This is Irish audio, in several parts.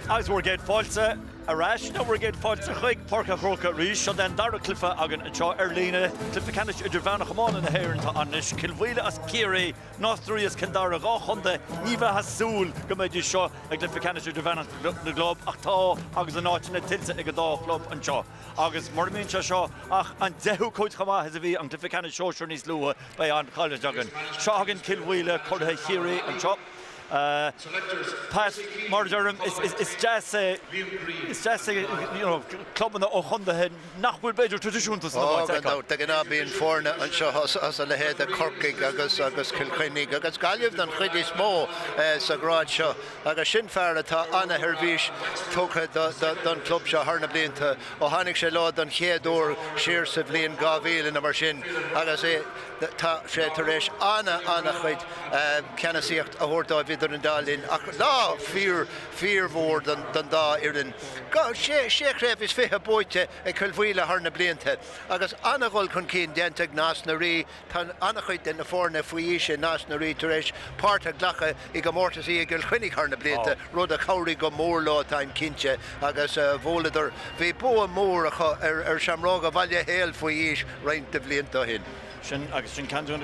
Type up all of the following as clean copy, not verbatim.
Agus bhur gcéad fáilte ar ais, nó bhur gcéad fáilte chuig Páirc an Chrócaigh arís. Seo é an dara cluiche againn anseo ar líne, cluiche ceannais idirmheánach iomána na hÉireann atá ann anois. Cill Mhaoile as Ciarraí, Nás na Rí as Cill Dara, 2 chontae ní bheifeá ag súil go mbeidís seo i gcluiche ceannais idirmheánach na gclub ach tá agus a n-áiteanna tuillte ag an dá chlub anseo. Agus mura mbíonn sé seo ach an deichiú cuid chomh maith is a bhí an cluiche ceannais sóisir níos luaithe, beidh an-choimhlint againn. Seo againn Cill Mhaoile, curaithe Chiarraí anseo. Pat, mar a deirim, is deas é, is deas é, you know, clubanna ó chondaetha nach bhfuil b'fhéidir traidisiúnta san iomáint a fheiceáil. Ó, gan dabht, de ghnáth bíonn foirne anseo as a leithéid de Chorcaigh agus agus Cill Chainnigh agus Gaillimh don chuid is mó sa ghrád seo agus sin fear atá ana-sheirbhís tugtha don chlub seo thar na blianta ó tháinig sé leo don chéad uair siar sa bhliain 2000 nó mar sin agus é Tá sé tar éis ana-ana-chuid ceannasaíocht a thabhairt dóibh idir an dá linn ach lá fíor, fíormhór don dá fhoireann. Sé chraobh is 20 buaite ag Cill Mhaoile thar na blianta agus ana-dhul chun cinn déanta ag Nás na Rí. Tá ana-chuid de na foirne faoi aois i Nás na Rí tar éis páirt a ghlacadh i gcomórtaisí i gCill Chainnigh thar na blianta, rud a chabhraigh go mór leo, táim cinnte, agus bhuaileadar, bhí bua mór acu ar Seamróga Bhaile Héil faoi aois roinnt de bhlianta ó shin. Sin agus sin ceann de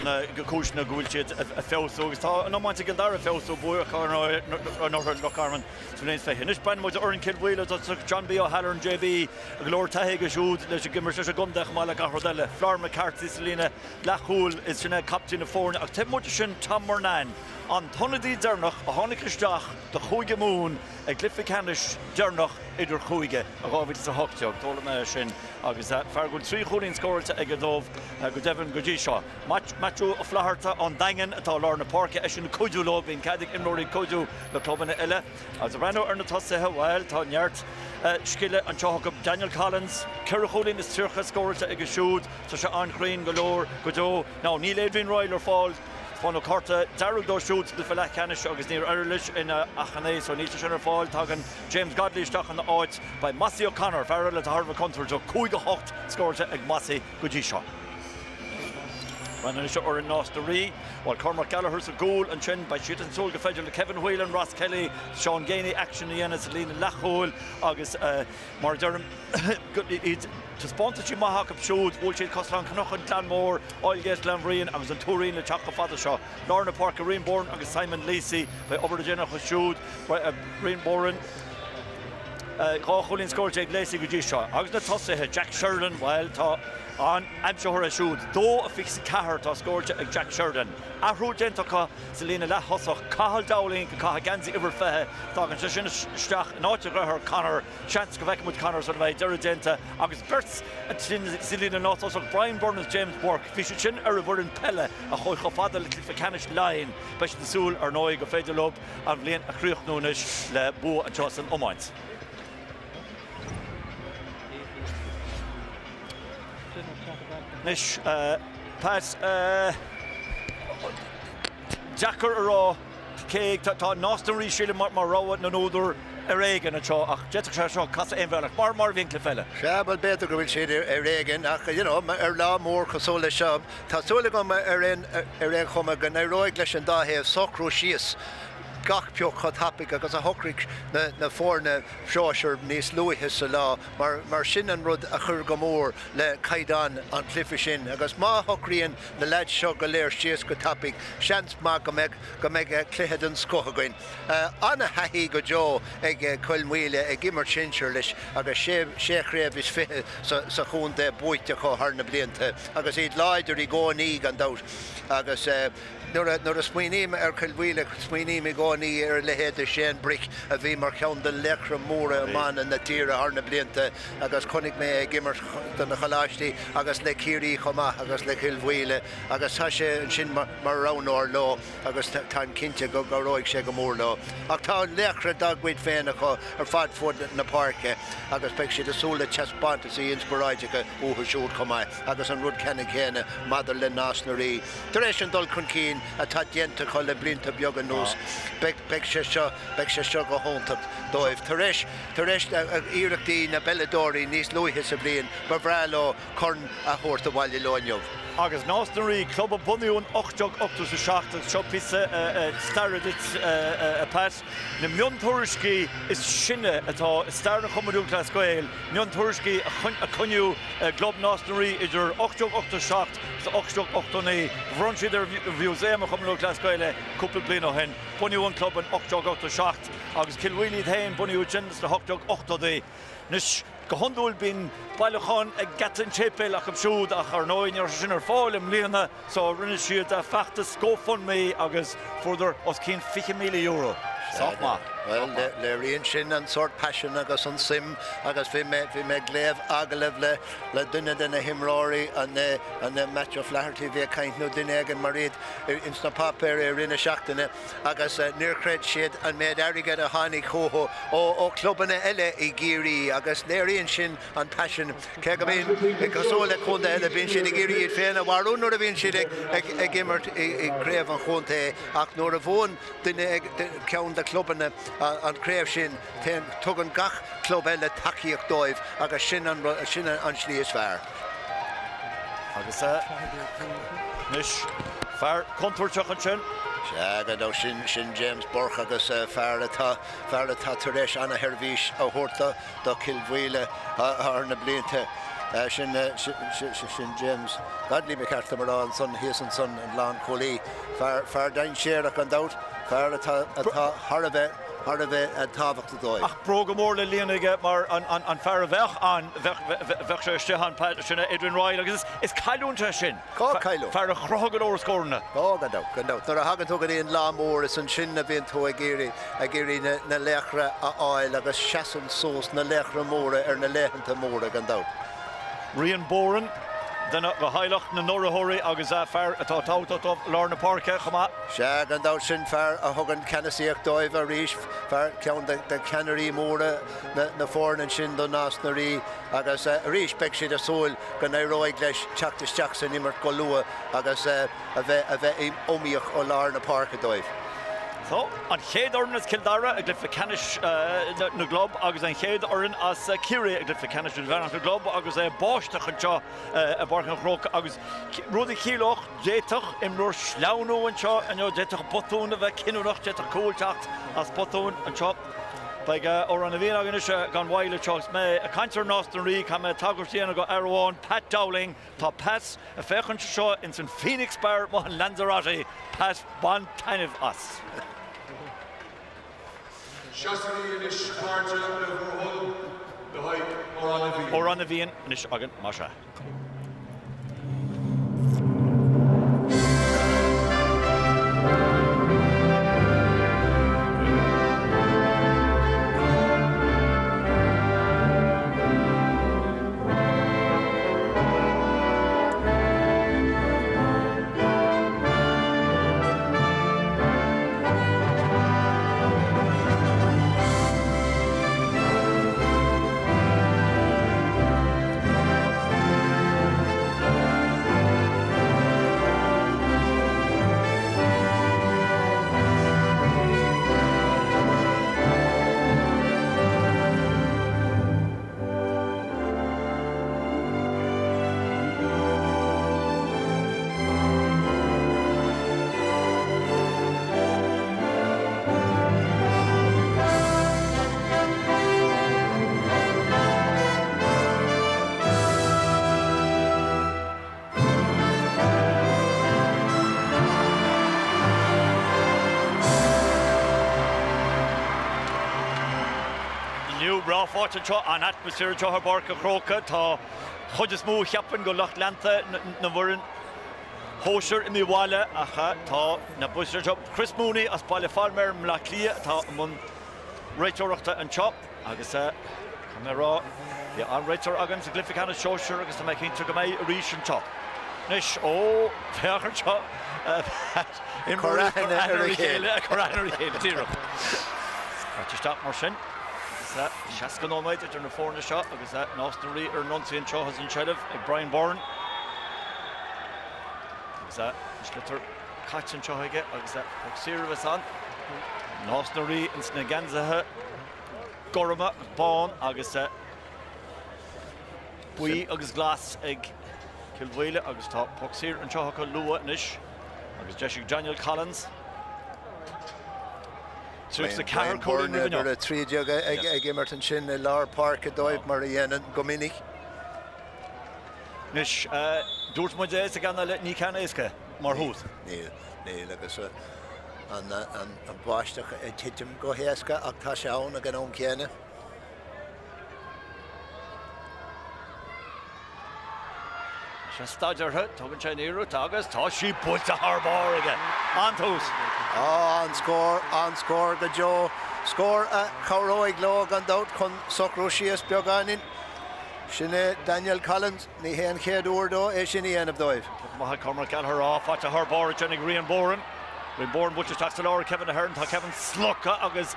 na cúiseanna go bhfuil siad ag feabhsú agus tá an iomáint i gCill Dara ag feabhsú, bua acu anuraidh ar Loch Garman sa bhliain 20. Anois breathnaíonn muid ar fhoireann Chill Mhaoile, tá John B O'Halloran, JB, go leor taithí aige siúd leis ag imirt leis an gcontae chomh maith le gach rud eile. Flor McCarthy sa líne leathchúil, is sin é captaen na foirne ach taobh amuigh de sin Tom Murnane, an t-ionadaí deireanach a tháinig isteach do Chúige Mumhan i gcluiche ceannais deireanach idirchúige i 2018. D'fhoghlaim mé é sin agus fear go bhfuil 3 chúilín scóráilte aige dóibh go deimhin go dtí seo. Maitiú Ó Flatharta ón Daingean atá i lár na páirce, eisean ag cuidiú leo, bíonn cead ag imreoirí cuidiú le clubanna eile. Agus ag breathnú ar na tosaithe, bhuel, tá neart scile anseo acu. Daniel Collins, 4 chúilín is 30 scóráilte aige siúd, tá sé an-chruinn go leor go deo. Now, níl Adrian Ryle ar fáil. Taispeánadh cárta dearg dó siúd sa gcluiche leathcheannais agus níor éirigh leis ina achainí so níl sé sin ar fáil. Tagann James Godley isteach ina áit. Beidh Mossy O'Connor, fear eile atá thar a bheith contúirteach, 5 8 scóráilte ag Mossy go dtí seo. Breathnaíonn anois ar fhoireann Nás na Rí. Bhuel, Cormac Gallagher sa gcúl ansin. Beidh siad ag súil gur féidir le Kevin Whelan, Ross Kelly, Sean Geaney aicsean a dhéanamh sa líne leathchúil agus mar a deirim, iad taispeántaisí maithe acu siúd. Bhuail siad Caisleán Cnoc an Gleann Mór, Oylegate Gleann Bhriain agus an Tuairín le teacht chomh fada seo. Lár na páirce Rian Boran agus Simon Lacey. Beidh obair le déanamh acu siúd. Rian Boran, 2 chúilín scóráilte ag Lacey go dtí seo. Agus na tosaithe, Jack Sheridan, bhuel, tá an-aimsitheoir é siúd. 2-24 atá scóráilte ag Jack Sheridan. Athrú déanta acu sa líne leath-thosach, Cathal Dowling go caitheamh geansaí uimhir 20. Tagann sé sin isteach in áit a dhearthár Conor. Seans go bhfeicfidh muid Conor sula mbeidh deireadh déanta agus beirt sa líne leath-thosach, Brian Byrne agus James Burke, bhí siad sin ar an bhfoireann peile a chuaigh chomh fada le cluiche ceannais Laighean. Beidh siad ag súil, ar ndóigh, gur féidir leo an bhliain a chríochnú anois le bua anseo san iomáint. Anois, Pat, deacair a rá. Cé tá Nás na Rí sílim mar rogha na n-údar ar éigean anseo ach d'fhéadfadh sé seo casadh aon bhealach, mar mar a bhí an cluiche eile. Sea, bhuel b'fhéidir go bhfuil siad ar éigean ach you know ar lá mór cosúil leis seo, tá súil agam ar aon ar aon chuma go n-éireoidh leis an dá thaobh socrú síos gach pioc chomh tapaidh agus a shocraigh na na foirne sóisir níos luaithe sa lá mar mar sin an rud a chuir go mór le caighdeán an chluiche sin agus má shocraíonn na leaids seo go léir síos go tapaidh, seans maith go mbeidh go mbeidh cluiche den scoth againn. Ana-thaithí go deo ag Cill Mhaoile ag imirt sinsir leis agus sé chraobh is 20 sa chontae buaite acu thar na blianta agus iad láidir i gcónaí gan dabht agus nuair a smaoiním ar Chill Mhaoile smaoiním i gcónaí ar a leithéid de Shane Brick a bhí mar cheann de laochra móra iomána na tíre thar na blianta agus chonaic mé é ag imirt do na Choláistí agus le Ciarraí chomh maith agus le Cill Mhaoile agus tá sé ansin mar roghnóir leo agus táim cinnte go gcabhróidh sé go mór leo. Ach tá laochra dá gcuid féin acu ar fad fud na páirce agus beidh siad ag súil le taispeántaisí inspioráideacha uathu siúd chomh maith agus an rud ceannann céanna maidir le Nás na Rí. Tar éis an dul chun cinn atá déanta acu le blianta beaga anuas, beidh sé seo, beidh sé seo go hiontach dóibh. Tar éis, tar éis iarrachtaí na bpeileadóirí níos luaithe sa bhliain, ba bhreá leo corn a thabhairt abhaile leo inniu. Agus Nás na Rí, club a bunaíodh in 1887, agus seo píosa staire duit, a Pat, na miontuairiscí is sine atá i stair an Chumainn Lúthchleas Gael, miontuairiscí a coinníodh i gClub Nás na Rí idir 1887 agus 1889. Bhronn siad ar Mhúsaem an Chumainn Lúthchleas Gael é cúpla bliain ó shin. Bunaíodh an club in 1887 agus Cill Mhaoile iad féin, bunaíodh sin sna 1880idí. Anois, go hiondúil bíonn bailiúchán ag geata an tséipéil acu siúd ach ar ndóigh ní raibh sé sin ar fáil i mbliana so rinne siad feachtas GoFundMe agus fuaireadar os cionn €20,000. Sách maith. Bhuel, léiríonn sin an sórt paisin agus an suim agus bhí mé, bhí mé ag léamh agallamh le, le duine de na himreoirí, an é, an é Matthew Flaherty a bhí ag caint nó duine éigin mar iad ins na páipéir i rith na seachtaine. agus níor chreid siad an méid airgid a tháinig chucu ó chlubanna eile i gCiarraí agus léiríonn sin an paisean. Cé go mbíonn, cosúil le contaetha eile, bíonn siad ag iarraidh iad féin a mharú nuair a bhíonn siad ag imirt i gcraobh an chontae ach nuair a bhuann duine, ceann de chlubanna an chraobh sin, Tugann gach club eile tacaíocht dóibh agus sin an sin an slí is fearr. Agus anois fear contúirteach ansin. Sea, gan dabht, sin sin James Burke agus fear atá fear atá tar éis ana-sheirbhís a thabhairt do do Chill Mhaoile thar na blianta. Sin sin James Godley ba cheart dom a rá ansan thíos ansan, an lánchúlaí. Fear fear dainséarach gan dabht, fear atá atá thar a bheith thar a bheith tábhachtach dóibh. Ach bróga mór le líonadh aige mar an fear a bheadh ann, bheadh sé istigh ann, sin é Adrian Ryle agus is cailliúint é sin. Cá cailliúint? Fear a chruthaigh go leor scóranna. Ó, gan dabht, gan dabht. Nuair a thagann tú go dtí an lá mór, is ansin a bhíonn tú ag iarraidh, ag iarraidh na laochra a fháil agus seasann suas na laochra móra ar na laethanta móra, gan dabht. Rian Boran, duine de theaghlach na n-urraitheoirí agus fear atá tábhachtach dóibh i lár na páirce chomh maith. Sea, gan dabht, sin fear a thugann ceannasaíocht dóibh arís, fear, ceann de cheannairí móra na foirne ansin do Nás na Rí agus arís beidh siad ag súil go n-éireoidh leis teacht isteach san imirt go luath agus a bheith a bheith iomaíoch ó lár na páirce dóibh. So, an chéad fhoireann as Cill Dara i gcluiche ceannais na gclub agus an chéad fhoireann as Ciarraí i gcluiche ceannais idirmheánach na gclub agus é ag báisteach anseo i bPáirc an Chrócaigh agus rud a chiallódh, d'fhéadfadh imreoir sleamhnú anseo inniu, d'fhéadfadh botún a bheith cinniúnach, d'fhéadfadh cúl teacht as botún anseo. Beidh Amhrán na bhFiann againn anois gan mhoill anseo agus mé ag caint ar Nás na Rí, caithfidh mé tagairt a dhéanamh do fhear amháin, Pat Dowling. Tá Pat ag féachaint anseo ins an Phoenix Bar amuigh in Lanzarote. Pat, bain taitneamh as. Seasaigí anois a chairde le bhur thoil le haghaidh Amhrán na bhFiann. Amhrán na bhFiann anois againn, más ea. Inniu, breá fáilte anseo, an atmaisféar anseo i bPáirc an Chrócaigh. Tá chuid is mó, cheapfainn, de lucht leanta na bhfoireann shóisir imithe abhaile ach tá na buaiteoirí anseo. Chris Mooney as Baile Pháilméar i mBleá Cliath atá i mbun réiteoireachta anseo. Agus caithfidh mé a rá, bhí an-réiteoir againn sa gcluiche ceannais sóisir agus tá mé cinnte go mbeidh arís anseo. Anois, ó, féach anseo, imreoirí ag cur aithne ar a chéile. Ag cur aithne ar a chéile, díreach. Caite isteach mar sin. Agus 60 nóiméad idir na foirne seo agus Nás na Rí ar an ionsaí anseo agus an tseilbh ag Brian Byrne. Agus an sliotar caite anseo aige agus poc saor a bheas ann. Nás na Rí ins na geansaithe gorma, bán agus buí agus glas ag. Cill Mhaoile agus tá poc saor anseo acu luath anois agus deis ag Daniel Collins. 34 cúilín roimh inniu. 13 ag imirt ansin i lár páirce dóibh mar a dhéanann go minic. Anois, dúirt muid é sa gceann eile, ní ceann éasca mar thús. Níl, níl agus an bháisteach ag titim go héasca ach tá sé ann ag an am céanna. Tá sé stad uirthi, tugann sé an iarracht agus tá sí buailte thar barr aige. An-tús. An-scór, an-scór go deo. Scór a chabhróidh leo gan dabht chun socrú síos beagáinín. Sin é Daniel Collins, ní hé an chéad uair dó é sin a dhéanamh dóibh. Poc amach ag Cormac Gallagher, á, faighte thar barr ansin ag Rian Boran. Rian Boran buailte isteach sa lár ag Kevin Ahern. Tá Kevin slogtha agus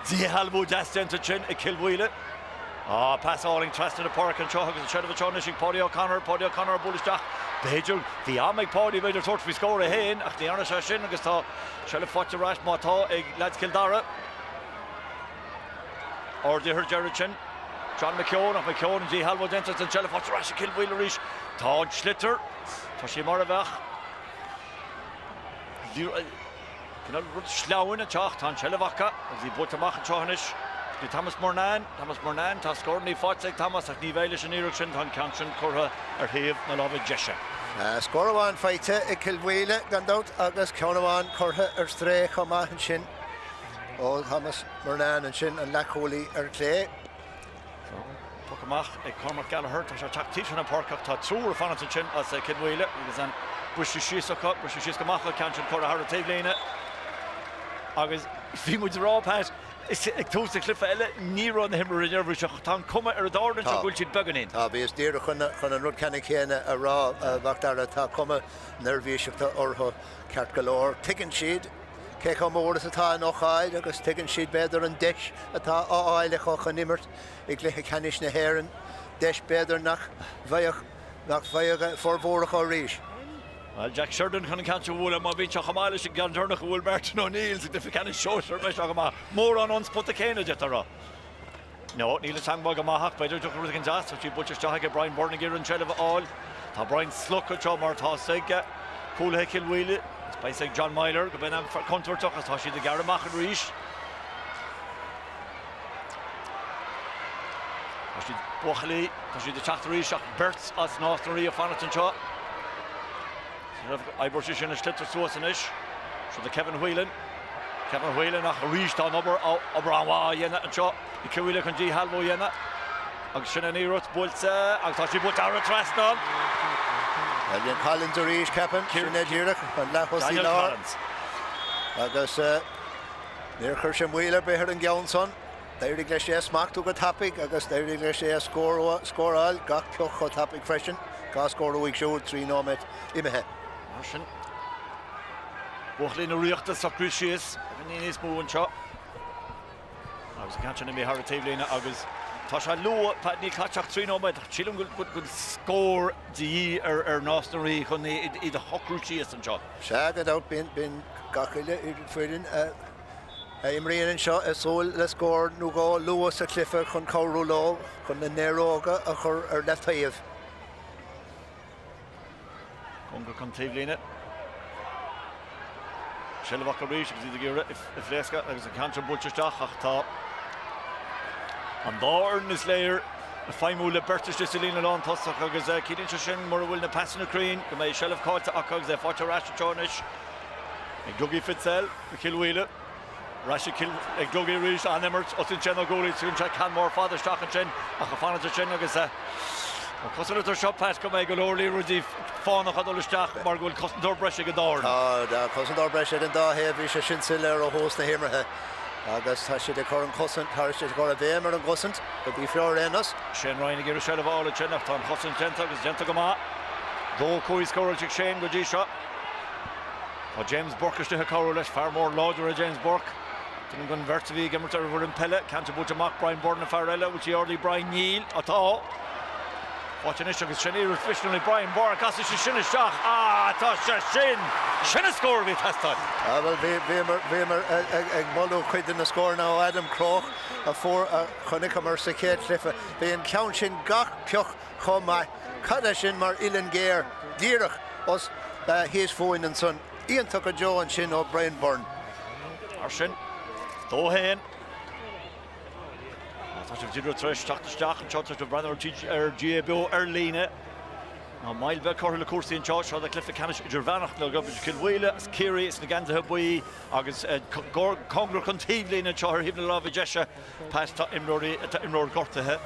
díshealbhú deas déanta ansin ag Cill Mhaoile. Á, pas álainn trasna na páirce anseo agus an seilbh anseo anois ag Páidí O'Connor. Páidí O'Connor ag bualadh isteach. B'fhéidir, bhí am ag Páidí b'fhéidir tabhairt faoi scór é féin ach ní dhearna sé sin agus tá seilbh faighte ar ais má tá ag leaids Chill Dara. Ardaithe ar deireadh ansin. John McKeown ach McKeown an díshealbhú déanta an tseilbh faighte ar ais ag Cill Mhaoile arís. Tá an sliotar. Tá sé mar a bheadh. Cineál rud sleamhain anseo ach tá an tseilbh acu agus í buailte amach anseo anois go dtí Thomas Murnane. Thomas Murnane, tá scórannaí faighte ag Thomas ach ní bheidh leis an iarracht sin, tá an ceann sin curtha ar thaobh na láimhe deise. Scór amháin faighte ag Cill Mhaoile gan dabht agus ceann amháin curtha ar strae chomh maith ansin ó Thomas Murnane ansin, an leathchúlaí ar chlé. Poc amach ag Cormac Gallagher. Tá sé ag teacht taobh seo na páirce ach tá triúr ag fanacht ansin as Cill Mhaoile agus an briseadh síos acu, briseadh síos go maith acu, ceann sin curtha thar an taobhlíne. Agus bhí muid ag rá, Pat, ag tús an chluiche eile, ní raibh na himreoirí neirbhíseach. Tá an cuma ar an dá fhoireann anseo go bhfuil siad beagáinín. Tá, bhíos díreach chun an rud ceannann céanna a rá, a Mhac Dara. Tá cuma neirbhíseachta orthu ceart go leor. Tuigeann siad. cé chomh mór is atá an ócáid agus tuigeann siad b'fhéidir an deis atá á fháil acu chun imirt i gcluiche ceannais na hÉireann, deis b'fhéidir nach bhfaigheadh nach bhfaigheadh formhór acu arís. Bhuel, Jack Sheridan chun an ceann seo a bhualadh, má bhíonn sé chomh maith leis an gceann deireanach a bhuail Martin O'Neill sa gcluiche ceannais sóisear, beidh sé go maith. Mórán ón spota céanna, d'fhéadfá a rá. No, níl an teagmháil go maith ach b'fhéidir go dtiocfaidh rud éigin deas. Tá sí buailte isteach aige Brian Byrne ag iarraidh an tseilbh a fháil. Tá Brian slogtha anseo mar atá 's ag cúlaithe Chill Mhaoile. Is beidh 's ag John Meyler go mbeidh an contúirteach agus tá siad ag gearradh amach arís. Tá siad buachaillí, tá siad ag teacht arís ach beirt as Nás na Rí ag fanacht anseo. Oibreoidh sé sin an sliotar suas anois. Seo do Kevin Whelan. Kevin Whelan ach arís tá an obair obair an-mhaith á dhéanamh anseo ag Cill Mhaoile chun díshealbhú a dhéanamh. Agus sin an iarracht buailte agus tá sí buailte thar an trasnán. Daniel Collins arís, ceapaim. Sin é díreach an leath-thosaí láir. Agus níor chuir sé moill ar bith ar an gceann san. D'éirigh leis é a smachtú go tapaidh agus d'éirigh leis é a scóráil gach pioc chomh tapaidh freisin. 2 scór uaidh siúd, 3 nóiméad imithe. Mar sin, buachaillí na Ríochta socraithe síos, beagáinín níos mó anseo. Agus an ceann sin imithe thar an taobhlíne agus tá sé luath, Pat, níl caite ach 3 nóiméad ach sílim go bhfuil scór de dhíth ar Nás na Rí chun iad a shocrú síos anseo. Sea, gan dabht, bíonn gach uile foireann a a imríonn anseo ag súil le scór nó dhó luath sa chluiche chun cabhrú leo chun na néaróga a chur ar leataobh. Cóngarach don taobhlíne. Seilbh acu arís agus iad ag iarraidh a phléascadh agus an ceann seo buailte isteach ach tá an dá fhoireann is léir ag feidhmiú le beirt istigh sa líne lántosach agus ciallaíonn sé sin mura bhfuil na pasanna cruinn go mbeidh seilbh caillte acu agus é faighte ar ais anseo anois ag Dougie Fitzell. Do Chill Mhaoile. Ar ais ag Dougie arís, an-imirt, osclaíonn sé na guaillí, tugann sé ceann mór fada isteach ansin ach ag fanacht ansin agus tá cosúlacht air seo, Pat, go mbeidh go leor liathróidí fánacha ag dul isteach mar go bhfuil cosantóir breise ag an dá fhoireann. Tá, tá cosantóir breise ag an dá thaobh, bhí sé sin soiléir ó thús na himeartha agus tá siad ag cur an chosaint, tá siad ag cur an bhéim ar an gcosaint go dtí fiú ar aon nós. Shane Ryan ag iarraidh seilbh a fháil ansin ach tá an chosaint déanta agus déanta go maith. 2-5 scóráilte ag Shane go dtí seo. Tá James Burke istigh ag cabhrú leis. Fear mór láidir é James Burke. Duine den bheirt a bhí ag imirt ar an bhfoireann peile. Ceann seo buailte amach. Brian Byrne an fear eile. Bhfuil sí ardaithe Brian? Níl. Tá. Faighte anois agus sin iarracht mhisniúil ag Brian Byrne. Casfaidh sé sin isteach. Ah, tá sé sin! Sin an scór a bhí ag teastáil. Ah, bhuel, bhí, bhíomar, bhíomar ag moladh cuid de na scóranna ó Adam Crowe a fuair, a chonaiceamar sa chéad chluiche. Bhí an ceann sin gach pioc chomh maith. Cad é sin mar uillinn ghéar díreach os, thíos fúinn ansan. Iontach go deo ansin ó Brian Byrne. Mar sin, dó 1. Tá sibh díreach tar éis teacht isteach anseo, tá sibh ag breathnú ar GAA Beo ar líne. Tá moill bheag curtha le cúrsaí anseo, seo é cluiche ceannais idirmheánach na idir Cill Mhaoile as Ciarraí sna geansaithe buí agus cóngarach don taobhlíne anseo ar thaobh na láimhe deise. Pat, tá imreoirí, tá imreoir gortaithe,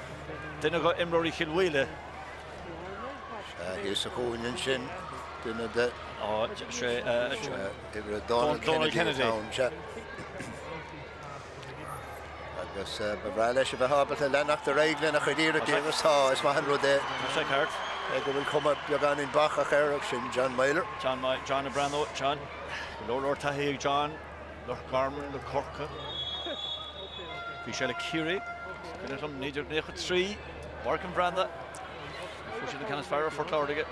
duine de imreoirí Chill Mhaoile. Sea, thíos sa chúinne ansin, duine de. Sé, Donal Kennedy atá ann, sea. Agus ba bhreá leis a bheith ábalta leanacht ar aghaidh lena chuid iarrachtaí agus tá, is maith an rud é. Tá sé ceart. Go bhfuil cuma beagáinín bacach air ach sin John Meyler. John, John ag breathnú, John. Go leor leor taithí ag John, Loch Garman le Corcaigh. Bhí sé le Ciarraí, cuimhin liom, 1993, Páirc an Bhranda. Fuair siad an ceann is fearr ar Phort Láirge.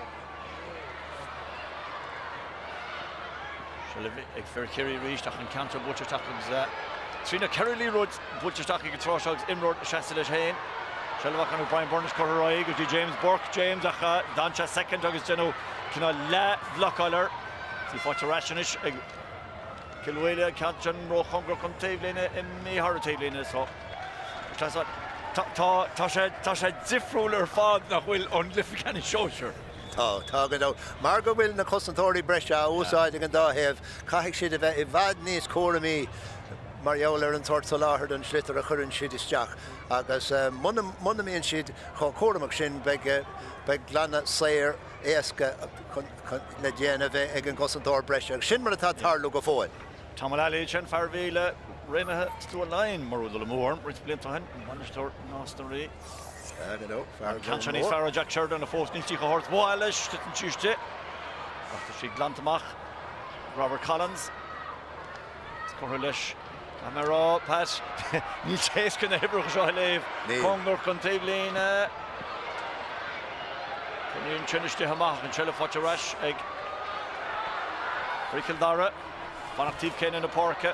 Seilbh ag fir Chiarraí arís ach an ceann seo buailte isteach agus trí nó ceithre liathróid buailte isteach ag an tráth seo agus imreoir ag seasamh leis féin. Seilbh acu ag Brian Byrne curtha ar aghaidh go dtí James Burke. James ach d'fhan sé soicind agus déanadh cineál leath-bhlocáil air. Í faighte ar ais anois ag Cill Mhaoile, an ceann sin róchóngarach don taobhlíne, imithe thar an taobhlíne so tá sé tá sé difriúil ar fad nach bhfuil ón gcluiche ceannais sóisir. Tá, tá gan dabht. Mar go bhfuil na cosantóirí breise á úsáid ag an dá thaobh, caithfidh siad a bheith i bhfad níos cúramaí mar gheall ar an sórt soláthair don sliotar a chuireann siad isteach agus muna mbíonn siad chomh cúramach sin beidh beidh glanadh saor éasca le déanamh ag an gcosantóir breise agus sin mar atá ag tarlú go fóill. Tom Mullally sin, fear a bhí le Raonaithe Stua Laighean, mura bhfuil dul amú orm, roinnt blianta ó shin, bainisteoir Nás na Rí. An ceann seo níos fearr ó Jack Sheridan ach fós níl sí chomh hard mhaith leis, titeann sí istigh. Ach tá sí glanta amach Robert Collins. Is curtha leis. Caithfidh mé a rá, Pat, níl sé éasca na huimhreacha seo a léamh. Cóngarach don taobhlíne. Coinníonn sin istigh amach an tseilbh faighte ar ais ag fir Chill Dara. Fanacht taobh céanna na páirce.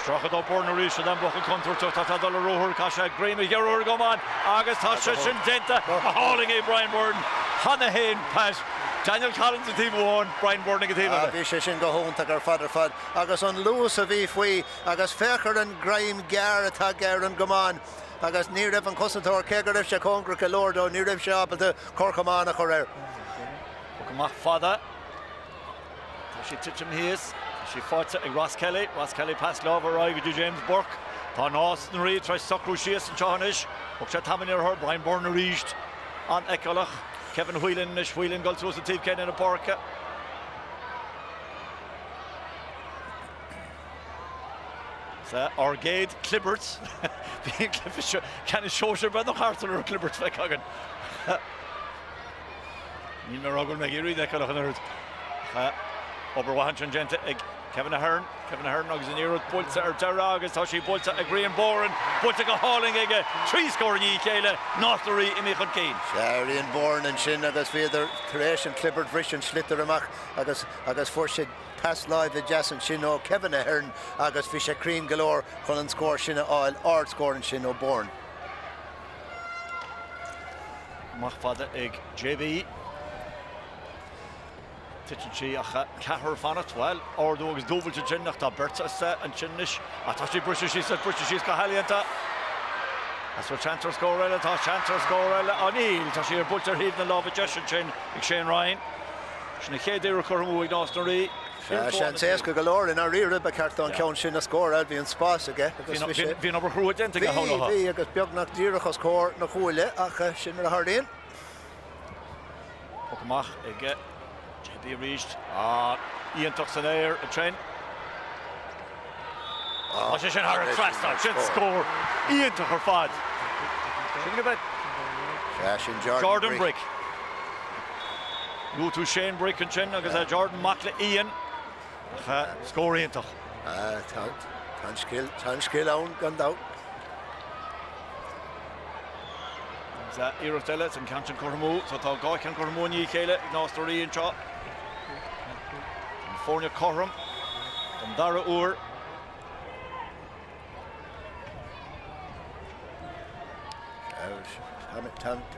Isteach do Byrne arís an buachaill contúirteach. Tá sé ag dul ar ruathar. Caithfidh sé greim a ghearradh ar an gcamán agus tá sé sin déanta. Go hálainn é Brian Byrne. Cheana féin, Pat. Daniel Collins ag taobh amháin, Brian Byrne ag an taobh eile. Bhí sé sin go hiontach ar fad ar fad agus an luas a bhí faoi agus féach ar an greim gearr atá aige ar an gcamán agus ní raibh an cosantóir, cé go raibh sé cóngarach go leor dó, ní raibh sé ábalta corrchamán a chur air. Poc amach fada. Tá sí ag titim thíos. Tá sí faighte ag Ross Kelly. Ross Kelly pas láimhe ar aghaidh go dtí James Burke. Tá Nás na Rí tar éis socrú síos anseo anois. Thug sé tamaillín orthu. Brian Byrne arís. An-fheiceálach. Kevin Whelan anois. Whelan dul suas an taobh céanna na páirce. Sea, ár gcéad clibirt. Bhí an cluiche seo ceannais sóisir beagnach thart sula raibh clibirt feicthe againn. Níl mé ag rá go bhfuil mé ag iarraidh iad a fheiceáil ach an oiread. Obair mhaith ansin déanta ag Kevin Ahern. Kevin Ahern agus an liathróid buailte ar deireadh agus tá sí buailte ag Rian Boran. Buailte go hálainn aige. 3 scór i ndiaidh a chéile. Nás na Rí imithe chun cinn. Sea, Rian Boran ansin agus bhíodar tar éis an chlibirt, bhris an sliotar amach agus agus fuair sé pas láimhe deas ansin ó Kevin Ahern agus bhí sé cruinn go leor chun an scór sin a fháil. Ardscór ansin ó Boran. Amach fada ag JB. Titeann sí ach ceathrar fanacht. Bhuel, ardú agus dúbailt ansin ach tá beirt ansin anois. Ach tá sí briste síos, briste síos go healaíonta. Is bhfuil seans ar scór eile? Tá seans ar scór eile. Á níl, tá sí ar buailte ar thaobh na láimhe deise ansin ag Shane Ryan. Sin an chéad iarracht curtha amú ag Nás na Rí. Seans éasca go leor i ndáiríre, ba cheart dó an ceann sin a scóráil, bhí an spás aige agus bhí sé. Bhí an obair chrua déanta aige, shamhlófá. Bhí, bhí agus beagnach díreach os comhair na cuaille ach sin mar a tharlaíonn. Poc amach ag JB arís. Ah, iontach san aer ansin. Tá sé sin thar an trasnán, sin scór iontach ar fad. Sin go mbeidh. Sea, sin Jordan, Jordan Brick. Luaigh tú Shane Brick ansin agus é Jordan mac le Ian. Ach scór iontach. Tá an scil, tá an scil ann gan dabht. Agus iarracht eile, an ceann sin curtha amú. So tá 2 cheann curtha amú i ndiaidh a chéile ag Nás na Rí anseo. Na foirne cothrom don dara huair.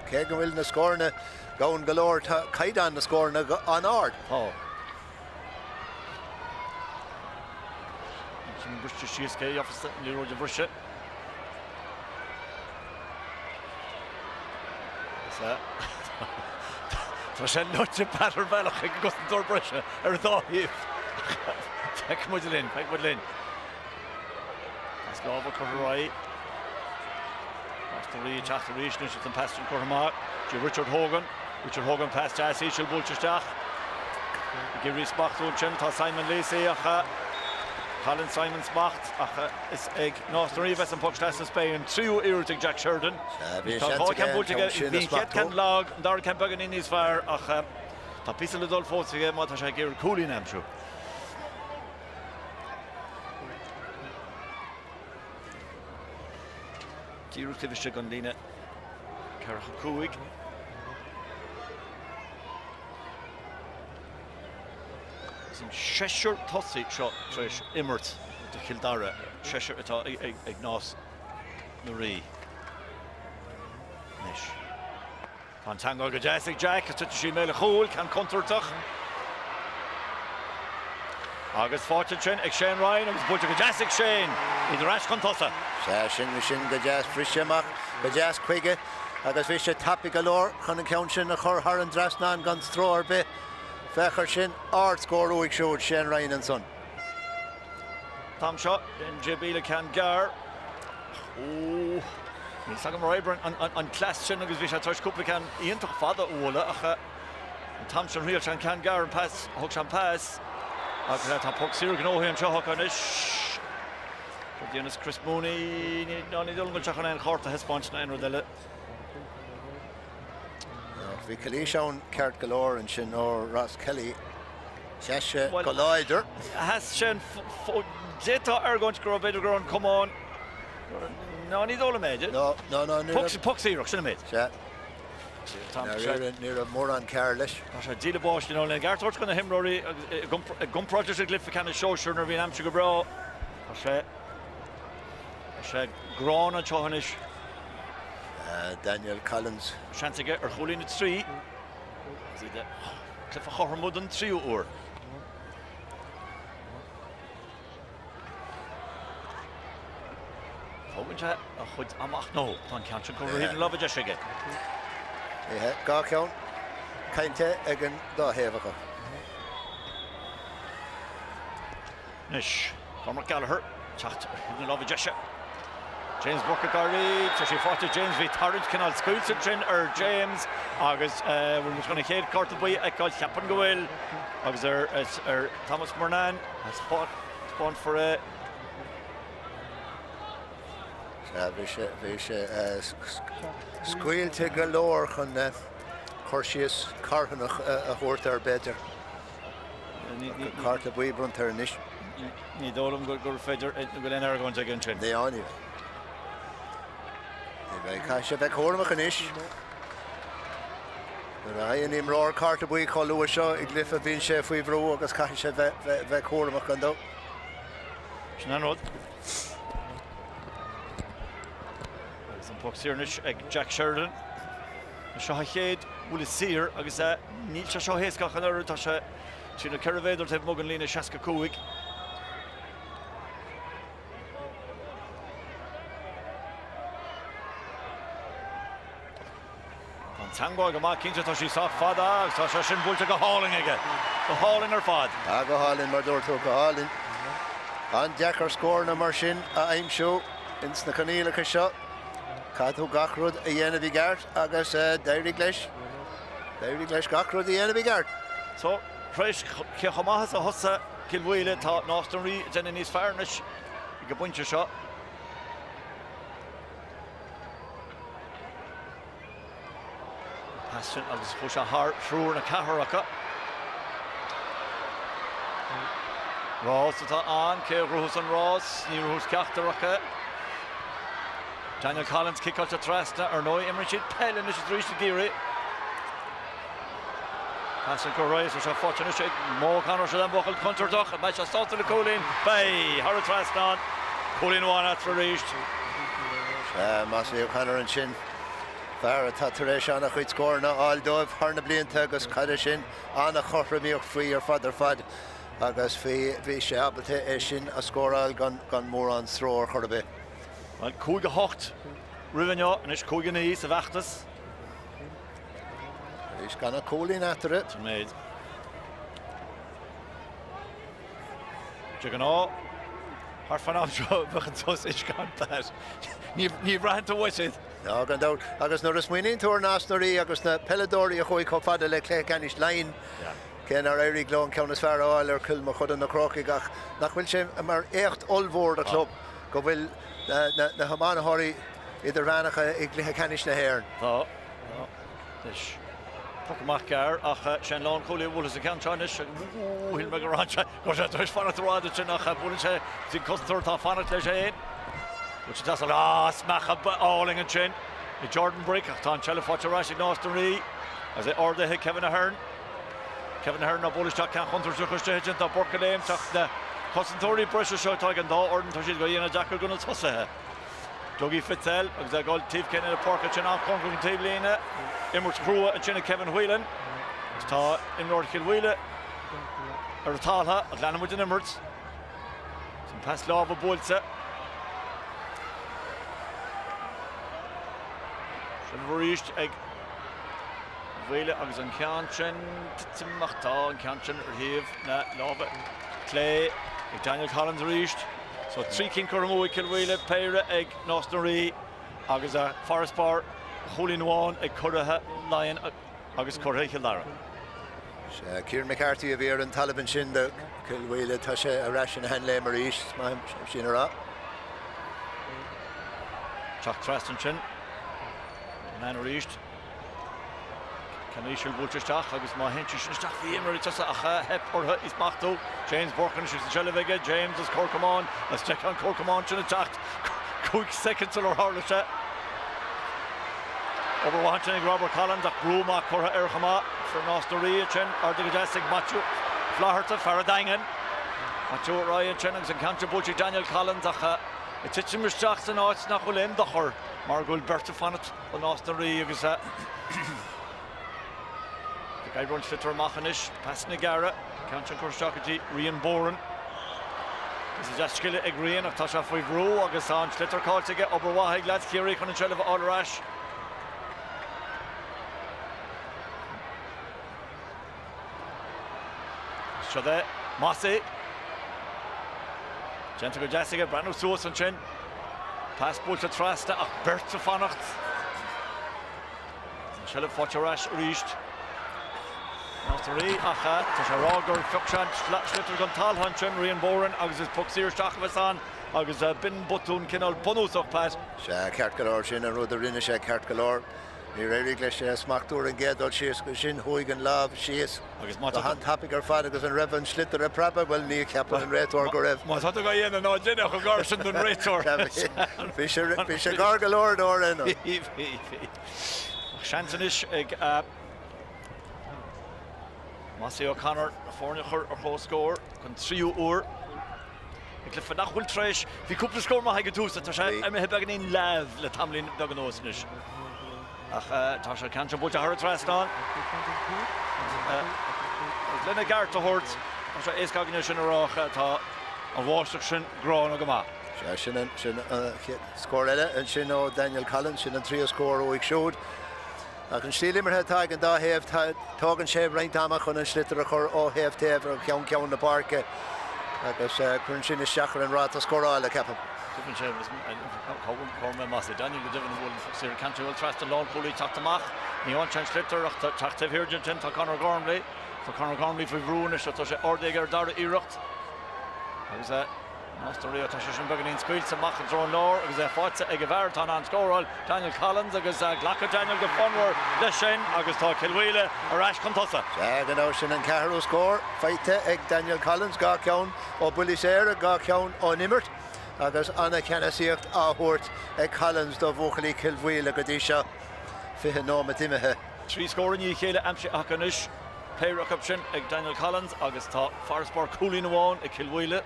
Cé go bhfuil na scóranna gann go leor, tá caighdeán na scóranna an-ard. Tá. Sin briste síos cé gheofas an liathróid a bhriseadh. Tá sé leoite beat ar bhealach ag an gcosantóir breise ar an dá thaobh. Feicfidh muid linn, feicfidh muid linn. Pas láimhe curtha ar aghaidh. Nás na Rí ag teacht arís anois agus an pas sin curtha amach. Go dtí Richard Hogan. Richard Hogan pas deas íseal buailte isteach. Ag iarraidh smachtú ansin tá Simon Lacey ach cailleann Simon smacht ach is ag Nás na Rí a bheas an poc trasna is beidh an tríú iarracht ag Jack Sheridan. Bhí Tá seans 2 aige ceann an buailte ceann aige. sin Bhí a an chéad smachtú. ceann lag, an dara ceann beagáinín níos fearr ach tá píosa le dul fós aige má tá sé ag iarraidh cúilín a aimsiú. Díreach taobh istigh den líne 45. Is an seisear tosaí seo tar éis imirt do Chill Dara, seisear atá ag Nás na Rí anois. Tá an teagmháil go deas ag Jack agus titeann sí i mbéal an chúil, ceann contúirteach. Agus faighte ansin ag Shane Ryan agus buailte go deas ag Shane. Iad ar ais chun tosaigh. Sea, sin, sin go deas. Bhris sé amach go deas chuige agus bhí sé tapaidh go leor chun an ceann sin a chur thar an dtrasnán gan stró ar bith. Féach ar sin, ard-scór uaidh siúd, Shane Ryan ansan. An t-am seo, MJB le ceann gearr. Ó, níl fhios agam ar oibrigh an cleas sin agus bhí sé tar éis cúpla ceann iontach fada a bhualadh ach an t-am sin thriail sé an ceann gearr, an pas, thug sé an pas agus tá poc saor gnóthaithe anseo acu anois. Céard a dhéanfas Chris Mooney? Ní dóigh liom go bhfuil sé chun aon chárta a thaispeáint ná aon rud eile. Bhí calaois ann ceart go leor ansin ó Ross Kelly. Sheas sé go láidir. Sheas sé an D'fhéadfá argóint go raibh, b'fhéidir go raibh an camán, ná ní dóigh liom é. No, no, no, ní raibh. Poc saor, sin an méid. Sea. Ní raibh mórán cearr leis. Tá sé ag díol báistí nó le ceart a thabhairt do na himreoirí i gcomparáid leis an gcluiche ceannais sóisir nuair a bhí an aimsir go breá. Tá sé, tá sé gránna anseo anois. Daniel Collins. Seans aige ar chúilín 3. Agus iad Cluiche a chothromú don tríú huair. Tógann sé a chuid ama ach nó tá an ceann sin curtha thaobh na láimhe deise aige. 2 cheann caillte ag an dá thaobh acu. Anois, Cormac Gallagher, teacht ar thaobh na láimhe deise. James Burke ag éirí, tá sé faighte ag James, bhí tarraingt cineál scaoilte ansin ar James agus bhfuil muid chun an chéad cárta buí a fheiceáil, cheapfainn go bhfuil, agus ar ar Thomas Murnane, taispeánfar é. Sea, bhí sé, bhí sé scaoilte go leor chun cur síos carthanach a thabhairt air, b'fhéidir. Cárta buí bronnta air anois. Ní dóigh liom gur féidir go bhfuil aon argóint aige ansin. Ní ní bheidh. Caithfidh sé bheith cúramach anois. Nuair a fhaigheann imreoir cárta buí chomh luath seo i gcluiche bíonn sé faoi bhrú agus caithfidh sé bheith cúramach gan dabht. Sin an rud. Agus an poc saor anois ag Jack Sheridan. Seo a chéad bhuille saor agus níl sé seo éasca ach an oiread, tá sé trí nó 4 mhéadar taobh amuigh den líne 65. Tá an teagmháil go maith cinnte, tá sí sách fada agus tá sé sin buailte go hálainn aige. Go hálainn ar fad. Ah, go hálainn, mar dúirt tú, go hálainn. An-deacair scóranna mar sin a aimsiú ins na coinníollacha seo. Caithfidh tú gach rud a dhéanamh i gceart agus d'éirigh leis. D'éirigh leis gach rud a dhéanamh i gceart. So, tar éis cé chomh maith is a thosaigh Cill Mhaoile, tá Nás na Rí ag déanamh níos fearr anois ag an bpointe seo. Pas sin agus chuaigh sé thar thriúr nó ceathrar acu. Rás atá ann, cé a ghnóthós an rás? Ní ghnóthós ceachtar acu. Daniel Collins ciceáilte trasna, ar ndóigh imríonn siad peil anois is arís i gCiarraí. Pas an cur is seo faighte anois ag Mo O'Connor seo an buachaill contúirteach, an mbeidh sé sásta le cúilín? Beidh! Thar an trasnán. Cúilín amháin eatarthu arís. Sea, Mossie O'Connor ansin, fear atá tar éis an-chuid scóranna a fháil dóibh thar na blianta agus cad é sin, an-chothromaíocht faoi ar fad ar fad agus bhí, bhí sé ábalta é sin a scóráil gan, gan mórán stró ar chor ar bith. Bhuel, 5-8 roimh inniu, anois 5-9 sa bhfeachtas. Arís gan ach cúilín eatarthu. Sin méid. De ghnáth, thart fán am seo bheadh an sos uisce ann, Pat. Ní bhraitheann tú uait iad. Ná gan dabht. Agus nuair a smaoiníonn tú ar Nás na Rí agus na peileadóirí a chuaigh chomh fada le cluiche ceannais Laighean, cé nár éirigh leo an ceann is fearr a fháil ar Chill Mochuda na Crócaigh ach nach bhfuil sé mar éacht ollmhór do chlub go bhfuil na hiománaithe idirmheánacha i gcluiche ceannais na hÉireann. Tá. Tá. Anois, poc amach gearr ach sé an lánchúlaí a bhuailfeas an ceann seo anois. Ooh, shíl mé go raibh sé, go raibh sé tar éis fanacht i bhfad ansin ach buaileann sé go dtí an cosantóir atá ag fanacht leis féin. Bhuail sé deas, ah, smeach álainn ansin ag Jordan Brick ach tá an tseilbh faighte ar ais ag Nás na Rí agus é ardaithe ag Kevin Ahern. Kevin Ahern á bualadh isteach ceann chontúirteach istigh ansin tá Burke ag léimt ach na cosantóirí breise seo atá ag an dá fhoireann tá siad á dhéanamh deacair do na tosaithe. Dougie Fitzell agus é ag dul taobh céanna na páirce ansin an-chóngarach don taobhlíne. Imirt chrua ansin ag Kevin Whelan agus tá imreoir Chill Mhaoile ar an talamh ach leanfaidh muid an imirt. An pas láimhe buailte. Seilbh arís ag Mhaoile agus an ceann sin titim ach tá an ceann sin ar thaobh na láimhe clé ag Daniel Collins arís. So 3 cinn curtha amú ag Cill Mhaoile, péire ag Nás na Rí agus farasbarr chúilín amháin ag curaithe Laighean agus curaithe Chill Dara. Sea, Kieran McCarthy a bhí ar an talamh ansin do Chill Mhaoile. Tá sé ar ais ina sheanléim arís, is maith liom sin a rá. Teacht trasna ansin. Linnane arís. Ceann íseal buailte isteach agus má théann sé sin isteach bhí imreoirí tosaigh ach theip orthu í smachtú. James Burke anois agus an tseilbh aige. James is cor camáin agus d'fheicfeá an cor camáin sin ag teacht 5 soicind sular tharla sé. Obair mhaith ansin ag Robert Collins ach brú maith curtha air chomh maith. Fear Nás na Rí ansin, ardaithe go deas ag Maitiú Flatharta, fear an Daingin. Maitiú ar aghaidh ansin agus an ceann sin buailte ag Daniel Collins ach ag titim isteach san áit nach bhfuil aon dochar mar go bhfuil beirt ag fanacht ó Nás na Rí agus ag oibriú an sliotar amach anois, pasanna gearra, ceann sin curtha isteach go dtí Rian Boran. Is deas scile ag Rian ach tá sé faoi bhrú agus tá an sliotar caillte aige, obair mhaith ag leaids Chiarraí chun an tseilbh a fháil ar ais. Seo é Mossy. Déanta go deas aige, breathnú suas ansin. Pas buailte trasna ach beirt ag fanacht. An tseilbh faighte ar ais arís. Nás na Rí ach tá sé ag rá gur phioc sé an sliotar den talamh ansin, Rian Boran, agus is poc saor isteach a bheas ann agus b'in botún cineál bunúsach, Pat. Sea, ceart go leor, sin an rud a rinne sé ceart go leor. Níor éirigh leis é a smachtú ar an gcéad dul síos agus ansin chuaigh an lámh síos go han-tapaidh ar fad agus an raibh an sliotar ag preabadh? Bhuel, ní cheapann an réiteoir go raibh. Má tá tú á dhéanamh, ná déan é chomh gar sin don réiteoir. Bhí sé gar go leor dó ar aon nós. Bhí, bhí, bhí. Ach seans anois ag Mossy O'Connor na foirne a chur ar comhscór don tríú huair. I gcluiche nach bhfuil tar éis, bhí cúpla scór maith ag an tús ach tá sé imithe beagáinín leamh le tamaillín beag anuas anois. Ach tá sé ceann seo buailte thar an trasnán. Agus lena gceart a thabhairt, tá sé éasca againne sin a rá ach tá an bháisteach sin gránna go maith. Sea, sin an chéad scór eile ansin ó Daniel Collins, sin an tríú scór uaidh siúd. Ach an stíl imeartha atá ag an dá thaobh, tógann sé roinnt ama chun an sliotar a chur ó thaobh taobh ó cheann ceann na páirce agus cuireann sin isteach ar an ráta scórála, ceapaim. Tugann sé comhair mé más é Daniel go deimhin a bhuail an poc saor ceann seo trasna lánchúlaí teacht amach. Ní fhaigheann sé an sliotar ach teacht taobh thiar de ansin tá Conor Gormley. Tá Conor Gormley faoi bhrú anois tá sé ardaithe aige ar an dara iarracht agus Nás na Rí, tá sé sin beagáinín scaoilte amach i dtreo an láir agus é faighte ag an bhfear atá in ann scóráil, Daniel Collins, agus glacfaidh Daniel go fonnmhar leis sin agus tá Cill Mhaoile ar ais chun tosaigh. Sea, gan dabht, sin an ceathrú scór faighte ag Daniel Collins, 2 cheann ó bhuillí saora, 2 cheann ón imirt. agus ana-cheannasaíocht á thabhairt ag Collins do bhuachaillí Chill Mhaoile go dtí seo. 20 nóimeat imithe. 3 scór i ndiaidh a chéile aimsithe acu anois, péire acu sin ag Daniel Collins agus tá farasbarr cúilín amháin ag Cill Mhaoile.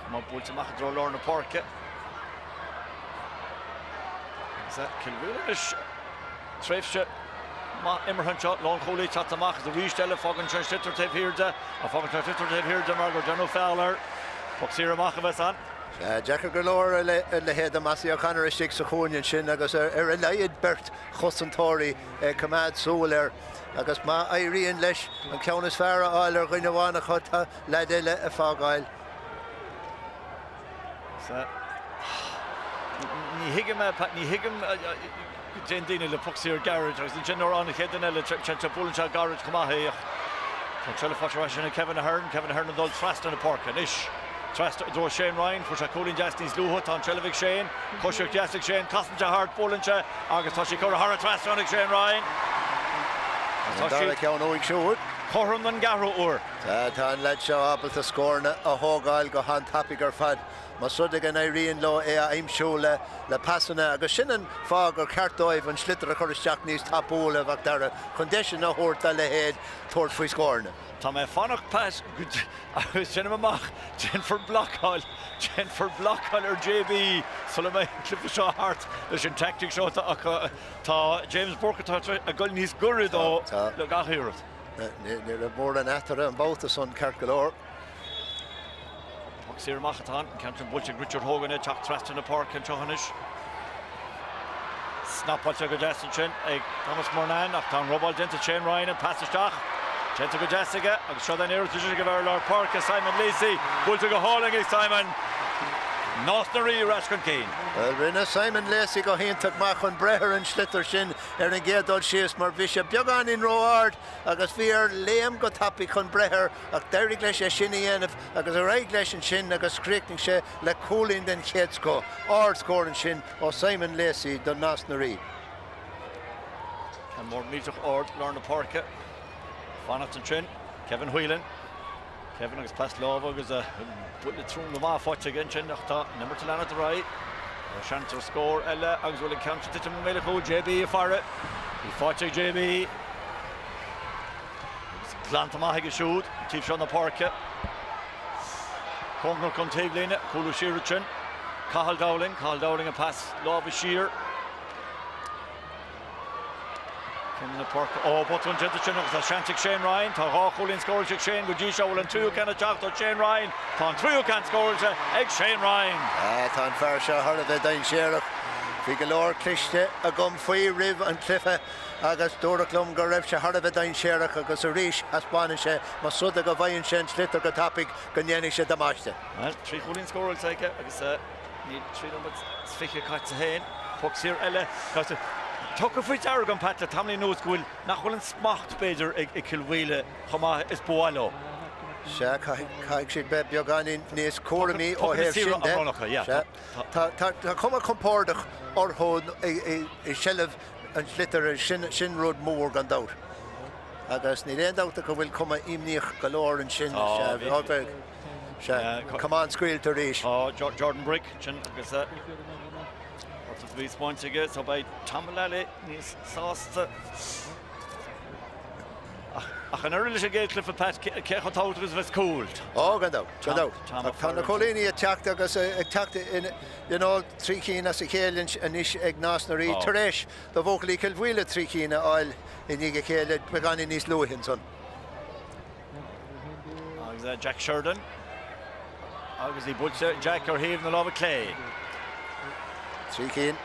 Chomh maith buailte amach i dtreo lár na páirce. Agus Cill Mhaoile anois tréimhse maith imeartha anseo, lánchúlaí ag teacht amach agus arís eile fágann sé an sliotar taobh thiar de, ach fágann sé an sliotar taobh thiar de mar gur deineadh feall air. Poc saor amach a bheas ann. Sea, deacair go leor a leithéid de Mossie O'Connor istigh sa chúinne ansin agus ar a laghad beirt chosantóirí ag coimeád súil air agus má éiríonn leis an ceann is fearr a fháil ar dhuine amháin acu tá leaid eile ag fágáil. Sea, ní thuigim é, Pat, ní thuigim go dtéann daoine le poc saor gairid agus ansin nuair a fhaigheann an chéad duine eile téann sé, buaileann sé gairid chomh maith é ach tá an tseilbh faighte ar ais ag Kevin Ahern, Kevin Ahern ag dul trasna na páirce anois. Trasna i dtreo Shane Ryan, fuair sé cúilín deas níos luaithe, tá an tseilbh ag Shane, coisíocht dheas ag Shane, casann sé thart, buaileann sé agus tá sí curtha thar an trasnán ag Shane Ryan. Agus tá siad ceann uaidh siúd. Cothrom don gceathrú uair. Tá, tá an leaid seo ábalta scóranna a thógáil go han-tapaidh ar fad. Más rud é go n-éiríonn leo é a aimsiú le le pasanna agus sin an fáth gur cheart dóibh an sliotar a chur isteach níos tapúla, a Mhac Dara, chun deiseanna a thabhairt dá leithéid tabhairt faoi scóranna. Tá mé ag fanacht Pat go agus déanaim amach, déanfar blocáil, déanfar blocáil ar JB sula mbeidh an cluiche seo thart leis an teaictic seo atá acu. Tá James Burke atá ag dul níos gaire dó le gach iarracht. Ní raibh mórán eatarthu an babhta san ceart go leor. Poc saor amach atá ann, an ceann sin buailte ag Richard Hogan ag teacht trasna na páirce anseo anois. Snapáilte go deas ansin ag Thomas Murnane ach tá an robáil déanta Shane Ryan an pas isteach. Déanta go deas aige agus seo an iarracht ag an bhfear lár páirce Simon Lacey. Buailte go hálainn ag Simon. Nás na Rí ar ais chun cinn. Bhuel, rinne Simon Lacey go hiontach maith chun breith ar an sliotar sin ar an gcéad dul síos mar bhí sé beagáinín ró-ard agus bhí air léim go tapaidh chun breith air ach d'éirigh leis é sin a dhéanamh agus ar aghaidh leis ansin agus chríochnaigh sé le cúilín den chéad scoth. Ard-scór ansin ó Simon Lacey do Nás na Rí. Ceann mór millteach ard lár na páirce. Fanacht ansin. Kevin Whelan. Kevin agus pas láimhe agus buille trom go maith faighte aige ansin ach tá an imirt ag leanacht ar aghaidh. Tá seans ar scór eile agus bhfuil an ceann sin tite i mbéal an chúil. JB ag faire. Í faighte ag JB. Agus glanta maith aige siúd, an taobh seo na páirce. Cóngarach don taobhlíne, cúlú siar ansin. Cathal Dowling, Cathal Dowling an pas láimhe siar. Chun na páirce. Ó, botún déanta ansin agus tá seans ag Shane Ryan. Tá 2 chúilín scóráilte ag Shane go dtí seo. Bhfuil an tríú ceann ag teacht ó Shane Ryan? Tá an tríú ceann scóráilte ag Shane Ryan. Tá an fear seo thar a bheith dainséarach. Bhí go leor cloiste agam faoi roimh an cluiche. agus dúradh liom go raibh sé thar a bheith dainséarach agus arís thaispeánann sé más rud é go bhfaigheann sé an sliotar go tapaidh go ndéanfaidh sé damáiste. Bhuel, 3 chúilín scóráilte aige agus níl 3 nóiméad is 20 caite féin. Poc saor eile caite. Tugtha faoi deara agam, Pat, le tamaillín anuas go bhfuil, nach bhfuil an smacht, b'fhéidir, ag Cill Mhaoile chomh maith is ba mhaith leo. Sea, caithfidh siad bheith beagáinín níos cúramaí ó thaobh sin de. Sea, tá cuma compordach orthu i seilbh an tsliotair, sin rud mór gan dabht. Agus níl aon dabht ach go bhfuil cuma imníoch go leor ansin. Sea, camán scaoilte arís. Tá Jordan Brick ansin agus bhí bainte aige, so beidh Tom Mullally níos sásta. Ach an oiread leis an gcéad chluiche, Pat, cé chomh tábhachtach is a bheas cúl? Ó, gan dabht, gan dabht. Tá na cúilíní ag teacht agus ag teacht in you know, 3 cinn as a chéile anois ag Nás na Rí tar éis do bhuachaillí Chill Mhaoile 3 cinn a fháil i ndiaidh a chéile beagáinín níos luaithe ansan. Agus Jack Sheridan agus í buailte Jack ar thaobh na láimhe clé. 3 cinn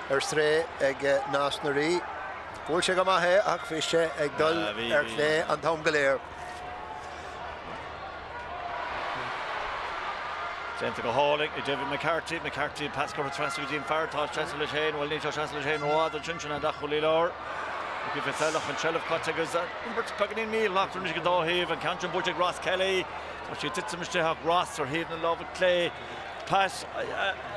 ar strae ag Nás na Rí. Bhuail sé go maith é ach bhí sé ag dul ar chlé an t-am go léir. Déanta go hálainn ag David McCarthy. McCarthy pas curtha trasna go dtí an fear atá ag seasamh leis féin. Bhuel, níl sé ag seasamh leis féin rófhada ansin, sin an dá chúlaí láir. Lucky Fitzell ach an tseilbh caite agus imirt beagáinín míshlachtmhar anois ag an dá thaobh. An ceann sin buailte ag Ross Kelly. Tá sé ag titim isteach ach Ross ar thaobh na láimhe clé. Pas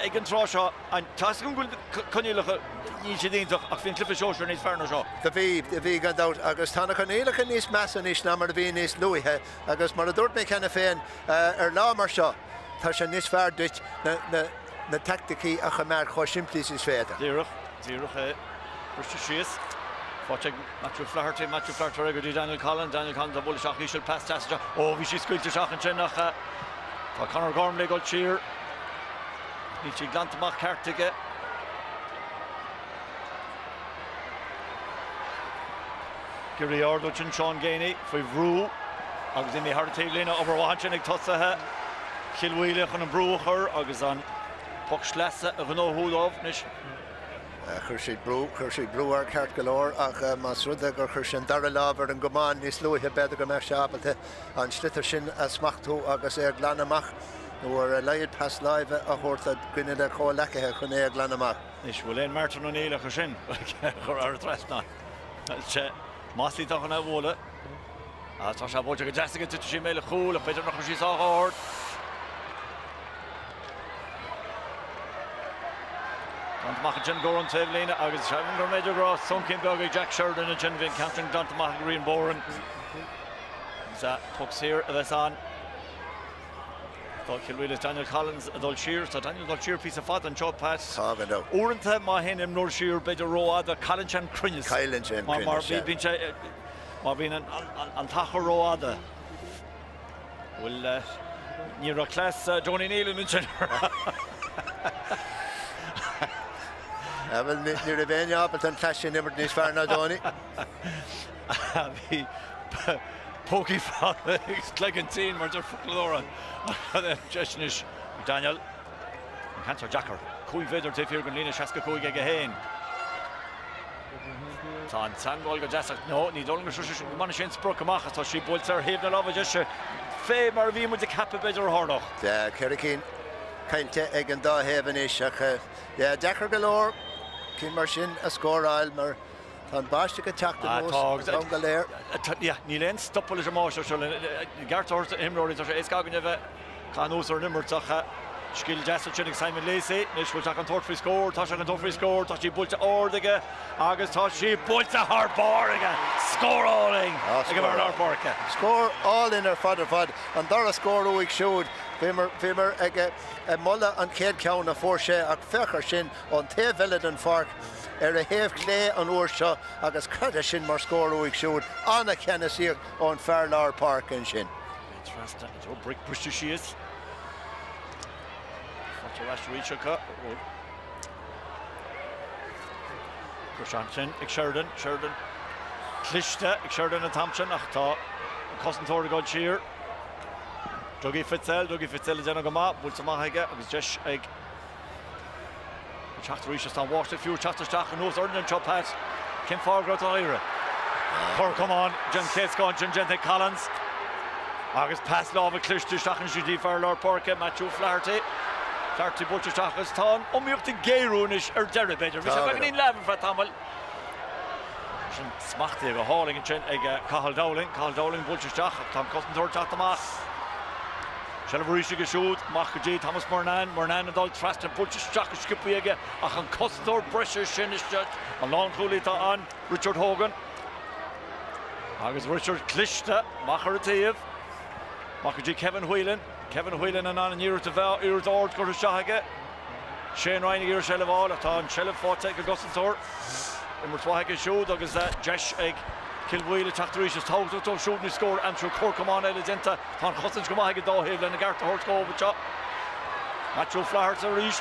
ag an tráth seo. Tá a fhios agam go bhfuil coinníollacha, níl siad iontach ach bhí an cluiche sóisir níos fearr ná seo. Do bhí, do bhí gan dabht agus tá na coinníollacha níos measa anois ná mar a bhí níos luaithe agus mar a dúirt mé cheana féin, ar lá mar seo. Tá sé níos fearr duit na teaicticí a choimeád chomh simplí is is féidir. Díreach, díreach é. Briste síos. Faighte ag Matthew Flaherty, Matthew Flaherty ar aghaidh go dtí Daniel Collins, Daniel Collins á bualadh isteach íseal, pas deas isteach. Ó, bhí sí scaoilte isteach ansin ach tá Conor Gormley ag dul siar. Níl sí glanta amach ceart aige. Ag iarraidh ardú ansin Seán Geaney faoi bhrú agus imithe thar an taobhlíne. Obair mhaith ansin ag tosaithe Chill Mhaoile chun an brú a chur agus an poc sleasa a ghnóthú dóibh anois. Chuir siad brú, chuir siad brú air ceart go leor ach más rud é gur chuir sé an dara lámh ar an gcamán níos luaithe b'fhéidir go mbeadh sé ábalta an sliotar sin a smachtú agus é a ghlanadh amach nó ar a laghad pas láimhe a thabhairt do dhuine dá chomhleacaithe chun é a ghlanadh amach. Anois, bhfuil aon Martin O'Neill acu sin a chur thar an trasnán? Bhuel, sea, Mossy atá chun é a bhualadh. Ah, tá sé buailte go deas aige, titfidh sí i mbéal an chúil, ach b'fhéidir nach raibh sí sách ard. Glanta amach ansin go an taobhlíne agus sílim gur mb'fhéidir go raibh soncín beag ag Jack Sheridan ansin, bhí an ceann sin glanta amach ag Rian Boran. Agus poc saor a bheas ann. Tá Cill Mhaoile is Daniel Collins ag dul siar. Tá Daniel ag dul siar píosa fada anseo, Pat. Tá, gan dabht. Uaireanta má théann imreoir siar b'fhéidir rófhada, cailleann sé an cruinneas. Cailleann sé an cruinneas, sea. Mar bíonn sé, má bhíonn an t-achar rófhada. Bhuel, ní raibh cleas Donie Nealon ansin. Bhuel, ní raibh éinne ábalta an cleas sin a imirt níos fearr ná Donie. Bhí pócaí fada agus cloigeann tinn mar deir foclóir an deis anois ag Daniel. An ceann seo deacair. 5 mhéadar taobh thiar den líne 65 aige féin. Tá an teagmháil go deas ach no, ní dóigh liom go go mbainfidh sé an sprioc amach ach tá sí buailte ar thaobh na láimhe deise fé mar a bhí muid ag ceapadh b'fhéidir a tharlódh. Tá 4 cinn caillte ag an dá thaobh anois ach deacair go leor cinn mar sin a scóráil mar Tá an bháisteach ag teacht anuas an t-am go léir. Níl aon stopadh leis an mbáisteach seo. I gceart a thabhairt d'imreoirí, tá sé éasca againne a bheith ag caitheamh anuas ar an imirt ach scil deas ansin ag Simon Lacey. Anois bhfuil sé chun tabhairt faoi scór? Tá sé chun tabhairt faoi scór. Tá sí buailte ard aige agus tá sí buailte thar barr aige. Scór álainn ag an bhfear lár páirce. Scór álainn ar fad ar fad. An dara scór uaidh siúd. Bhíomar ag moladh an chéad cheann a fuair sé ach féach ar sin ón taobh eile den pháirc. ar a thaobh clé an uair seo agus cad é sin mar scór uaidh siúd, an-cheannasaíocht ón fear lár páirce ansin. Trasna Joe Brick briste síos. Faighte ar ais arís acu. Curtha ansin ag Sheridan. Sheridan cliste ag Sheridan an t-am sin ach tá an cosantóir ag dul siar. Dougie Fitzell, Dougie Fitzell ag déanamh go maith, buailte amach aige agus deis ag Teacht arís is tá an bháisteach fiú ag teacht isteach anuas orainn anseo Pat. Cén fáth go raibh tú á iarraidh? Cor camán den chéad scoth ansin déanta ag Collins. Agus pas láimhe cliste isteach ansin go dtí fear lár páirce, Matthew Flaherty. Flaherty buailte isteach agus tá an iomaíocht ag géarú anois ar deireadh b'fhéidir. Bhí sé beagáinín leamh ar feadh tamaill. Sin smachtaithe go hálainn ansin ag Cathal Dowling. Cathal Dowling buailte isteach ach tá an cosantóir ag teacht amach. Seilbh arís aige siúd, amach go dtí Thomas Murnane. Murnane ag dul trasna, buailte isteach go sciobtha aige ach an cosantóir breise sin isteach. An lánchúlaí atá ann, Richard Hogan. Agus Richard cliste, amach ar an taobh. Amach go dtí Kevin Whelan. Kevin Whelan in ann an iarracht a mheá, iarracht ard curtha isteach aige. Shane Ryan ag iarraidh seilbh a fháil ach tá an tseilbh faighte ag an gcosantóir. Imirt mhaith aige siúd agus deis ag Cill Mhaoile teacht arís. Is tábhachtach dóibh siúd anois scór a aimsiú. Cor camáin eile déanta. Tá an chosaint go maith ag an dá thaobh lena gceart a thabhairt dóibh anseo. Matthew Flaherty arís.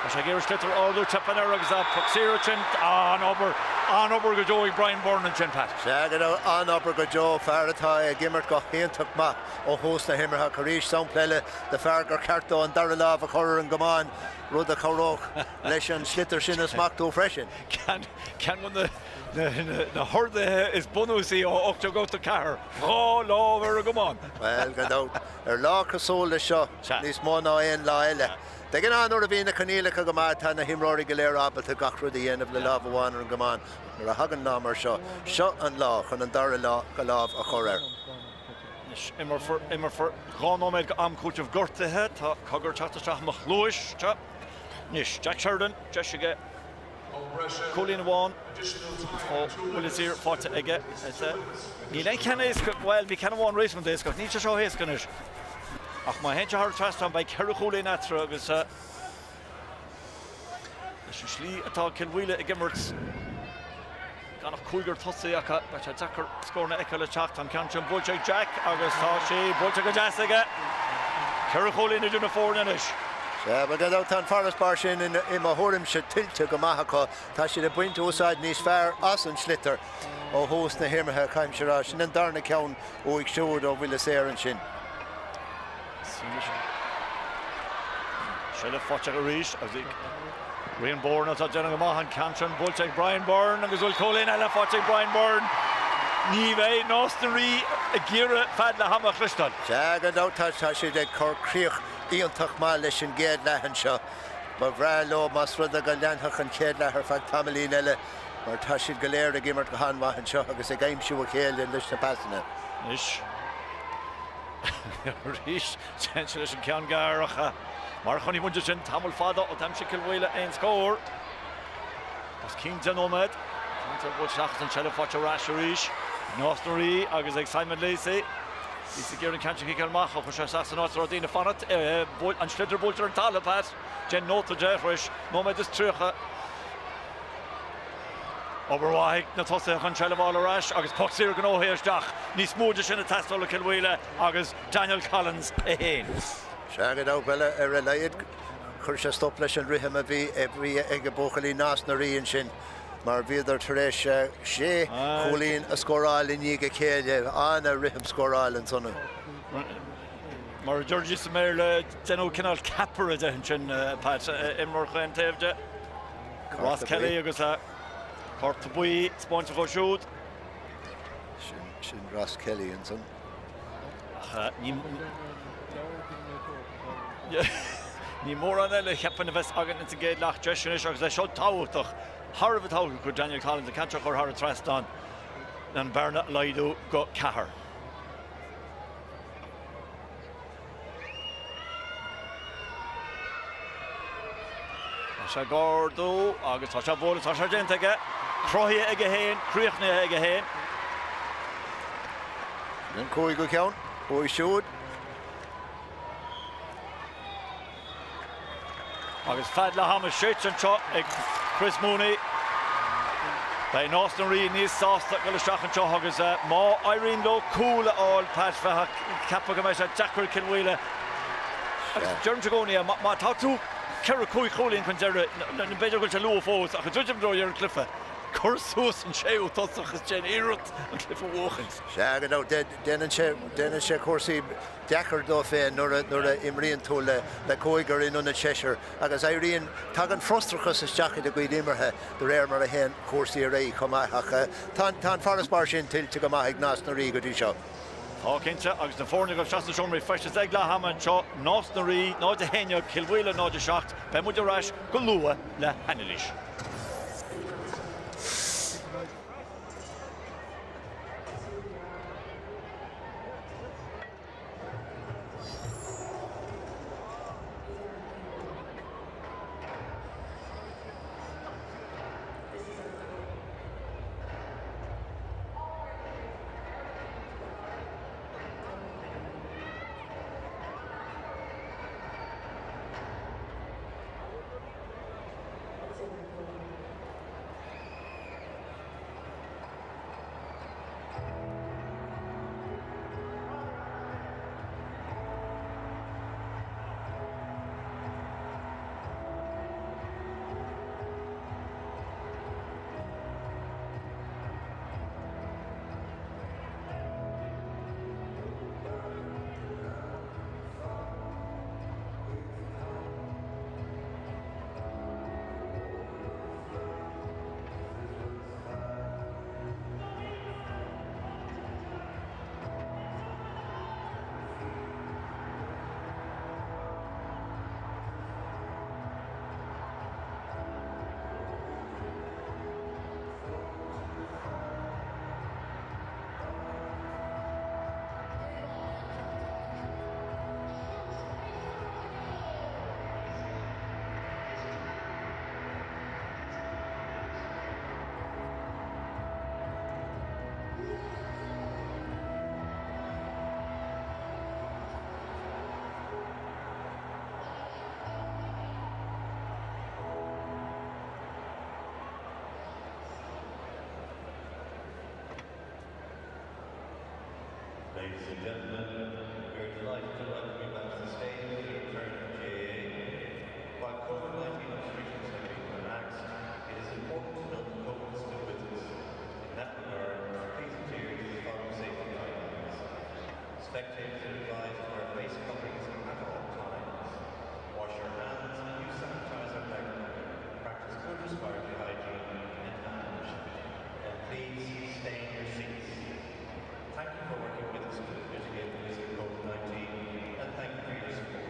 Tá sé ag iarraidh sliotar a ardú, teipeann air agus poc saor ansin. An-obair, an-obair go deo ag Brian Byrne ansin, Pat. Sea, an-obair go deo. Fear atá ag imirt go hiontach maith ó thús na himeartha ach arís sampla eile de fear gur cheart dó an dara lámh a chur ar an gcamán, rud a chabhródh leis an sliotar sin a smachtú freisin. Ceann de na horduithe is bunúsaí ó 1884, 2 lámh ar an gcamán! Bhuel, gan dabht, ar lá cosúil le seo, níos mó ná aon lá eile. De ghnáth nuair a bhíonn na coinníollacha go maith, tá na himreoirí go léir ábalta gach rud a dhéanamh le lámh amháin ar an gcamán. Nuair a thagann lá mar seo, seo an lá chun an dara lámh a chur air. Anois, imeofar, imeofar 2 nóiméad go am cúitimh gortaithe. Tá cogar ag teacht isteach i mo chluais. Anois, Jack Sheridan, deis aige cúilín amháin ó bhuille saor faighte aige. Níl aon cheann éasca, bhuel, bhí ceann amháin réasúnta éasca ach níl sé seo éasca anois. Ach má théann sé thar an trasnán beidh ceithre chúilín eatarthu agus leis an slí atá Cill Mhaoile ag imirt, gan ach cúigear tosaí acu, beidh sé deacair scóranna a fheiceáil ag teacht. Tá an ceann sin buailte ag Jack agus tá sé buailte go deas aige. Ceithre chúilín idir na foirne anois. Sea, bhuel gan dabht tá an farasbarr sin i mo thuairimse tuillte go maith acu. Tá siad ag baint úsáid níos fearr as an sliotar ó thús na himeartha, caithfimse a rá. Sin an darna ceann uaidh siúd ó bhuille saor ansin. Seilbh faighte arís agus ag Rian Bourne atá ag déanamh go maith an ceann sin buailte ag Brian Byrne agus bhfuil cúilín eile faighte ag Brian Byrne. Ní bheidh Nás na Rí ag iarraidh fad le ham a chloisteáil. Sea, gan dabht tá siad ag cur críoch iontach maith leis an gcéad leath anseo. Ba bhreá leo más rud é go leanfadh an chéad leath ar feadh tamaillín eile mar tá siad go léir ag imirt go han-mhaith anseo agus ag aimsiú a chéile leis na pasanna. Anois. Arís, téann sé leis an ceann gearr ach mar a chonaic muid ansin tamall fada ó d'aimsigh Cill Mhaoile aon scór. Os cionn 10 nóiméad, ceann seo buailte isteach agus an tseilbh faighte ar ais arís ag Nás na Rí agus ag Simon Lacey. Lacey ag iarraidh an ceann sin a chiceáil amach ach chuir sé isteach san áit a raibh daoine ag fanacht. An sliotar buailte ar an talamh, Pat. Déan nóta de tar éis nóiméad is 30. Obair mhaith ag na tosaithe chun seilbh a fháil ar ais agus poc saor gnóthaithe isteach. Níos mó de sin ag teastáil ó Cill Mhaoile agus Daniel Collins é féin. Sea, gan dabht, bhuel, ar a laghad chuir sé stop leis an rithim a bhí ag buachaillí Nás na Rí ansin mar bhíodar tar éis sé chúilín a scóráil i ndiaidh a chéile. Ana-rithim scóráil ansan. Mar a deirdís sa mBéarla, deineadh cineál ceapaire de ansin, Pat, imreoir chaon taobh de. Ross Kelly agus cárta buí spáinte dhó siúd. Sin Ross Kelly ansan. Ach ní ní mórán eile cheapfainn a bheas againn ins an gcéad leath. Deis anois agus é seo tábhachtach, thar a bheith tábhachtach do Daniel Collins an ceann seo a chur thar an trasnán, an bhearna a laghdú go ceathair. Tá sé ag ardú agus tá sé ag bualadh, tá sé déanta aige, cruthaithe aige féin, críochnaithe aige féin. An cúigiú ceann uaidh siúd. Agus fead leath ama séidte anseo ag Chris Mooney. Beidh Nás na Rí níos sásta dul isteach anseo agus má éiríonn leo cúl a fháil, Pat, bheifeá ag ceapadh go mbeidh sé deacair ag Cill Mhaoile. Agus deirimse i gcónaí é, má tá tú ceithre, cúig chúilín chun deiridh, b'fhéidir go bhfuil sé luath fós ach ag druidim i dtreo dheireadh an chluiche, cuir suas an séú tosach is déan iarracht an cluiche a bhuachaint. Sea, gan dabht, déanann sé, déanann sé cúrsaí. deacair dó féin nuair a imríonn tú le cúigear in ionad seisear agus éiríonn, tagann frustrachas isteach i do chuid imeartha de réir mar a théann cúrsaí ar aghaidh chomh maith ach tá an farasbarr sin tuillte go maith ag Nás na Rí go dtí seo. Tá cinnte, agus na foirne ag dul isteach sna seomraí feistis ag leath ama anseo, Nás na Rí 0-11, Cill Mhaoile 0-7, beidh muid ar ais go luath le hanailís. Ladies and gentlemen, we are delighted to welcome you back to the stadium for the return of GAA. While COVID-19 restrictions have been relaxed, it is important to note that COVID is still with us. In that regard, please adhere to the following safety guidelines. Spectators are advised to wear face coverings at all times. Wash your hands and use sanitizer regularly. Practice good respiratory hygiene and hand washing. And please stay in your seats. Thank you for working with us to mitigate the risk of COVID-19 and thank you for your support.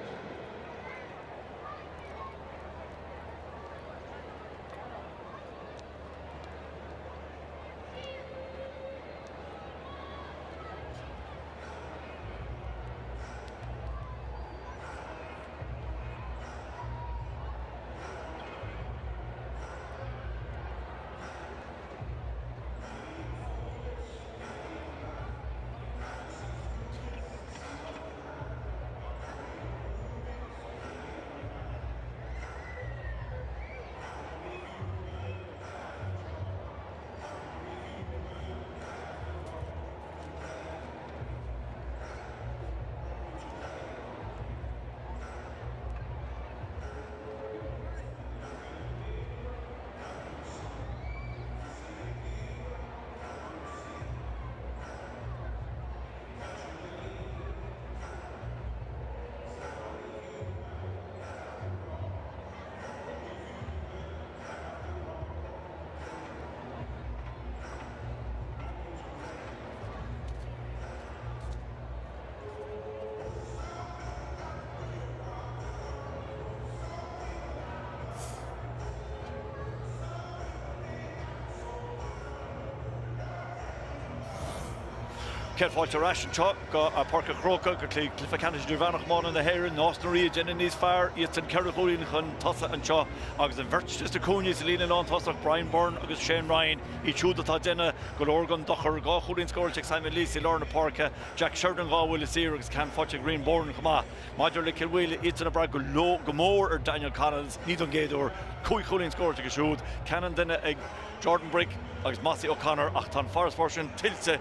Céad fáilte ar ais anseo go Páirc an Chrócaigh go Cluiche Ceannais Idirmheánach Iomána na hÉireann. Nás na Rí ag déanamh níos fearr, iadsan ceithre chúilín chun tosaigh anseo agus an bheirt sna cúinní sa líne lántosach, Brian Byrne agus Shane Ryan, iad siúd atá ag déanamh go leor den dochar. Dhá chúilín scóráilte ag Simon Lacey i lár na páirce, Jack Sheridan dhá bhuille saor agus ceann faighte ag Rian Boran chomh maith. Maidir le Cill Mhaoile, iadsan ag brath go mór ar Daniel Collins, ní don gcéad uair, cúig chúilín scóráilte aige siúd, ceann an duine ag Jordan Brick agus Mossy O'Connor ach tá an farasbarr sin tuillte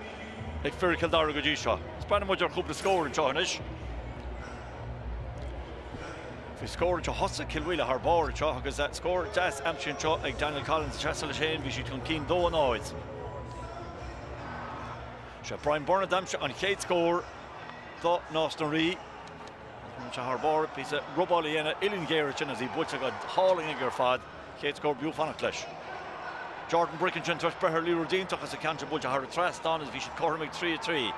ag fir Chill Dara go dtí seo. Is breathnóidh muid ar chúpla scór anseo anois. Bhí scór anseo, thosaigh Cill Mhaoile thar barr anseo agus scór deas aimsithe anseo ag Daniel Collins ag seasamh leis féin, bhí siad chun cinn 2-0. Sé Brian Byrne a d'aimsigh an chéad scór do Nás na Rí. Bhí sé thar barr, píosa robáil a dhéanamh uillinn ghéar ansin agus í buailte go hálainn aige ar fad. Chéad scór b'fhiú fanacht leis. Jordan Brick ansin tar éis breith ar liathróid iontach agus an ceann sin buailte thar an trasnán agus bhí siad cothrom ag 3 3.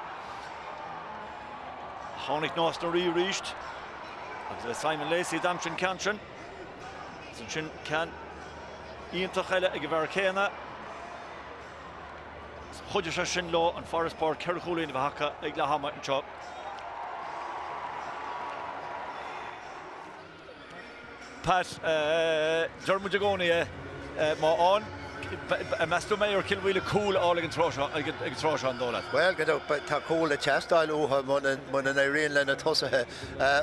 Tháinig Nás na Rí arís agus le Simon Lacey a d'aimsigh an ceann sin. Agus ansin ceann iontach eile ag an bhfear céanna. Chuidigh sé sin leo an farasbarr ceithre chúilín a bheith acu ag leath ama anseo. Pat, deir muid i gcónaí é, má fhaigheann, meas tú an mbeidh ar Chill Mhaoile cúl a fháil ag an tráth seo, ag an tráth seo an dóigh leat? Bhuel, gan dabht, tá cúl ag teastáil uathu muna n-éiríonn le na tosaithe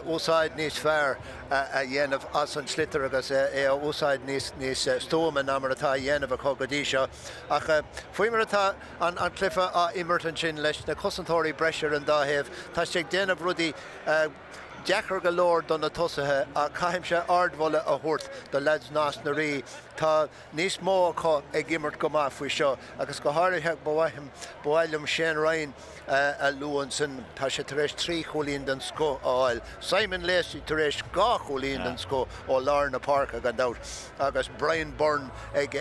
úsáid níos fearr a dhéanamh as an sliotar agus é a úsáid níos stuama ná mar atá á dhéanamh acu go dtí seo. Ach faoi mar atá an cluiche á imirt ansin leis na cosantóirí breise ar an dá thaobh, tá sé ag déanamh rudaí deacair go leor do na tosaithe ach caithfimse ardmholadh a thabhairt do leaids Nás na Rí. Tá níos mó acu ag imirt go maith faoi seo agus go háirithe ba mhaith liom Shane Ryan a lua ansin. Tá sé tar éis trí chúilín den scoth a fháil. Simon Lacey tar éis dhá chúilín den scoth ó lár na páirce gan dabht agus Brian Byrne ag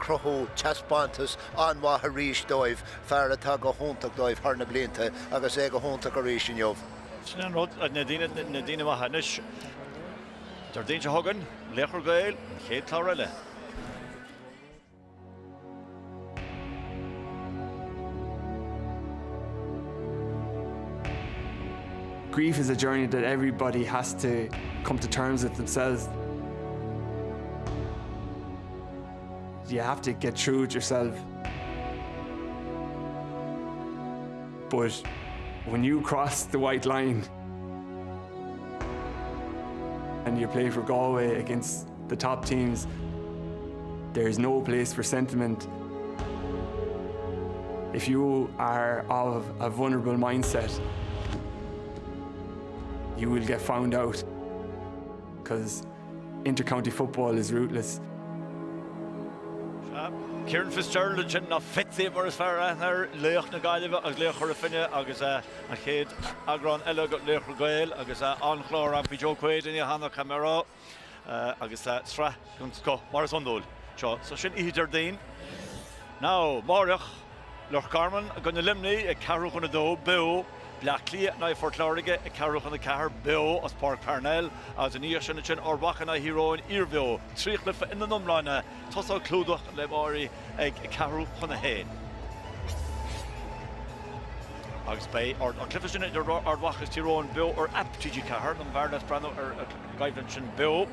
cruthú taispeántas an-mhaith arís dóibh, fear atá go hiontach dóibh thar na blianta agus é go hiontach arís inniu. Sin an rud, na daoine, na daoine maithe. Anois, Déardaoin seo chugainn, Laochra Gael, an chéad chlár eile. Grief is a journey that everybody has to come to terms with themselves. You have to get through it yourself. But when you cross the white line and you play for Galway against the top teams, there is no place for sentiment. If you are of a vulnerable mindset, you will get found out because intercounty football is ruthless. Sea, Kieran Fitzgerald ansin, nó Fitzy mar is fearr aithne air, laoch na Gaillimhe agus laoch Chora Finne agus an chéad eagrán eile de Laochra Gael agus an-chlár ann faoi Joe Quaid inniu cheana, caithfidh mé a rá. Agus sraith den scoth, mar is iondúil. Seo, so sin oíche Déardaoin. Now, amáireach, Loch Garman i gcoinne Luimnigh ag ceathrú chun a dó, beo. Bleá Cliath in aghaidh Phort Láirge ag ceathrú chun a ceathair, beo as Páirc Parnell. Agus ina dhiaidh sin ansin, Ard Mhacha in aghaidh Thír Eoghain, iarbheo. 3 chluiche ina n-iomláine. Tosóidh clúdach an lae amáirigh ag ceathrú chun a haon. Agus beidh an cluiche sin idir Ard Mhacha agus Tír Eoghain beo ar aip TG4, dá mb'fhearr leat breathnú ar an gcoimhlint sin beo.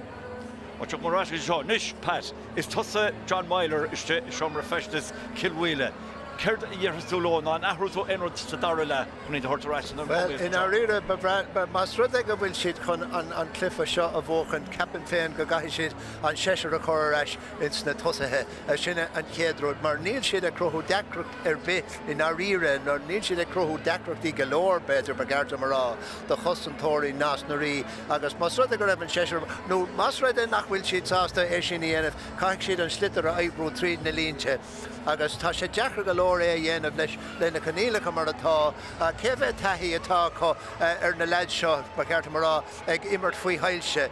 Ó tiocfaidh muid ar ais go dtí seo anois, Pat, is tusa John Meyler istigh i seomra feistis Chill Mhaoile. Céard a dhéarfas tú leo nó an athróidh tú aon rud sa dara leath chun iad a thabhairt ar ais san Bhuel, i ndáiríre, ba bhreá, más rud é go bhfuil siad chun an cluiche seo a bhuachan, ceapaim féin go gcaithfidh siad an seisear a chur ar ais ins na tosaithe. Sin an chéad rud, mar níl siad ag cruthú deacracht ar bith i ndáiríre, nó níl siad ag cruthú deacrachtaí go leor, b'fhéidir, ba cheart dom a rá, do chosantóirí Nás na Rí. Agus más rud é go raibh an seisear, nó más rud é nach bhfuil siad sásta é sin a dhéanamh, caithfidh siad an sliotar a oibriú tríd na línte. Agus tá sé deacair go leor é a dhéanamh leis, le na coinníollacha mar atá. Cé mhéad taithí atá acu ar na leaids seo, ba cheart dom a rá, ag imirt faoi shoilse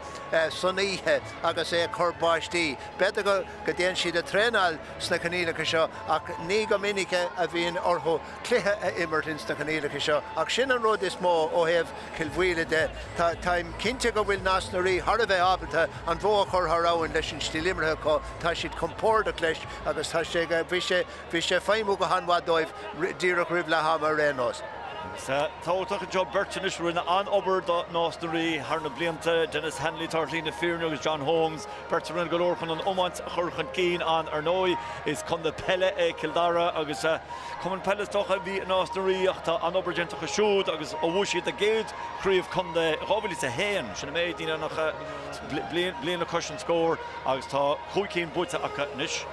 san oíche agus é ag cur báistí? B'fhéidir go dtéann siad ag traenáil sna coinníollacha seo ach ní go minic a bhíonn orthu cluiche a imirt ins na coinníollacha seo. Ach sin an rud is mó ó thaobh Chill Mhaoile de. Táim cinnte go bhfuil Nás na Rí thar a bheith ábalta an bhó a chur thar abhainn leis an stíl imeartha acu. Tá siad compordach leis agus tá sé, bhí sé, bhí sé ag feidhmiú go han-mhaith dóibh díreach roimh leath ama ar aon nós. Tábhachtach anseo beirt anois a rinne an-obair do Nás na Rí thar na blianta, Denis Hanley, atá ar shlí na fírinne, agus John Holmes, beirt a rinne go leor chun an iomáint a chur chun cinn ann. Ar ndóigh, is contae peile é Cill Dara agus cumann peile is dócha a bhí i Nás na Rí ach tá an-obair déanta acu siúd agus ó bhuaigh siad a gcéad chraobh contae i 2001, sin an méid, níl ann ach bliain le cois an scór agus tá chúig cinn buaite acu anois.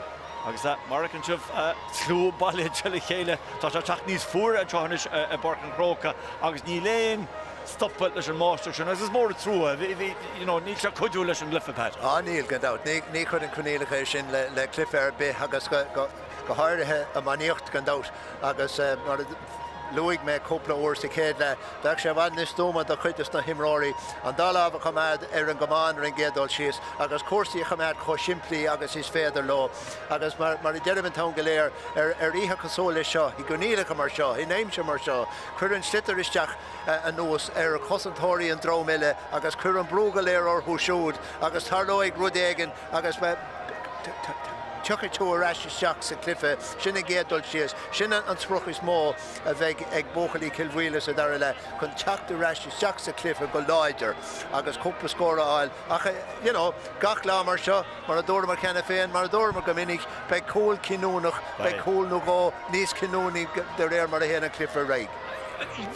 Agus mar a fheiceann sibh, slua bailithe le chéile, tá sé ag teacht níos fuaire anseo anois i bPáirc an Chrócaigh agus níl aon stopadh leis an mbáisteach sin agus is mór an trua, you know, níl sé ag cuidiú leis an gcluiche, Pat. Á níl, gan dabht. Ní chuireann coinníollacha sin le cluiche ar bith agus go háirithe iománaíocht, gan dabht. Agus mar a luaigh mé cúpla uair sa chéad leath, bheadh sé i bhfad níos stuama do chuid de na himreoirí an dá lámh a choimeád ar an gcamán ar an gcéad dul síos agus cúrsaí a choimeád chomh simplí agus is féidir leo. Agus mar a deirim an t-am go léir, ar oíche cosúil leis seo, i gcoinníollacha mar seo, in aimsir mar seo, cuir an sliotar isteach anuas ar chosantóirí an dream eile agus cuir an brú go léir orthu siúd agus tarlóidh rud éigin agus tiocfaidh tú ar ais isteach sa chluiche. Sin an gcéad dul síos. Sin an sprioc is mó a bheidh ag buachaillí Chill Mhaoile sa dara leath, chun teacht ar ais isteach sa chluiche go láidir agus cúpla scór a fháil. Ach, you know, gach lá mar seo, mar a dúramar cheana féin, mar a dúramar go minic, beidh cúl cinniúnach, beidh cúl nó dhó níos cinniúnaí de réir mar a théann an cluiche ar aghaidh.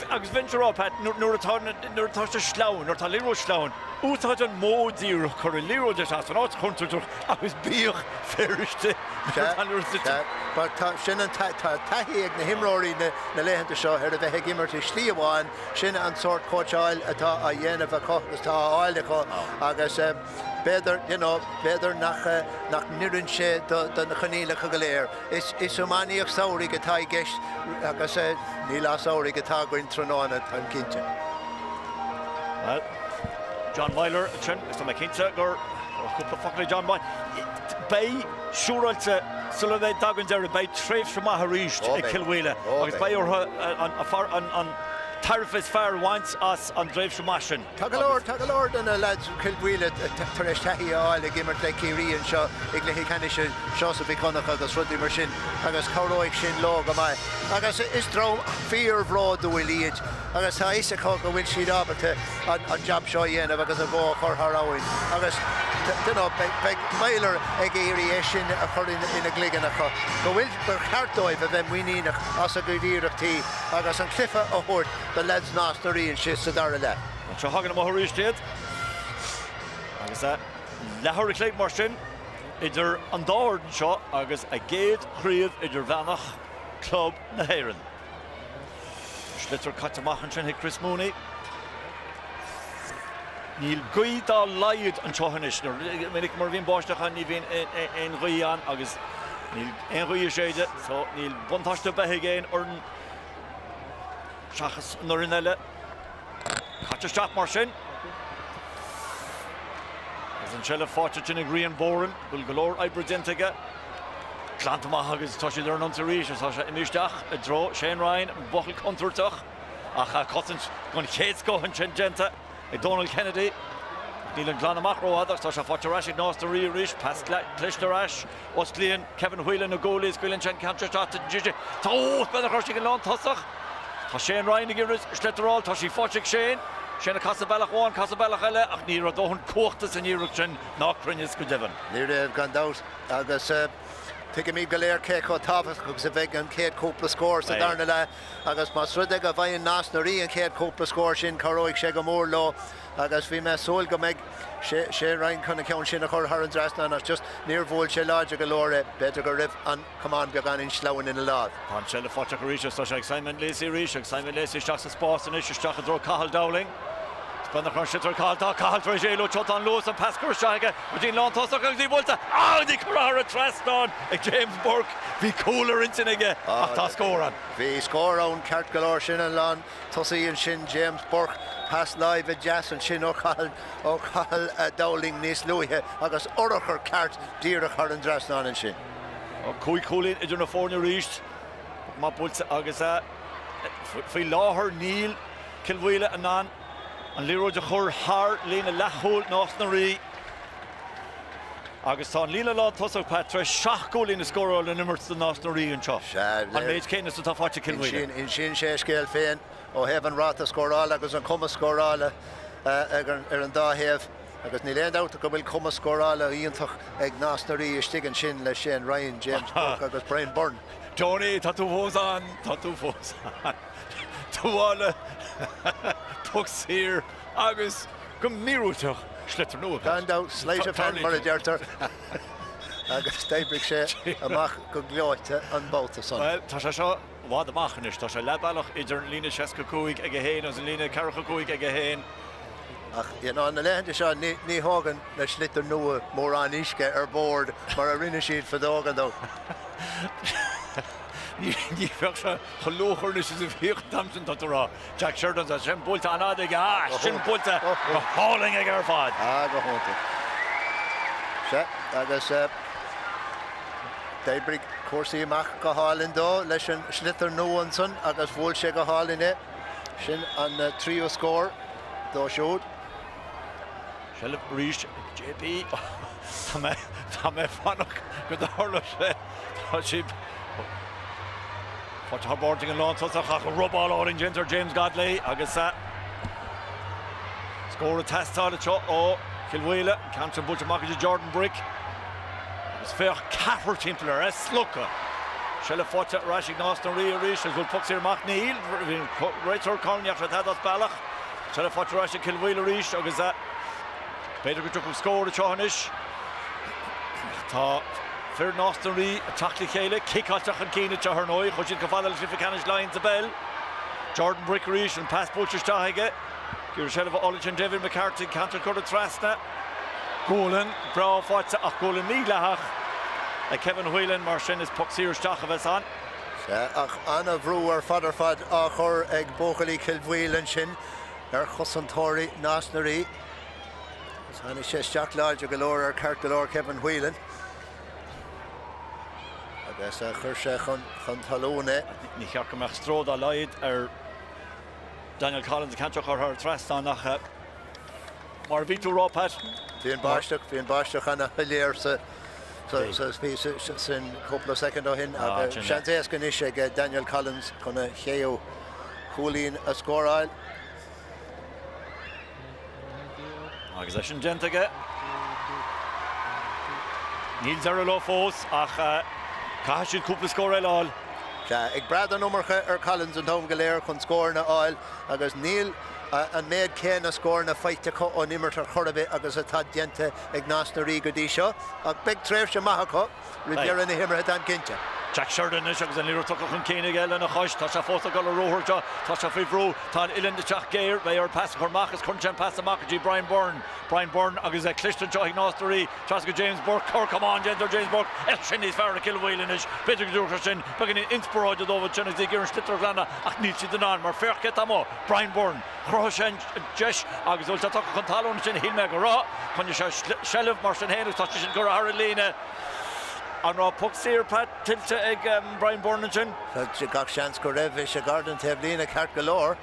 Agus bheinnse ag rá, Pat, nuair atá, nuair atá sé sleamhain, nuair atá an liathróid sleamhain, úsáid an modh díreach, cuir an liathróid isteach san áit chontúirteach agus bíodh féar istigh nuair atá an liathróid suite. Sea, mar tá, sin an, tá taithí ag na himreoirí na, na laethanta seo ar a bheith ag imirt i slí amháin, sin an sórt cóitseáil atá á dhéanamh acu agus atá á fháil acu agus b'fhéidir, you know, b'fhéidir nach, nach n-oireann sé do, do na coinníollacha go léir. Is iománaíocht samhraidh atá i gceist agus ní lá samhraidh atá againn tráthnóna, táim cinnte. Bhuel, John Meyler ansin, is tá mé cinnte gur cúpla focal ag John Meyler. Beidh siúráilte sula mbeidh dtagann deireadh, beidh tréimhse maith arís ag Cill Mhaoile agus beidh orthu an tairbhe is fearr a bhaint as an dtréimhse maith sin. Tá go leor, tá go leor de na leaids Chill Mhaoile tar éis taithí a fháil ag imirt le Ciarraí anseo i gcluichí ceannais Seosamh Mhic Dhonncha agus rudaí mar sin agus cabhróidh sin leo go maith. Agus is dream fíorbhródúil iad agus tá a fhios acu go bhfuil siad ábalta an jab seo a dhéanamh agus an bhó a chur thar abhainn agus you know beidh Meyler ag iarraidh é sin a chur ina gcloigeann acu go bhfuil, gur cheart dóibh a bheith muiníneach as a gcuid iarrachtaí agus an cluiche a thabhairt do leaids Nás na Rí ansin sa dara leath. Anseo thagann amach arís iad agus leathuair a chloig mar sin idir an dá fhoireann seo agus a gcéad chraobh idirmheánach. Club na hÉireann. Sliotar caite amach ansin chuig Chris Mooney. Níl gaoth dá laghad anseo anois. Minic mar a bhíonn báisteach ann ní bhíonn aon ghaoth ann agus níl aon ghaoth ag séideadh so níl buntáiste ar bith ag aon fhoireann seachas an fhoireann eile. Caite isteach mar sin. Agus an tseilbh faighte ansin ag Rian Boran, bhfuil go leor oibre déanta aige. Glanta amach agus tá siad ar an ionsaí arís agus tá sé imithe isteach i dtreo Shane Ryan, an buachaill contúirteach ach cosaint den chéad scoth ansin déanta ag Donal Kennedy. Níl an glanadh amach rófhada ach tá sé faighte ar ais ag Nás na Rí arís. Pas cliste ar ais. Osclaíonn Kevin Whelan na guaillí, scaoileann sé an ceann seo isteach. Tá bean a chuir sé ag an lántosach. Tá Shane Ryan ag iarraidh sliotar a fháil. Tá sí faighte ag Shane. Shane ag casadh bealach amháin, casadh bealach eile ach ní raibh dóthain cumhachta san iarracht sin ná cruinneas go deimhin. Ní raibh, gan dabht. Agus tuigimid go léir cé chomh tábhachtach agus a bheidh an chéad chúpla scór sa darna leath agus más rud é go bhfaigheann Nás na Rí an chéad chúpla scór sin, cabhróidh sé go mór leo agus bhí mé ag súil go mbeidh Shane Ryan chun an ceann sin a chur thar an dtrasnán ach just níor bhuail sé láidir go leor é, b'fhéidir go raibh an camán beagáinín sleamhain ina láimh. Tá an tseilbh faighte arís agus tá sé ag Simon Lacey arís agus Simon Lacey isteach sa spás anois, isteach i dtreo Cathal Dowling. Bean a chuireann sliotar ar Cathal, tá Cathal tar éis éalú anseo, tá an luas, an pas curtha isteach aige go dtí an lántosach agus í buailte agus í curtha thar an trasnán ag James Burke. Bhí cúl ar intinn aige ach tá scór ann. Bhí scór ann ceart go leor, sin an lán tosaí ansin James Burke, pas láimhe deas ansin ó Chathal, ó Chathal Dowling níos luaithe agus urchar ceart díreach thar an dtrasnán ansin. 5 chúilín idir na foirne arís. Maith buailte agus faoi láthair níl Cill Mhaoile in ann an liathróid a chur thar líne leathchúil Nás na Rí agus tá an líne lántosach, Pat, tar éis 7 gcúilín a scóráil in imirt do Nás na Rí anseo, an méid céanna is atá faighte ag Cill Mhaoile. Insíonn sé a scéal féin ó thaobh an ráta scórála agus an cumas scórála ar an dá thaobh agus níl aon dabht go bhfuil cumas scórála iontach ag Nás na Rí istigh ansin le Shane Ryan, James Burke agus Brian Byrne. Tony, tá tú fós ann, tá tú fós ann. Tuáille, poc saor agus go míorúilteach sliotar nua. Gan dabht, sleight of hand mar a deirtear agus d'oibrigh sé amach go gleoite an babhta san. Bhuel, tá sé seo i bhfad amach anois. Tá sé leath bealach idir an líne 65 ag 1 agus an líne 45 ag 1. Ach you know, na laethanta seo ní ní thógann na sliotair nua mórán uisce ar bord mar a rinne siad fadó gan dabht. Ní bheadh sé chomh luachmhar anois is a bhíodh an t-am sin, tá tú a rá. Jack Sheridan, tá sin buailte an-fhada aige, ah, sin buailte go hálainn aige ar fad. Ah, go hiontach. Sea, agus d'oibrigh cúrsaí amach go hálainn dó leis an sliotar nua ansan agus bhuail sé go hálainn é. Sin an tríú scór dó siúd. Seilbh arís ag JP. Tá mé, tá mé ag fanacht go dtarlóidh sé. Tá siad faighte thar bord ag an lántosach ach robáil álainn déanta ar James Godley agus scór ag teastáil anseo ó Chill Mhaoile. An ceann sin buailte amach ag Jordan Brick agus féach ceathrar timpeall air, é slogtha. Seilbh faighte ar ais ag Nás na Rí arís agus bhfuil poc saor amach? Níl. Bhí an réiteoir ag cáineadh tada as bealach. Seilbh faighte ar ais ag Cill Mhaoile arís agus b'fhéidir go dtiocfadh scór anseo anois. Tá fir Nás na Rí ag teacht le chéile, ciceáilte chun cinn anseo ar ndóigh. Chuaigh siad chomh fada le cluiche ceannais Laighean sa bpeil. Jordan Brick arís, an pas buailte isteach aige. Iarraidh seilbh a fháil ansin David McCarthy, ceann curtha trasna. Gualainn breá faighte ach gualainn mídhleathach ag Kevin Whelan, mar sin is poc saor isteach a bheas ann. Sea, ach an-bhrú ar fad ar fad á chur ag buachaillí Chill Mhaoile ansin ar chosantóirí Nás na Rí. Agus tháinig sé isteach láidir go leor ar ceart go leor Kevin Whelan agus chuir sé chun talún é. Ní cheart go mbeadh stró dá laghad ar Daniel Collins an ceann seo a chur thar an trasnán ach mar a bhí tú a rá, Pat. Bhí an báisteach, bhí an báisteach ana-shoiléir sa phíosa sin cúpla soicind ó shin ach seans éasca anois ag Daniel Collins chun a shéú chúilín a scóráil. Agus é sin déanta aige, níl deireadh leo fós ach caithfidh siad cúpla scór eile a fháil. Sea, ag brath an iomarca ar Collins an t-am go léir chun scóranna a fháil agus níl an méid céanna scóranna faighte acu ón imirt ar chor ar bith agus atá déanta ag Nás na Rí go dtí seo ach beidh tréimhse maith acu roimh dheireadh na himeartha, táim cinnte. Jack Sheridan anois agus an liathróid tugtha chun cinn aige lena chois. Tá sé fós ag dul ar ruathar anseo. Tá sé faoi bhrú. Tá an uillinn ag teacht géar. Beidh air pas a chur amach agus cuireann sé an pas amach go dtí Brian Byrne. Brian Byrne agus é cliste anseo ag Nás na Rí. Trasna go James Burke. Cor camáin déanta ar James Burke. É sin níos fearr ag Cill Mhaoile anois. B'fhéidir go dtabharfadh sé sin beagáinín inspioráide dóibh ansin agus iad ag iarraidh an sliotar a ghlanadh ach níl siad in ann mar féach cé atá amuigh. Brian Byrne. Chruthaigh sé an deis agus bhfuil sé tugtha chun talún ansin? Shíl mé go raibh. Choinnigh sé seilbh mar sin féin agus tá sé sin curtha thar an líne. An raibh poc saor, Pat, tuillte ag Brian Byrne ansin? Tá gach seans go raibh. Bhí sé gar don taobhlíne ceart go leor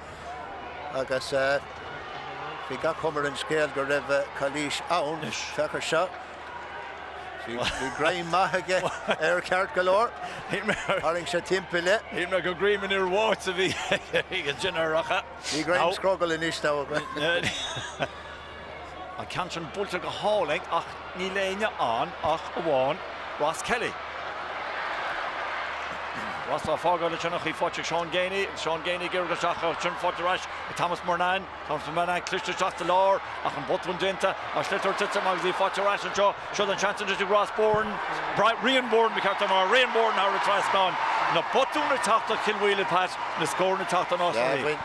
agus bhí gach cuma ar an scéal go raibh calaois ann. Féach ar seo. Bhí greim maith aige air ceart go leor. Tharraing sé timpeall é. Shíl mé gur greim an fhir bháite a bhí ansin air ach. Ní greim scrogaill anois ná. An ceann sin buailte go hálainn ach níl éinne ann ach amháin Ross Kelly. Ross á fágáil ansin ach í faighte ag Seán Geaney agus Seán Geaney ag iarraidh isteach ansin faighte ar ais ag Thomas Murnane. Thomas Murnane cliste isteach sa lár ach an botún déanta, an sliotar ag titim agus í faighte ar ais anseo. Seo an seans anois ag Ross Bourne, Rian Bourne ba cheart dom a rá, Rian Bourne thar an trasnán. Na botúin ag teacht do Chill Mhaoile, Pat, na scóranna ag teacht do Nás na Rí.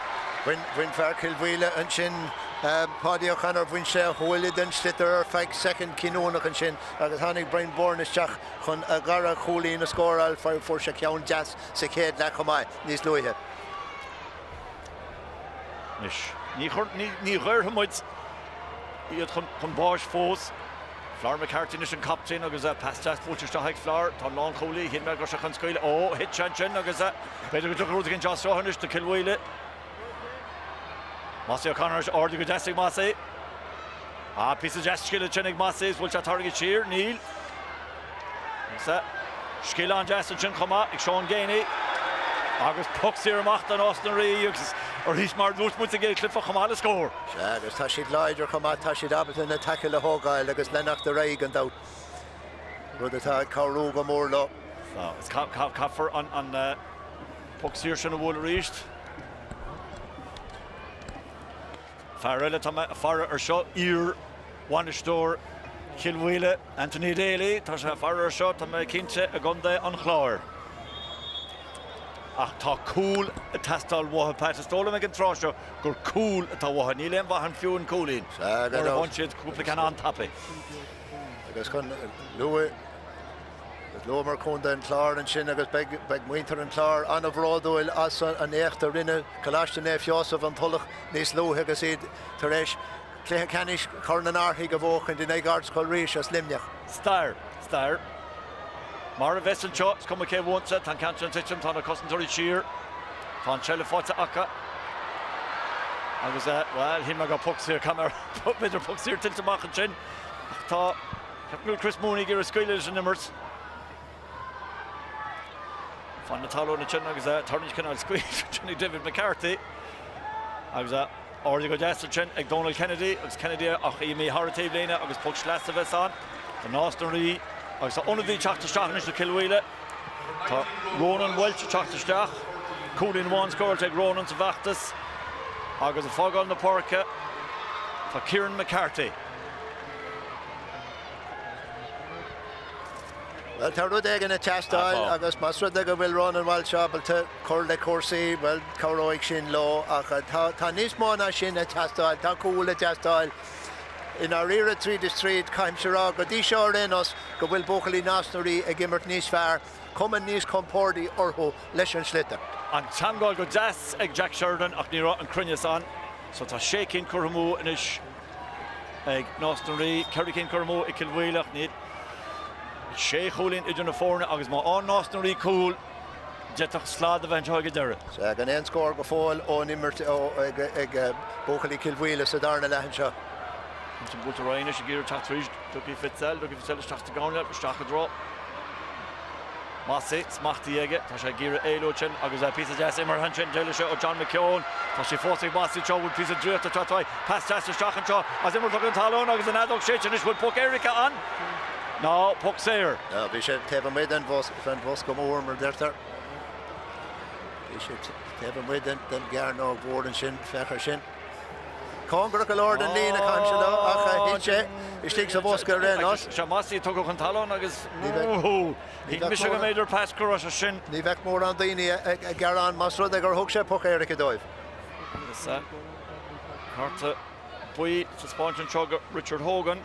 Bhain fear Chill Mhaoile ansin, Páidí O'Connor, bhain sé a shúile den sliotar ar feadh soicind cinniúnach ansin agus tháinig Brian Bourne isteach chun a dhara chúilín a scóráil. Fuair sé ceann deas sa chéad leath chomh maith níos luaithe. Anois, ní ní dhaorfaidh muid iad chun báis fós. Flor McCarthy anois an captaen agus pas deas buailte isteach ag Flor. Tá an lánchúlaí, shíl mé go raibh sé chun scaoileadh. Ó, thit sé ansin agus b'fhéidir go dtiocfaidh rud éigin as seo anois do Cill Mhaoile. Mossy O'Connor anois, ardaithe go deas ag Mossy. Ah, píosa deas scil ansin ag Mossy is bhfuil sé tarraingthe siar? Níl. Agus scil an-deas ansin chomh maith ag Seán Geaney. Agus poc saor amach do Nás na Rí agus arís mar a dúirt muid sa gcéad chluiche chomh maith le scór. Sea, agus tá siad láidir chomh maith, tá siad ábalta na taicil a thógáil agus leanacht ar aghaidh gan dabht, rud atá ag cabhrú go mór leo. Agus caithfear an poc saor sin a bhualadh arís. Fear eile atá mé ag faire air seo, iar-bhainisteoir Chill Mhaoile, Anthony Daly, tá sé ag faire air seo, tá mé cinnte, i gContae an Chláir. Ach tá cúl ag teastáil uathu, Pat. Is dóigh liom ag an tráth seo gur cúl atá uathu. Níl aon mhaith ann fiú an cúilín, mura bhfaigheann siad cúpla ceann an-tapaidh. Agus chun luaigh Luamar Contae an Chláir ansin agus beidh muintir an Chláir an-bhródúil as an éacht a rinne Coláiste Naomh Sheosamh, An Tulach, níos luaithe agus iad tar éis cluiche ceannais Chorn an Fharthaigh a bhuachaint in aghaidh Ardscoil Rís as Luimneach. Stair. Stair. Mar a bheas anseo, is cuma cé a bhuann, tá an ceann sin ag titim, tá na cosantóirí siar, tá an tseilbh faighte acu agus, bhuel, shíl mé go raibh poc saor, b'fhéidir poc saor tuillte amach ansin ach tá. Ceapaim go bhfuil Chris Mooney ag iarraidh scaoileadh leis an imirt. Fan na talún ansin agus tarraingt cineál squeeze ansin ag David McCarthy. Agus ardaithe go deas ansin ag Donal Kennedy agus Kennedy ach í imithe thar an taobhlíne agus poc sleasa a bheas ann do Nás na Rí agus tá ionadaí ag teacht isteach anois do Cill Mhaoile. Tá Ronan Walsh ag teacht isteach. Cúilín amháin scóráilte ag Ronan sa bhfeachtas agus ag fágáil na páirce tá Kieran McCarthy. Bhuel, tá rud éigin ag teastáil agus más rud é go bhfuil Ronan Walsh ábalta cur le cúrsaí, bhuel, cabhróidh sin leo ach tá níos mó ná sin ag teastáil. Tá cúl ag teastáil. I ndáiríre, tríd is tríd, caithfimse a rá, go dtí seo ar aon nós, go bhfuil buachaillí Nás na Rí ag imirt níos fearr, cuma níos compordaí orthu leis an sliotar. An teangáil go deas ag Jack Sheridan ach ní raibh an cruinneas ann. So tá sé cinn curtha amú anois. ag Nás na Rí, 4 cinn curtha amú ag Cill Mhaoile ach níl sé chúilín idir na foirne agus má fhaigheann Nás na Rí cúl, d'fhéadfadh slad a bheith anseo ag an deireadh. Sea, gan aon scór go fóill ón imirt ag buachaillí Chill Mhaoile sa darna leath anseo. Ansin buailte ar aghaidh anois ag iarraidh teacht arís Dougie Fitzell, Dougie Fitzell isteach sa gcoirnéal, isteach i dtreo Mossy, smachtaithe aige, tá sé ag iarraidh éalú ansin agus píosa deas imeartha ansin, d'éalaigh sé ó John McKeown, tá sé fós ag Mossy anseo, bhfuil píosa draíochta ag teacht uaidh, pas deas isteach anseo agus imirt chun talún agus an fheadóg séidte anois, bhfuil poc éirice ann? Ná poc saor. Ná, bhí sé taobh amuigh den bhosca mór, mar a deirtear. Bhí sé taobh amuigh den gcearnóg mhór ansin, féach air sin. Cóngarach go leor don líne, caithfimse a rá, ach thit sé. istigh sa bhosca ar aon nós. Sea, Mossy tugtha chun talún agus shíl mise go mb'fhéidir Pat go raibh sé sin. Ní bheadh mórán daoine ag gearán más rud é gur thug sé poc éirice dóibh. Agus cárta buí á taispeáint anseo do Richard Hogan.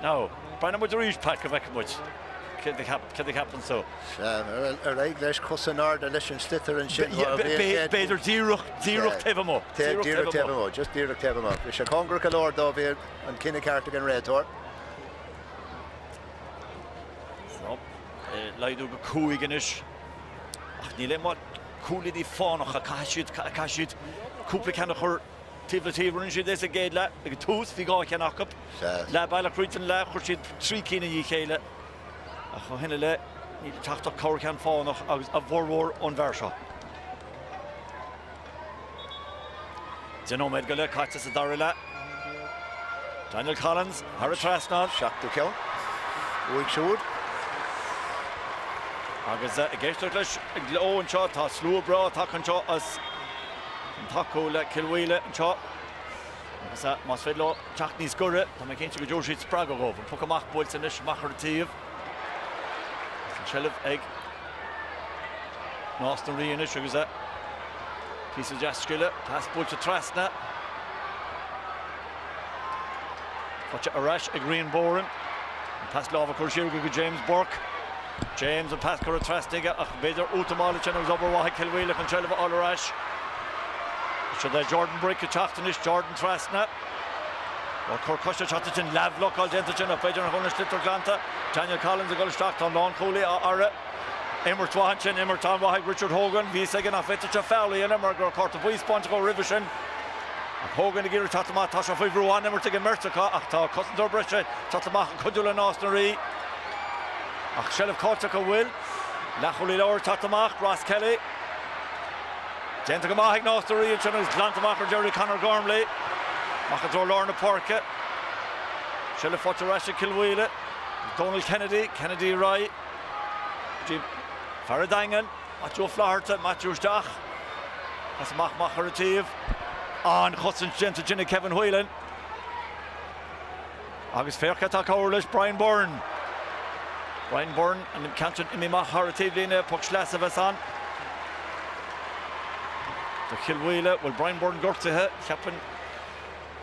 Now, breathnóidh muid arís, Pat, go bhfeicfidh muid céard a cheapann tú. Sea, ar aghaidh leis, cos in airde leis an sliotar ansin. B'fhéidir díreach, díreach taobh amuigh. Díreach taobh amuigh, just díreach taobh amuigh. Bhí sé cóngarach go leor dó, bhí an cinneadh ceart ag an réiteoir. So, laghdú go 5 anois. Ach níl aon mhaith cúilíní fánacha, caithfidh siad, caithfidh siad cúpla ceann a chur Taobh le taobh, rinne siad é sa gcéad leath. Ag an tús, bhí 2 cheann acu. Leath bealach thríd an leath, chuir siad 3 cinn i ndiaidh a chéile. Ach ó shin i leith, níl ag teacht ach corrcheann fánach agus a bhformhór ón bhfear seo. 10 nóiméad go leith caite sa dara leath. Daniel Collins thar an trasnán. Seachtú ceann uaidh siúd. Agus ag éisteacht leis an ngleo anseo, tá slua breá tagtha anseo as. Chun tacú le Cill Mhaoile anseo agus más féidir leo teacht níos gaire, tá mé cinnte go dtabharfaidh siad spreagadh dhóibh. An poc amach buailte anois amach ar an taobh. Agus an tseilbh ag Nás na Rí anois agus píosa deas scile, pas buailte trasna. Faighte ar ais ag Rian Boran. An pas láimhe curtha siar aige go James Burke. James an pas curtha trasna aige ach b'fhéidir útamáil ansin agus obair mhaith ag Cill Mhaoile chun seilbh a fháil ar ais. Seo é Jordan Brick ag teacht anois, Jordan trasna. Ó cor coise ag teacht ansin, leathbhlocáil déanta ansin ach b'fhéidir nach bhfuil an sliotar glanta. Daniel Collins ag dul isteach, tá an lánchúlaí á fhaire. Imirt mhaith ansin, imirt an-mhaith ag Richard Hogan. Bhí fhios aige nach bhféadfadh sé feall a dhéanamh mar go raibh cárta buí spáinte dhó roimhe sin. Ach Hogan ag iarraidh teacht amach, tá sé faoi bhrú, an-imirt ag an mbeirt acu ach tá cosantóir breise ag teacht amach ag cuidiú le Nás na Rí. Ach seilbh caillte acu an bhfuil? Leathchúlaí láir ag teacht amach, Ross Kelly. Déanta go maith ag Nás na Rí ansin agus glanta amach ar deireadh ag Conor Gormley. Amach i dtreo lár na páirce. Seilbh faighte ar ais ag Cill Mhaoile. Donal Kennedy, Kennedy ar aghaidh. Go dtí fear an Daingin, Maitiú Ó Flatharta, Maitiú isteach. Pas amach amach ar an taobh. An-chosaint déanta ansin ag Kevin Whelan. Agus féach cé atá ag cabhrú leis, Brian Byrne. Brian Byrne, an ceann sin imithe amach thar an taobhlíne, poc sleasa a bheas ann do Chill Mhaoile. Bhfuil Brian Byrne gortaithe? Cheapfainn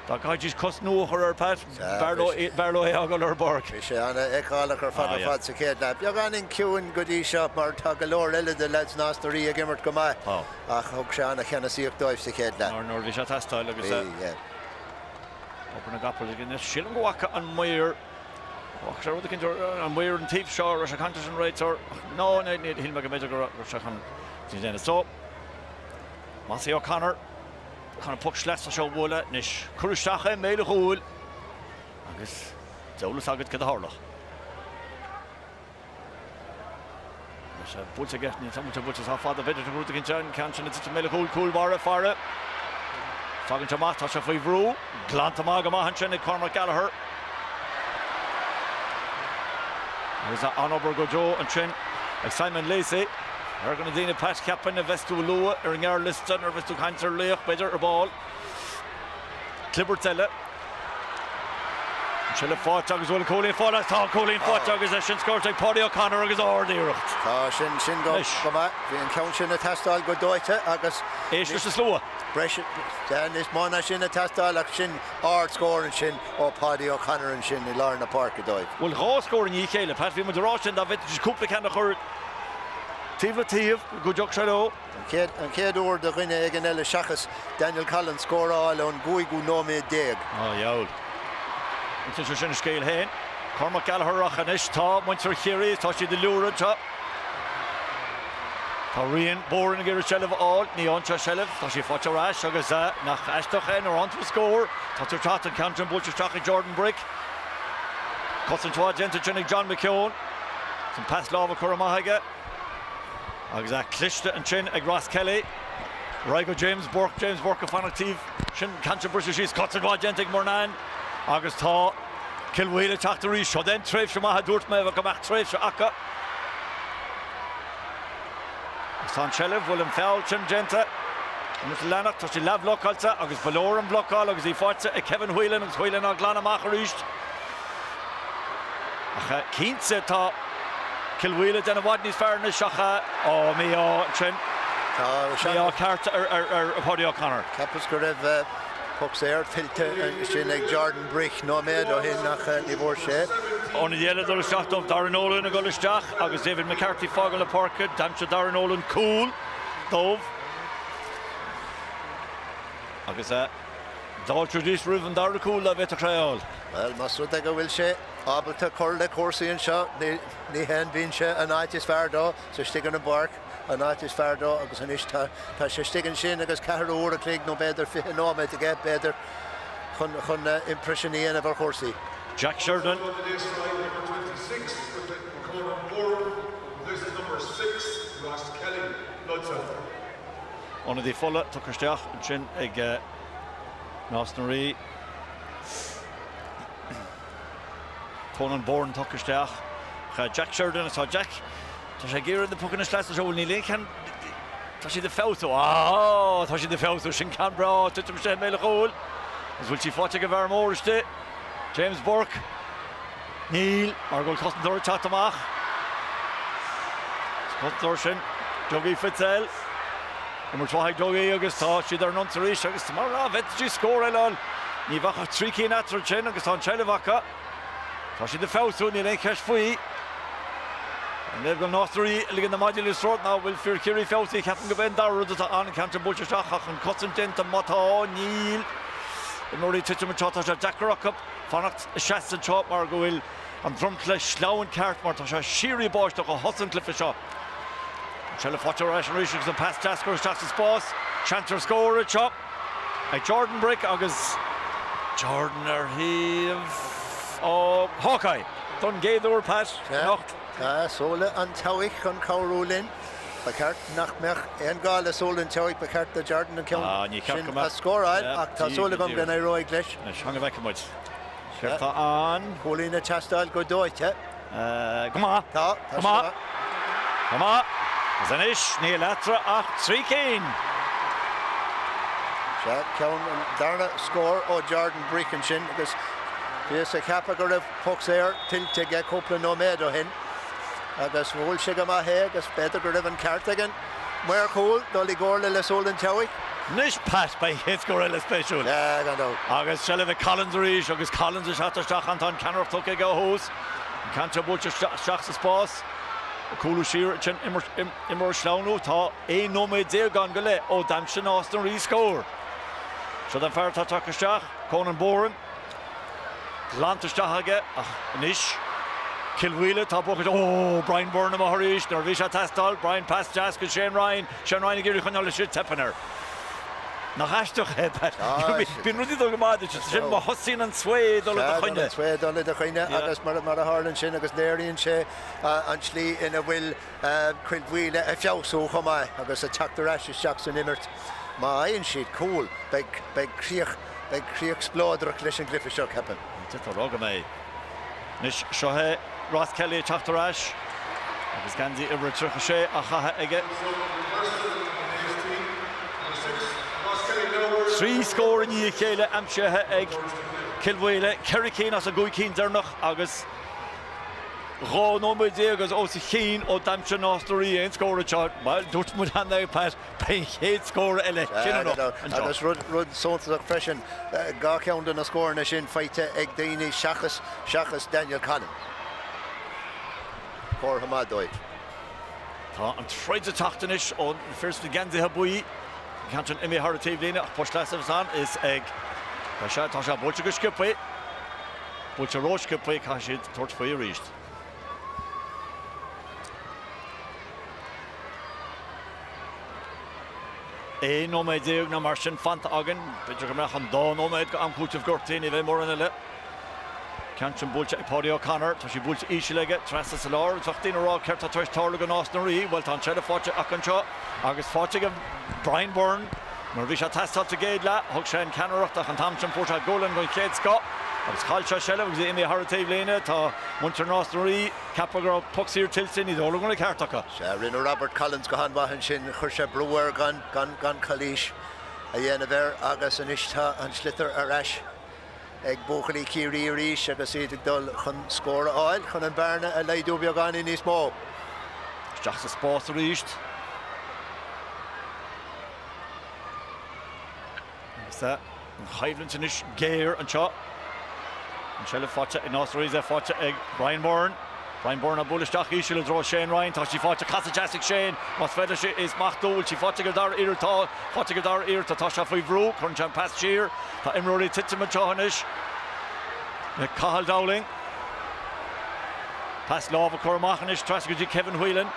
dá gcaithfidís cos nua a chur air, Pat, b'fhearr leo é a fhágáil ar an bpáirc. Bhí sé an-fheiceálach ar fad ar fad sa chéad leath. Beagáinín ciúin go dtí seo mar tá go leor eile de leaids Nás na Rí ag imirt go maith ach thug sé an-cheannasaíocht dóibh sa chéad leath. Nuair a bhí sé ag teastáil agus. Bhí, yeah. Obair na gcapall aige anois. Sílim go bhfaca an maor, bhfaca sé rud eicínt ar an maor an taobh seo, raibh sé ag caint leis an réiteoir, ach ná, ní, ní, shíl mé go mb'fhéidir go raibh sé chun déanamh. So, Mossy O'Connor chun an poc sleasa seo a bhualadh anois. Cuir isteach é i mbéal an chúil agus d'eolas agat cad a tharlódh. Tá sé buailte aige, níl 's agam an bhfuil sé buailte sách fada, b'fhéidir rud eicínt an ceann sin ag titim i mbéal an chúil, cúl báire, faire. Tagann sé amach, tá sé faoi bhrú, glanta amach go maith ansin ag Cormac Gallagher. Agus an-obair go deo ansin ag Simon Lacey. Ar na daoine Pat cheapfainn a bheas tú a lua ar an ngearrliosta nuair a bheas tú ag caint ar laoch, b'fhéidir, ar ball. Clibirt eile. An seilbh faighte agus bhfuil an cúilín faighte? Tá an cúilín faighte agus é sin scóráilte ag Páidí O'Connor agus ard-iarracht. Tá sin sin go maith. Bhí an ceann sin ag teastáil go dóite agus. Éist leis an slua. Breis níos mó ná sin ag teastáil ach sin ard-scór ansin ó Pháidí O'Connor ansin i lár na páirce dóibh. Bhuel dhá scór i ndiaidh a chéile, Pat. Bhí muid ag rá sin dá bhféadfaidís cúpla ceann a chur taobh le taobh go dtiocfadh sé leo. An chéad uair do dhuine éigin eile seachas Daniel Collins scór a fháil ón gcúigiú nóiméad déag. Á, dheabhail. Insíonn sé sin a scéal féin. Cormac Gallagher ach anois tá muintir Chiarraí, tá siad ag liúradh anseo. Tá Rian Boran ag iarraidh seilbh a fháil. Ní fhaigheann sé seilbh. Tá sí faighte ar ais agus nach aisteach é nuair a fhaigheann tú scór, tá tú ag teacht an ceann sin buailte isteach ag Jordan Brick. Cosaint mhaith déanta ansin ag John McKeown. An pas láimhe curtha amach aige. Agus é cliste ansin ag Ross Kelly. Ar aghaidh go James Burke, James Burke ag fanacht taobh sin, ceann sin briste síos, cosaint mhaith déanta ag Murnane agus tá Cill Mhaoile ag teacht arís. Seo é an tréimhse maith a dúirt mé go mbeadh tréimhse acu. Agus tá an tseilbh, bhfuil an feall sin déanta? Anois ag leanacht, tá sí leathbhlocáilte agus ba leor an bhlocáil agus í faighte ag Kevin Whelan agus Whelan á glanadh amach arís. Ach cinnte tá Cill Mhaoile ag déanamh i bhfad níos fearr anois ach á, mí-ádh ansin. Mí-ádh ceart ar Pháidí O'Connor. Cheapas go raibh poc saor tuillte ansin ag Jordan Brick nóiméad ó shin ach ní bhfuair sé. Ionadaí eile ag dul isteach dóibh, Darragh Nolan ag dul isteach agus David McCarthy ag fágáil na páirce. D'aimsigh Darragh Nolan cúl dóibh agus d'fháilteoidís roimh an dara cúl dá bhféadfadh sé a fháil. Bhuel, más rud é go bhfuil sé ábalta cur le cúrsaí anseo, ní haon bhinse an áit is fearr dó, is istigh ar an bpáirc an áit is fearr dó agus anois tá tá sé istigh ansin agus ceathrú uair a chloig nó b'fhéidir 20 nóiméad aige, b'fhéidir, chun chun impression a dhéanamh ar chúrsaí. Jack Sheridan. Ionadaí fola tugtha isteach ansin ag Nás na Rí. Conan Bourne tugtha isteach. Jack Sheridan atá Jack. Tá sé ag iarraidh na pucanna sleasa seo, bhuel níl aon cheann, tá siad ag feabhsú, ah tá siad ag feabhsú, sin ceann breá, titim isteach i mbéal an chúil agus bhfuil sí faighte ag an bhfear mór istigh, James Burke. Níl, mar go bhfuil cosantóir ag teacht amach. Is cosantóir sin, Dougie Fitzell. Imirt mhaith ag Dougie agus tá siad ar an ionsaí arís agus mar dá bhféadfaidís scór eile a fháil, ní bheadh ach 3 cinn eatarthu ansin agus tá an tseilbh acu. Tá siad ag feabhsú, níl aon cheist faoi. An é go bhfuil Nás na Rí ag ligean na maidí liathróid nó an bhfuil fir Chiarraí feabhsaithe? Ceapaim gurb é an dara rud atá ann, an ceann sin buailte isteach ach an cosaint déanta má tá, níl. Imreoirí ag titim anseo, tá sé deacair acu fanacht ina seasamh anseo mar go bhfuil an dromchla sleamhain ceart mar tá sé síoraí ag báisteach ó thosach an chluiche seo. An tseilbh faighte ar ais arís agus an pas deas curtha isteach sa spás. Seans ar scór anseo ag Jordan Brick agus Jordan ar thaobh ó Hawkeye don gcéad uair, Pat, anocht. Tá súile an tseabhaic chun cabhrú linn. Ba cheart nach mbeadh aon gá le súile an tseabhaic, ba cheart do Jordan an ceann sin a scóráil ach tá súil agam go n-éireoidh leis. Anois, fan go bhfeicfidh muid céard tá ann. Cúilín ag teastáil go dóite. Go maith. Tá, tá Go maith. Go maith. Agus anois, níl eatarthu ach 3 cinn. Sea, ceann an darna scór ó Jordan Brick ansin agus bhíothas ag ceapadh go raibh poc saor tuillte aige cúpla nóiméad ó shin agus bhuail sé go maith é agus b'fhéidir go raibh an ceart ag an maor cúil dul i gcomhairle le súil an tseabhaic. Anois Pat, beidh an chéad scór eile spéisiúil. Sea, gan dabht. Agus seilbh ag Collins arís agus Collins ag teacht isteach ann, tá an ceannaireacht tugtha aige ó thús. An ceann seo buailte isteach sa spás. Ag cúlú siar ansin imreoir sleamhnú. Tá 11 nóiméad ann go leith ó d'aimsigh Nás na Rí scór. Seo an fear atá tagtha isteach, Conan Boran. Glanta isteach aige ach anois Cill Mhaoile tá buachan. Ó! Brian Byrne amuigh arís nuair a bhí sé ag teastáil. Brian pas deas go Shane Ryan. Shane Ryan ag iarraidh coinneáil leis sin teipeann air. Nach aisteach é, Pat? Bíonn rudaí ag dul go maith duit, ansin má thosaíonn an svae ag dul i do choinne. An svae ag dul i do choinne agus mar a tharlaíonn sin agus léiríonn sé an tslí ina bhfuil Cill Mhaoile ag feabhsú chomh maith agus ag teacht ar ais isteach san imirt. Má fhaigheann siad cúl, beidh críoch, beidh críoch spleodrach leis an gcluiche seo, ceapaim. D'fhéadfá a rá go mbeidh. Anois, seo é Ross Kelly ag teacht ar ais agus geansaí uimhir a 36 á chaitheamh aige. 3 scór i ndiaidh a chéile aimsithe ag Cill Mhaoile, 4 cinn as an gcúig cinn deireanach agus 12 nóiméad agus os a chionn ó d'aimsigh Nás na Rí aon scór anseo. Dúirt muid cheana, Pat, Beidh an chéad scór eile cinniúnach anseo. Agus rud suntasach freisin, 2 cheann de na scóranna sin faighte ag daoine seachas seachas Daniel Connon. Comhartha maith dóibh. Tá an troid ag teacht anois ó na fir sna geansaithe buí. An ceann sin imithe thar an taobhlíne ach post leasa ann is ag tá sé tá sé buailte go sciobtha. Buailte ró-sciobtha, caithfidh siad tabhairt faoi arís. 11 nóiméad nó mar sin fanta againn. B'fhéidir go mbeadh an dá nóiméad go am cúitimh gortaithe, ní bheidh mórán eile. Ceann sin buailte ag Páidí O'Connor. Tá sí buailte íseal aige, trasna sa lár. Bheadh daoine ag rá céard tá tar éis tarlú do Nás na Rí? Bhuel, tá an tseilbh faighte acu anseo agus faighte ag Brian Byrne. Nuair a bhí sé ag teastáil sa gcéad leath, thug sé an ceannaireacht ach an t-am sin fuair sé gualainn den chéad scoth. Agus chaill sé seilbh agus é imithe thar an taobhlíne. Tá muintir Nás na Rí ag ceapadh go raibh poc saor tuillte, ní dóigh liom go raibh an ceart acu. Sea, rinne Robert Collins go han-mhaith ansin, chuir sé brú air gan gan calaois a dhéanamh air agus anois tá an sliotar ar ais ag buachaillí Chiarraí arís agus iad ag dul chun scór a fháil chun an bearna a laghdú beagáinín níos mó. Isteach sa spás arís. Agus an choimhlint anois géar anseo. An tseilbh faighte ag Nás na Rí, faighte ag Brian Byrne. Brian Byrne á bualadh isteach íseal i dtreo Shane Ryan. Tá sí faighte casadh deas ag Shane. Más féidir leis í a smachtú, bhfuil sí faighte ag an dara iarracht? Tá faighte ag an dara iarracht. Tá sé faoi bhrú. Cuireann sé an pas siar. Tá imreoirí ag titim anseo anois. Cathal Dowling. Pas láimhe curtha amach anois trasna go dtí Kevin Whelan.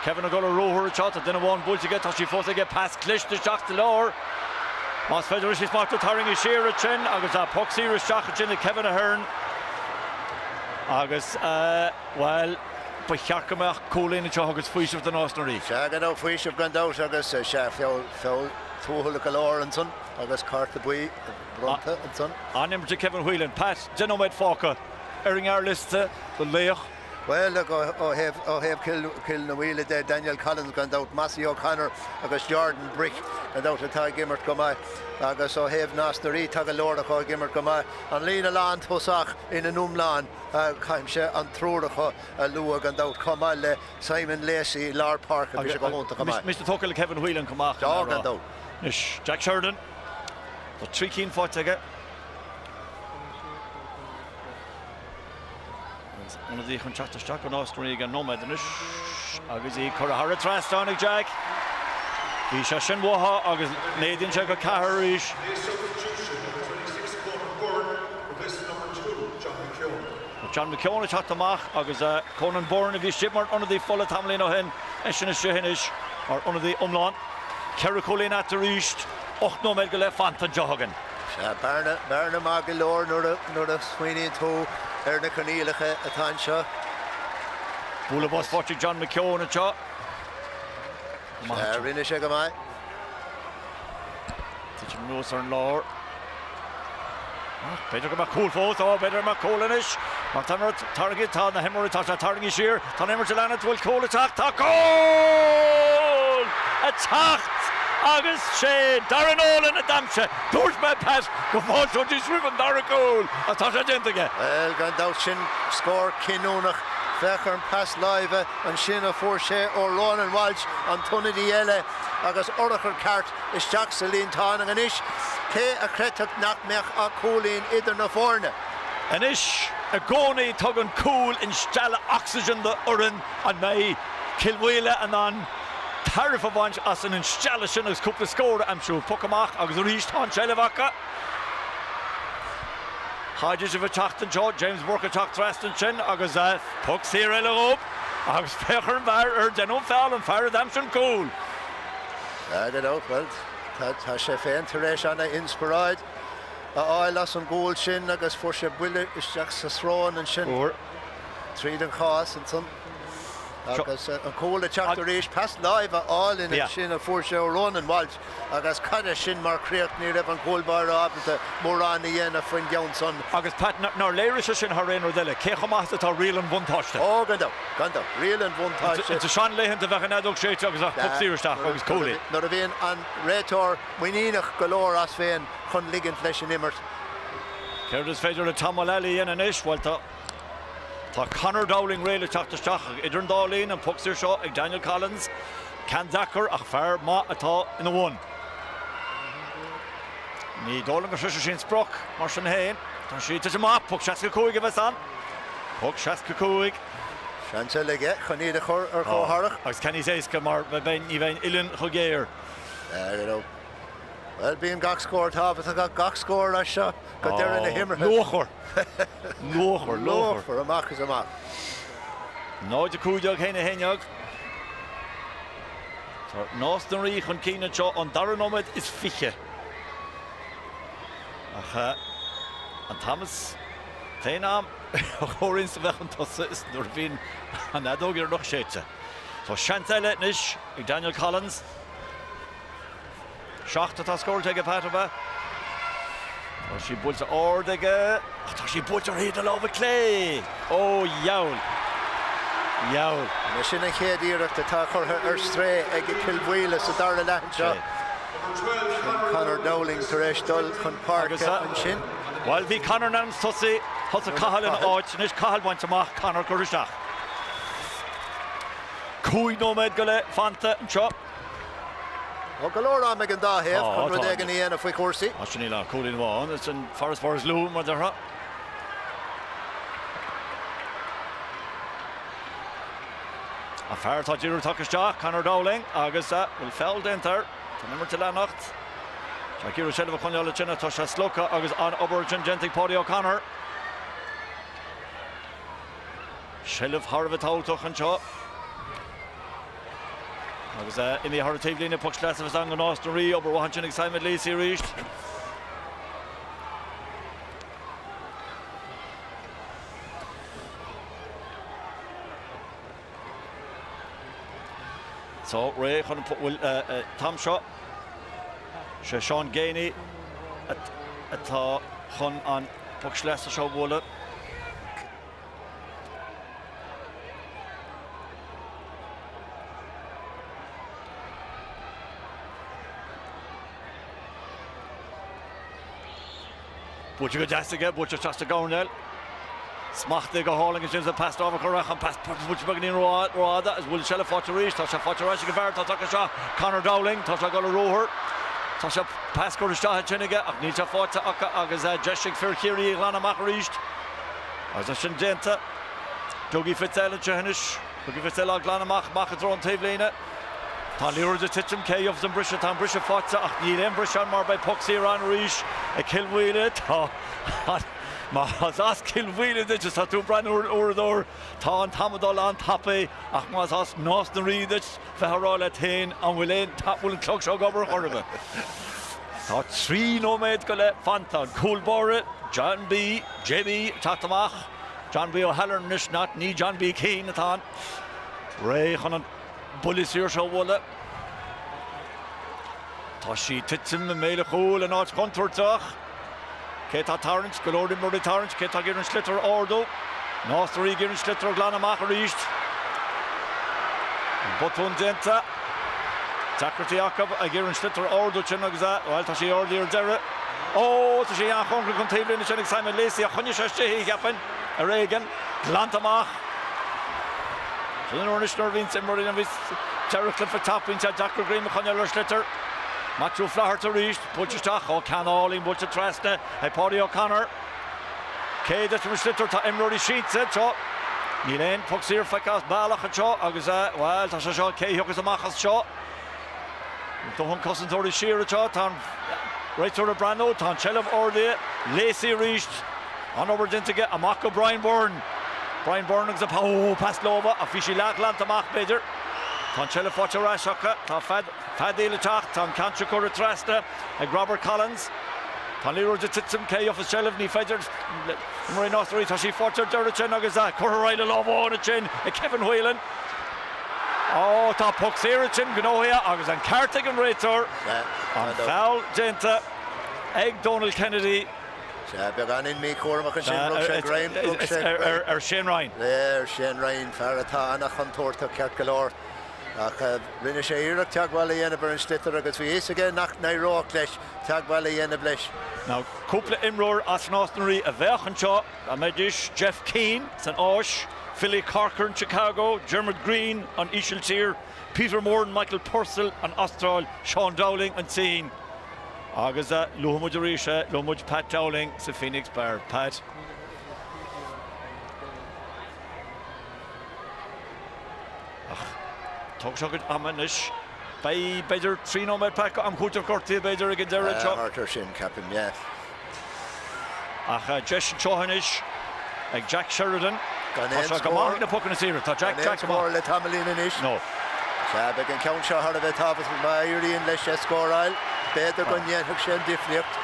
Kevin ag dul ar ruathar anseo. Tá duine amháin buailte aige. Tá sí fós aige. Pas cliste isteach sa lár. Más féidir leis í a smachtú tarraingthe siar ansin agus poc saor isteach ansin ag Kevin Ahern. Agus, bhuel, ba cheart go mbeadh cúilín anseo agus faoiseamh do Nás na Rí. Sea, gan dabht, faoiseamh gan dabht agus, sea, feall, feall tuathal go leor ansan agus cárta buí bronnta ansan. An-imirt ag Kevin Whelan. Pat, 10 nóiméad fágtha ar an ngearrliosta do laoch. Bhuel, ó thaobh, ó thaobh Chill, Chill na Maoile de, Daniel Collins gan dabht, Mossy O'Connor agus Jordan Brick gan dabht atá ag imirt go maith agus ó thaobh Nás na Rí tá go leor acu ag imirt go maith. An líne lántosach ina n-iomlán, caithfimse an triúr acu a lua gan dabht, chomh maith le Simon Lacey i lár páirce, bhí sé go hiontach go maith. Mise tógtha le Kevin Whelan chomh maith. Tá, gan dabht. Anois, Jack Sheridan, tá 3 cinn faighte aige. Agus ionadaí chun teacht isteach do Nás na Rí ag an nóiméad anois agus í curtha thar an trasnán ag Jack. Bhí sé sin uathu agus méadaíonn sé go 4 arís. John McKeown ag teacht amach agus Conan Byrne a bhí istigh mar ionadaí fola tamaillín ó shin, eisean istigh anois mar ionadaí iomlán. Ceithre chúilín eatarthu arís, 8 nóiméad go leith fanta anseo againn. Sea, bearna, bearna maith go leor nuair a, nuair a smaoiníonn tú ar na coinníollacha atá anseo. Bualadh bos faighte ag John McKeown anseo. Sea, rinne sé go maith. Titim anuas ar an lár. Ach b'fhéidir go mbeadh cúl fós, ó, b'fhéidir go mbeadh cúl anois. Mar tá an tarraingthe, tá na himreoirí, tá sé tarraingthe siar, tá an imirt ag leanacht, bhfuil cúl ag teacht, tá cúl ag teacht agus sé Darren Nolan a d'aimsigh. Dúirt mé, Pat, go bhfáilteoidís roimh an dara cúl ach tá sé déanta aige. Bhuel, gan dabht sin scór cinniúnach. Féach ar an pas láimhe ansin a fuair sé ó Ronan Walsh, an t-ionadaí eile, agus urchar ceart isteach sa líontán. Anois, cé a chreidfeadh nach mbeadh ach cúilín idir na foirne? Anois, i gcónaí tugann cúl instealladh ocsaigin do fhoireann. An mbeidh Cill Mhaoile in ann tairbhe a bhaint as an instealladh sin agus cúpla scór a aimsiú? Poc amach agus arís tá an tseilbh acu. Caidreamh ag teacht anseo, James Burke ag teacht trasna ansin agus poc saor eile dhóibh agus féach ar an bhfear ar deineadh an feall, an fear a d'aimsigh an cúl. Gan dabht, bhuel, tá sé féin tar éis ana-inspioráid a fháil as an gcúl sin agus fuair sé buille isteach sa srón ansin tríd an chás ansan agus an cúl ag teacht arís, pas láimhe álainn ansin a fuair sé ó Ronan Walsh agus cad é sin mar chríoch, ní raibh an cúl báire ábalta mórán a dhéanamh faoin gceann san. Agus Pat, nár léirigh sé sin thar aon rud eile cé chomh maith is atá riail an bhuntáiste? Ó, gan dabht, gan dabht, riail an bhuntáiste. Ins na seanlaethanta bheadh an fheadóg séidte agus bheadh poc saor isteach agus cúilín. Nuair a bhíonn an réiteoir muiníneach go leor as féin chun ligint leis an imirt. Céard is féidir le Tom Mullally a dhéanamh anois? Bhuel, tá tá Conor Dowling réidh le teacht isteach ach idir an dá linn, an poc saor seo ag Daniel Collins. Ceann deacair ach fear maith atá ina bhun. Ní dóigh liom go sroisfidh sí an sprioc, mar sin féin. Tá sí ag titim amach. Poc 65 a bheas ann. Poc 65. Seans eile aige chun iad a chur ar comhtharrac. Agus ceann níos éasca mar ní bheidh an uillinn chomh géar. Bhuel, bíonn gach scór tábhachtach, gach scór as seo go deireadh na himeartha. Luachmhar. Luachmhar, luachmhar. Luachmhar, amach is amach. 0, 15, 1, 11. Tá Nás na Rí chun cinn anseo an dara nóiméad is 20. Ach an t-am is an t-aon am a chomhaireann a bheith chun tosaigh is nuair a bhíonn an fheadóg dheireanach séidte. Tá seans eile anois ag Daniel Collins. 7 atá scóráilte aige Pat, ab ea? Tá sí buailte ard aige ach tá sí buailte ar thaobh na láimhe clé! Ó dheabhail! Dheabhail! Sin an chéad iarracht atá curtha ar strae ag Cill Mhaoile sa dara leath anseo. Sin Conor Dowling tar éis dul chun páirce ansin. Bhuel, bhí Conor in ainm is tosaí, thosaigh Cathal ina áit. Anois Cathal bainte amach, Conor curtha isteach. 5 nóiméad go leith fanta anseo. Tá go leor ama ag an dá thaobh chun rud éigin a dhéanamh faoi chúrsaí. Tá, sin níl ach cúilín amháin, is an farasbarr is lú, mar a déarfá. An fear atá díreach tagtha isteach, Conor Dowling, agus bhfuil feall déanta air? Tá an imirt ag leanacht. Tá ag iarraidh seilbh a choinneáil ansin ach tá sé slogtha agus an-obair ansin déanta ag Paudie O'Connor. Seilbh thar a bheith tábhachtach anseo. Agus imithe thar an taobhlíne, poc sleasa a bheas ann do Nás na Rí. Obair mhaith ansin ag Simon Lacey arís. So, réidh chun an bhfuil an t-am seo. Sé Seán Geaney atá chun an poc sleasa seo a bhualadh. Buailte go deas aige, buailte isteach sa gcoirnéal. Smachtaithe go hálainn ansin sa pas láimhe curtha an pas buailte beagáinín rófhada agus bhfuil seilbh faighte arís. Tá sé faighte ar ais ag an bhfear atá tagtha isteach, Conor Dowling. Tá sé ag dul ar ruathar. Tá sé pas curtha isteach ansin aige ach níl sé faighte acu agus deis ag fir Chiarraí a ghlanadh amach arís. Agus é sin déanta, Dougie Fitzell anseo anois. Dougie Fitzell á glanadh amach, amach i dtreo an taobhlíne. Tá an liathróid ag titim, cé a gheobhas an briseadh? Tá an briseadh faighte ach níl aon bhriseadh ann mar beidh poc saor ann arís ag Cill Mhaoile. Tá an, más as Cill Mhaoile duit is tá tú ag breathnú ar an uaireadóir, tá an t-am ag dul an-tapaidh ach más as Nás na Rí duit, bheith á rá leat féin an bhfuil aon, bhfuil an clog seo ag obair chor ar bith? Tá 3 nóiméad go leith fanta. An cúl báire, John B. JB, ag teacht amach. John B O'Halloran anois, not, ní John B Keane atá ann. Réidh chun an buille saor seo a bhualadh. Tá sí ag titim i mbéal an chúil in áit chontúirteach. Cé atá ag tarraingt? Go leor imreoirí ag tarraingt. Cé atá ag iarraidh an sliotar a ardú? Nás na Rí ag iarraidh an sliotar a ghlanadh amach arís. An botún déanta. Deacrachtaí acu ag iarraidh an sliotar a ardú sin agus, bhuel, tá sí ardaithe ar deireadh. Ó, tá sí an-chóngarach don taobhlíne sin ag Simon Lacey ach choinnigh sé istigh í, cheapfainn, ar éigean. Glanta amach. Sin an uair anois nuair a bhíonns imreoirí an bhí deireadh cluiche ag teacht, bíonn sé deacair greim a choinneáil ar shliotar. Matthew Flaherty arís, buailte isteach, ó ceann álainn buailte trasna ag Paudie O'Connor. Cé a d'eitil an sliotar? Tá imreoirí sínte anseo. Níl aon poc saor feicthe as bealach anseo agus, bhuel, tá sé seo, cé a thiocfas amach as seo? Dóthain cosantóirí siar anseo. Tá an réiteoir ag breathnú. Tá an tseilbh ardaithe. Lacey arís. An-obair déanta aige. Amach go Brian Byrne. Brian Byrne agus a, ó, pas láimhe ach bhí sí leathghlanta amach, b'fhéidir. Tá an tseilbh faighte ar ais acu. Tá feadaíl ag teacht. Tá an ceann seo curtha trasna ag Robert Collins. Tá an liathróid ag titim. Cé a gheobhas seilbh? Ní féidir. Imreoirí Nás na Rí. Tá sí faighte ar deireadh ansin agus curtha ar aghaidh le lámh amháin ansin ag Kevin Whelan. Ó, tá poc saor ansin gnóthaithe agus an ceart ag an réiteoir. An foul déanta ag Donal Kennedy. Sea, beagáinín míchúramach ansin, rug sé greim, rug sé greim. Ar Shane Ryan. Ar Shane Ryan, fear atá an-chontúirteach ceart go leor. Ach rinne sé iarracht teagmháil a dhéanamh ar an sliotar agus bhí a fhios aige nach n-éireodh leis teagmháil a dhéanamh leis. Now, cúpla imreoir as Nás na Rí a bheadh anseo. Dá mbeidís, Jeff Keane san Áis, Philly Corcoran, Chicago, Dermot Greene, an Ísiltír, Peter Moran, Michael Purcell, an Astráil, Sean Dowling, an tSín, agus luafaidh muid arís é, luafaidh muid Pat Dowling sa Phoenix Bar. Pat. Ach tógfaidh sé a chuid ama anois. Beidh, b'fhéidir, 3 nóiméad, Pat, am cúiteamh gortaithe, b'fhéidir, ag an deireadh anseo. Thart ar sin, ceapaim, yeah. Ach deis anseo anois ag Jack Sheridan. Gan Tá aon sé go maith scór. ag na pocanna saora. Tá Jack, Gan aon Jack go maith. scór le tamaillín anois. No. Sea, beidh an ceann seo thar a bheith tábhachtach. Má éiríonn leis é scóráil, b'fhéidir go ndéanfadh sé an difríocht.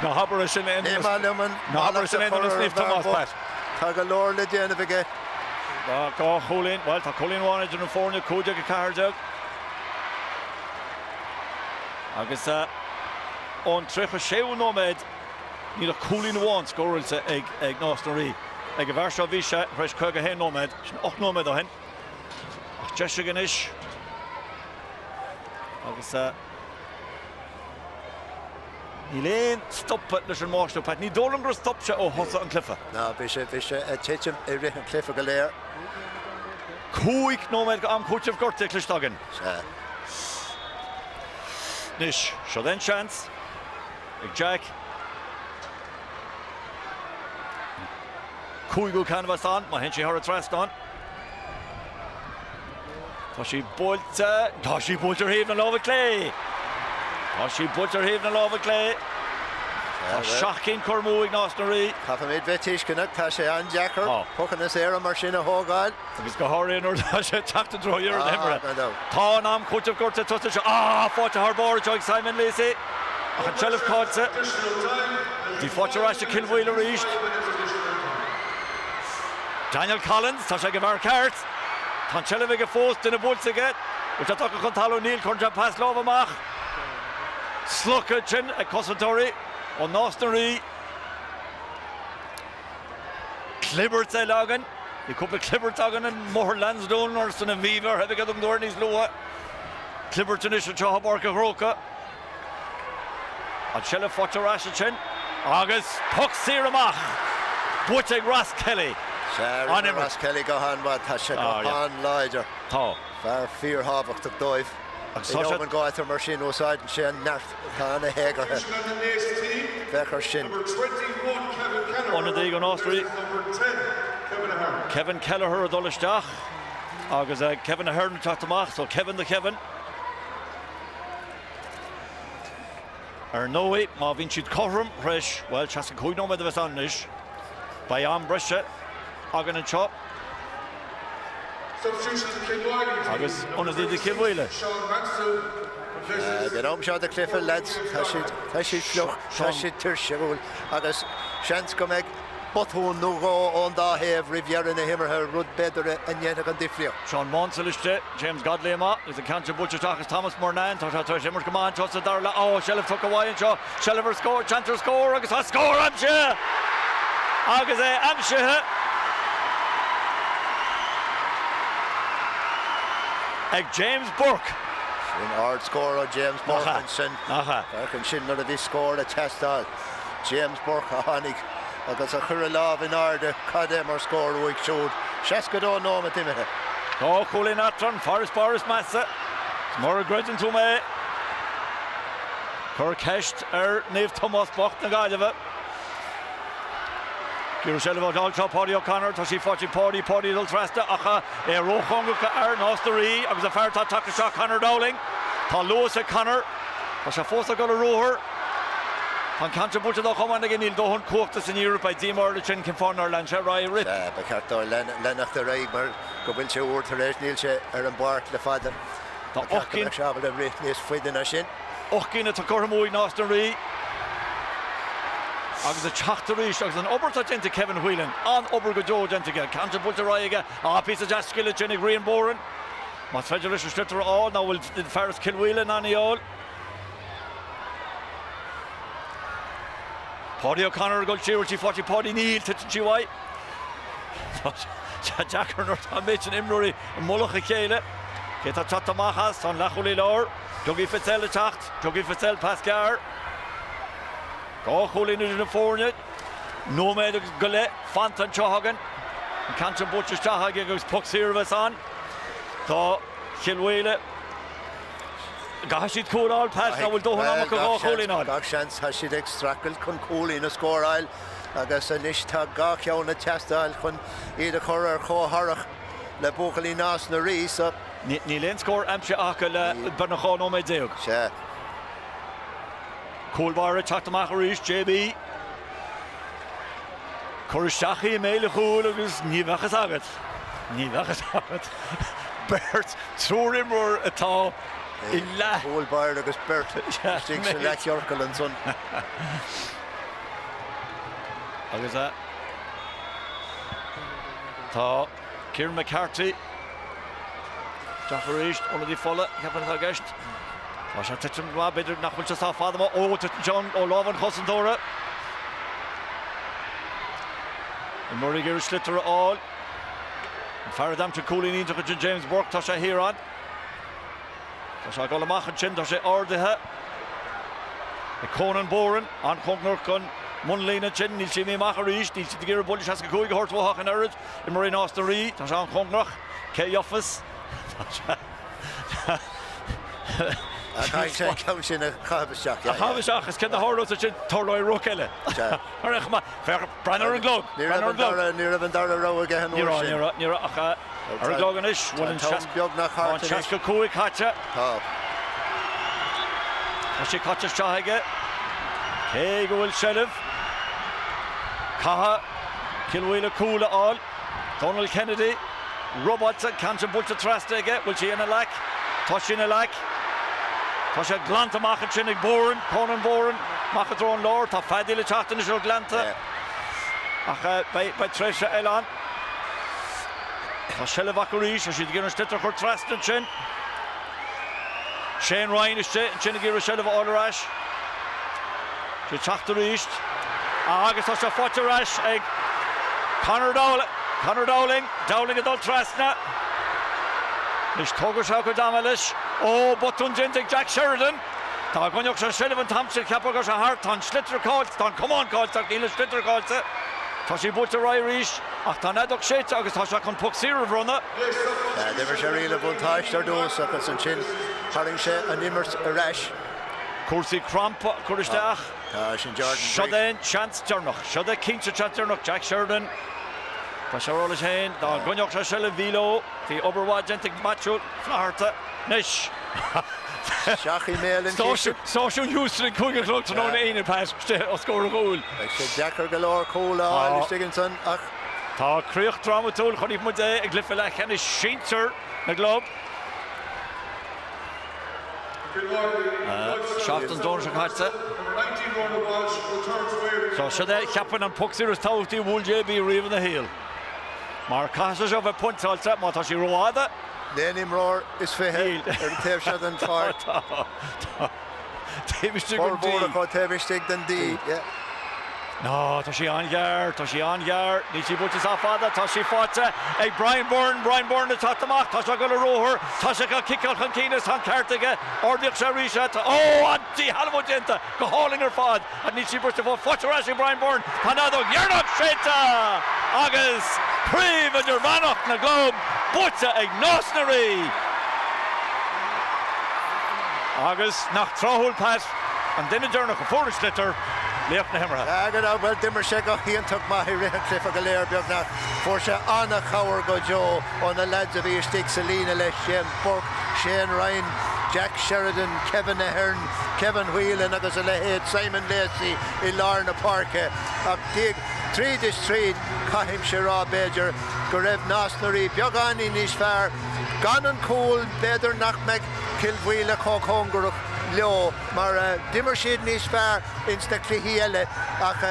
Ná habair é sin aon Ní maith liom an Ná habair é mallacht sin a aon chur duine ar Naomh an Tomás, bhfear Pat. bocht. Tá go leor le déanamh aige. Tá dhá chúilín, bhuel, tá cúilín amháin idir na foirne, 15-14. Agus. Ón 36ú nóiméad níl ach cúilín amháin scóráilte ag Nás na Rí. Ag an bhfear seo bhí sé tar éis 51 nóiméad, sin 8 nóiméad ó shin. Ach deis aige anois agus níl aon stopadh leis an mbáisteach, Pat. Ní dóigh liom gur stop sé ó thosaigh an cluiche. Ná, bhí sé, bhí sé ag titim i rith an chluiche go léir. 5 nóiméad go am cúitimh gortaithe cloiste againn. Sea. Anois, seo é an seans ag Jack. Cúigiú ceann a bheas ann, má théann sé thar an trasnán. Tá sí buailte, tá sí buailte ar thaobh na láimhe clé! Tá sí buailte ar thaobh na láimhe clé. Tá seacht gcinn curtha amú ag Nás na Rí. Caithfimid bheith tuisceanach, tá sé an-deacair pocanna saora mar sin a thógáil. Agus go háirithe nuair atá sé ag teacht i dtreo dheireadh na himeartha. Tá an am cúitimh gortaithe tosaithe anseo. Ah! Faighte thar barr anseo ag Simon Lacey. Ach an tseilbh caillte. Í faighte ar ais ag Cill Mhaoile arís. Daniel Collins, tá sé ag an bhfear ceart. Tá an tseilbh aige fós, duine buailte aige. Bhfuil sé tagtha chun talún? Níl, cuireann sé an pas láimhe amach. Slogtha ansin ag cosantóirí ó Nás na Rí. Clibirt eile againn. Bhí cúpla clibirt againn i mBóthar Lansdowne ar son an Mhíobhaigh ar thaobh an Dúir níos luaithe. Clibirt anois anseo i bPáirc an Chrócaigh. An tseilbh faighte ar ais ansin agus poc saor amach buaite ag Ross Kelly. Sea, rinne Ross Kelly go han-mhaith. Tá sé go han-láidir. Tá. Fear fíorthábhachtach dóibh. Agus tá In sé. am an ghátair mar sin, úsáideann sé an neart atá ina théagartha. Féach air sin. Ionadaí do Nás na Rí. Kevin Kelleher ag dul isteach agus Kevin Ahern ag teacht amach, so Kevin do Kevin. Ar ndóigh, má bhíonn siad cothrom tar éis, bhuel, 65 nóiméad a bheas ann anois, beidh am breise againn anseo. Agus ionadaí do Chill Mhaoile. Ag an am seo de chluiche, lads, tá siad, tá siad fliuch, tá siad tuirseach agus seans go mbeidh botún nó dhó ón dá thaobh roimh dheireadh na himeartha, rud b'fhéidir a ndéanfadh an difríocht. Seán Maunsell istigh, James Godley amach agus an ceann seo buailte isteach ag Thomas Murnane. Tá sé tar éis imirt go maith anseo sa dara leath. Ó, seilbh tugtha uaidh anseo. Seilbh ar scór, seans ar scór agus tá scór aimsithe! Agus é aimsithe ag James Burke. Sin ard-scór ó James Burke ansin. Nach ea? Féach ansin nuair a bhí scór ag teastáil. James Burke a tháinig agus a chuir a lámh in airde, cad é mar scór uaidh siúd. 62 nóiméad imithe. Dhá chúilín eatarthu, an farasbarr is measa. Mura gcreideann tú mé, cuir ceist ar Naomh Tomás bocht na Gaillimhe. Ag iarraidh seilbh a fháil anseo Páidí O'Connor, tá sí faighte ag Páidí, Páidí ag dul trasna ach é róchóngarach do fhear Nás na Rí agus an fear atá tagtha isteach Conor Dowling. Tá luas ag Conor. Tá sé fós ag dul ar ruathar. Tá an ceann seo buailte dá chamán aige, níl dóthain cumhachta san liathróid. Beidh díomá air ansin cén fáth nár lean sé ar aghaidh ag rith. Sea, ba cheart dó leanacht ar aghaidh mar go bhfuil sé úr tar éis, níl sé ar an bpáirc le fada. Tá Ba cheart go mbeadh sé ábalta rith níos faide ná sin. 8 gcinn atá curtha amú ag Nás na Rí agus ag teacht arís agus an obair atá déanta ag Kevin Whelan, an-obair go deo déanta aige. An ceann seo buailte ar aghaidh aige. Ah, píosa deas scile ansin ag Rian Boran. Más féidir leis an sliotar a fháil, ná bhfuil fear as Cill Mhaoile in ann í a fháil? Páidí O'Connor ag dul siar, bhfuil sí faighte ag Páidí? Níl, titeann sí uaidh. Tá sé deacair nuair atá an méid sin imreoirí i mullach a chéile. Cé atá ag teacht amach as? Tá an leathchúlaí láir, Dougie Fitzell ag teacht. Dougie Fitzell, pas gearr. Dhá chúilín idir na foirne. Nóiméad agus go leith fanta anseo againn. An ceann sin buailte isteach aige agus poc saor a bheas ann. Do Chill Mhaoile. An gcaithfidh siad cúl a fháil, Pat, ná bhfuil dóthain ama acu dhá chúilín a fháil? Gach seans, tá siad ag streachailt chun cúilín a scóráil agus anois tá dhá cheann ag teastáil chun iad a chur ar chomhtharrac le buachaillí Nás na Rí. So. Níl aon scór aimsithe acu le beagnach 12 nóiméad. Sea. Cúl báire ag teacht amach arís, JB. Cuir isteach í i mbéal an chúil agus ní bheadh fhios agat, ní bheadh fhios agat, beirt, triúr imreoir atá i leath. Cúl báire agus beirt istigh sa leathchiorcal ansan. Agus tá Kieran McCarthy isteach arís, ionadaí fola, ceapaim atá i gceist. Tá sé ag titim go maith, b'fhéidir nach bhfuil sé sách fada amuigh. Ó, titeann sé ó lámh an chosantóra. Imreoirí ag iarraidh sliotar a fháil. An fear a d'aimsigh cúilín iontach ansin, James Burke, tá sé thiar ann. Tá sé ag dul amach ansin, tá sé ardaithe ag Conan Boran, an-chóngarach don mbunlíne ansin, níl sé imithe amach arís, níl siad ag iarraidh buille 65 a thabhairt uathu ach an oiread. Imreoirí Nás na Rí, tá sé an-chóngarach. Cé a gheofas? Tá sé. Caithfidh sé an ceann sin a chaitheamh isteach. A chaitheamh isteach, is céard a tharlós ansin? Tarlóidh ruc eile. Ar aon chuma, féach, breathnaigh ar an gclog! Ní raibh an dara rogha aige an uair sin. Ní raibh, ní raibh, ach ar an gclog anois, bhfuil an 65 caite. Tá. Tá sé caite isteach aige. Cé go bhfuil seilbh. Caithfidh Cill Mhaoile cúl a fháil. Donal Kennedy, robáilte, ceann sin buailte trasna aige, bhfuil sí ina leac? Tá sí ina leac. Tá sé glanta amach ansin ag Boran, Conan Boran, amach i dtreo an láir. Tá feadaíl ag teacht anois ó Ghleannta. Ach beidh tréimhse eile ann. Tá seilbh acu arís, tá siad ag iarraidh an sliotar a chur trasna ansin. Shane Ryan istigh ansin ag iarraidh seilbh a fháil ar ais. Sé ag teacht arís agus tá sé faighte ar ais ag Conor Dowling. Conor Dowling. Dowling ag dul trasna. Anois tógfaidh sé a chuid ama leis. Ó, botún déanta ag Jack Sheridan. Dá gcoinneodh sé seilbh an t-am sin cheapfá go raibh sé thart. Tá an sliotar caillte, tá an camán caillte ach níl an sliotar caillte. Tá sí buailte ar aghaidh arís. Ach tá an fheadóg séidte agus tá sé chun poc saor a bhronnadh. D'imir sé riail an bhuntáiste ar dtús agus ansin tharraing sé an imirt ar ais. Cúrsaí crampa a chur isteach. Tá, sin Jordan Siod é an seans deireanach. Siod é cinnte an seans deireanach. Jack Sheridan. Tá sé ag rá leis féin dá gcoinneodh sé seilbh bhí leo. Bhí obair mhaith déanta ag Maitiú Flatharta. Anois. Isteach i mbéal an chiste. Stáisiún Heuston ag 5 a chlog tráthnóna Aoine, Pat, istigh os comhair an chúil. Beidh sé deacair go leor cúl a fháil istigh ansan ach. Tá críoch drámatúil, chonaic muid é i gcluiche leathcheannais sinsir na gclub. Seachtain Domhnach seo caite. So siod é, cheapfainn an poc saor is tábhachtaí a bhuail JB riamh ina shaol. Mar caithfidh sé seo bheith pointeáilte má tá sí rófhada. Aon imreoir is 20 ar an taobh seo den pháirc. Tá, tá. Taobh istigh den D. Formhór acu taobh istigh den D. Yeah. Ná, tá sí an-ghearr, tá sí an-ghearr. Níl sí buailte sách fada, tá sí faighte ag Brian Byrne, Brian Byrne ag teacht amach, tá sé ag dul ar ruathar, tá sé ag ciceáil chun cinn is tá an ceart aige, ardaíodh sé arís é, tá, ó, an díshealbhú déanta go hálainn ar fad. Ach níl sí briste fós. Faighte ar ais ag Brian Byrne. Tá an fheadóg dheireanach séidte agus Craobh Idirmheánach na gClub buaite ag Nás na Rí! Agus nach tráthúil, Pat, an duine deireanach a fuair an sliotar, laoch na himeartha. Sea, gan dabht. Bhuel, d'imir sé go hiontach maith i rith an chluiche go léir, beagnach. Fuair sé an-chabhair go deo ó na leaids a bhí istigh sa líne leis, James Burke, Shane Ryan, Jack Sheridan, Kevin Ahern, Kevin Whelan agus a leithéid, Simon Lacey i lár na páirce. Ach tríd is tríd, caithfimse a rá, b'fhéidir, go raibh Nás na Rí beagáinín níos fearr. Gan an cúl, b'fhéidir nach mbeadh Cill Mhaoile chomh cóngarach leo mar d'imir siad níos fearr ins na cluichí eile ach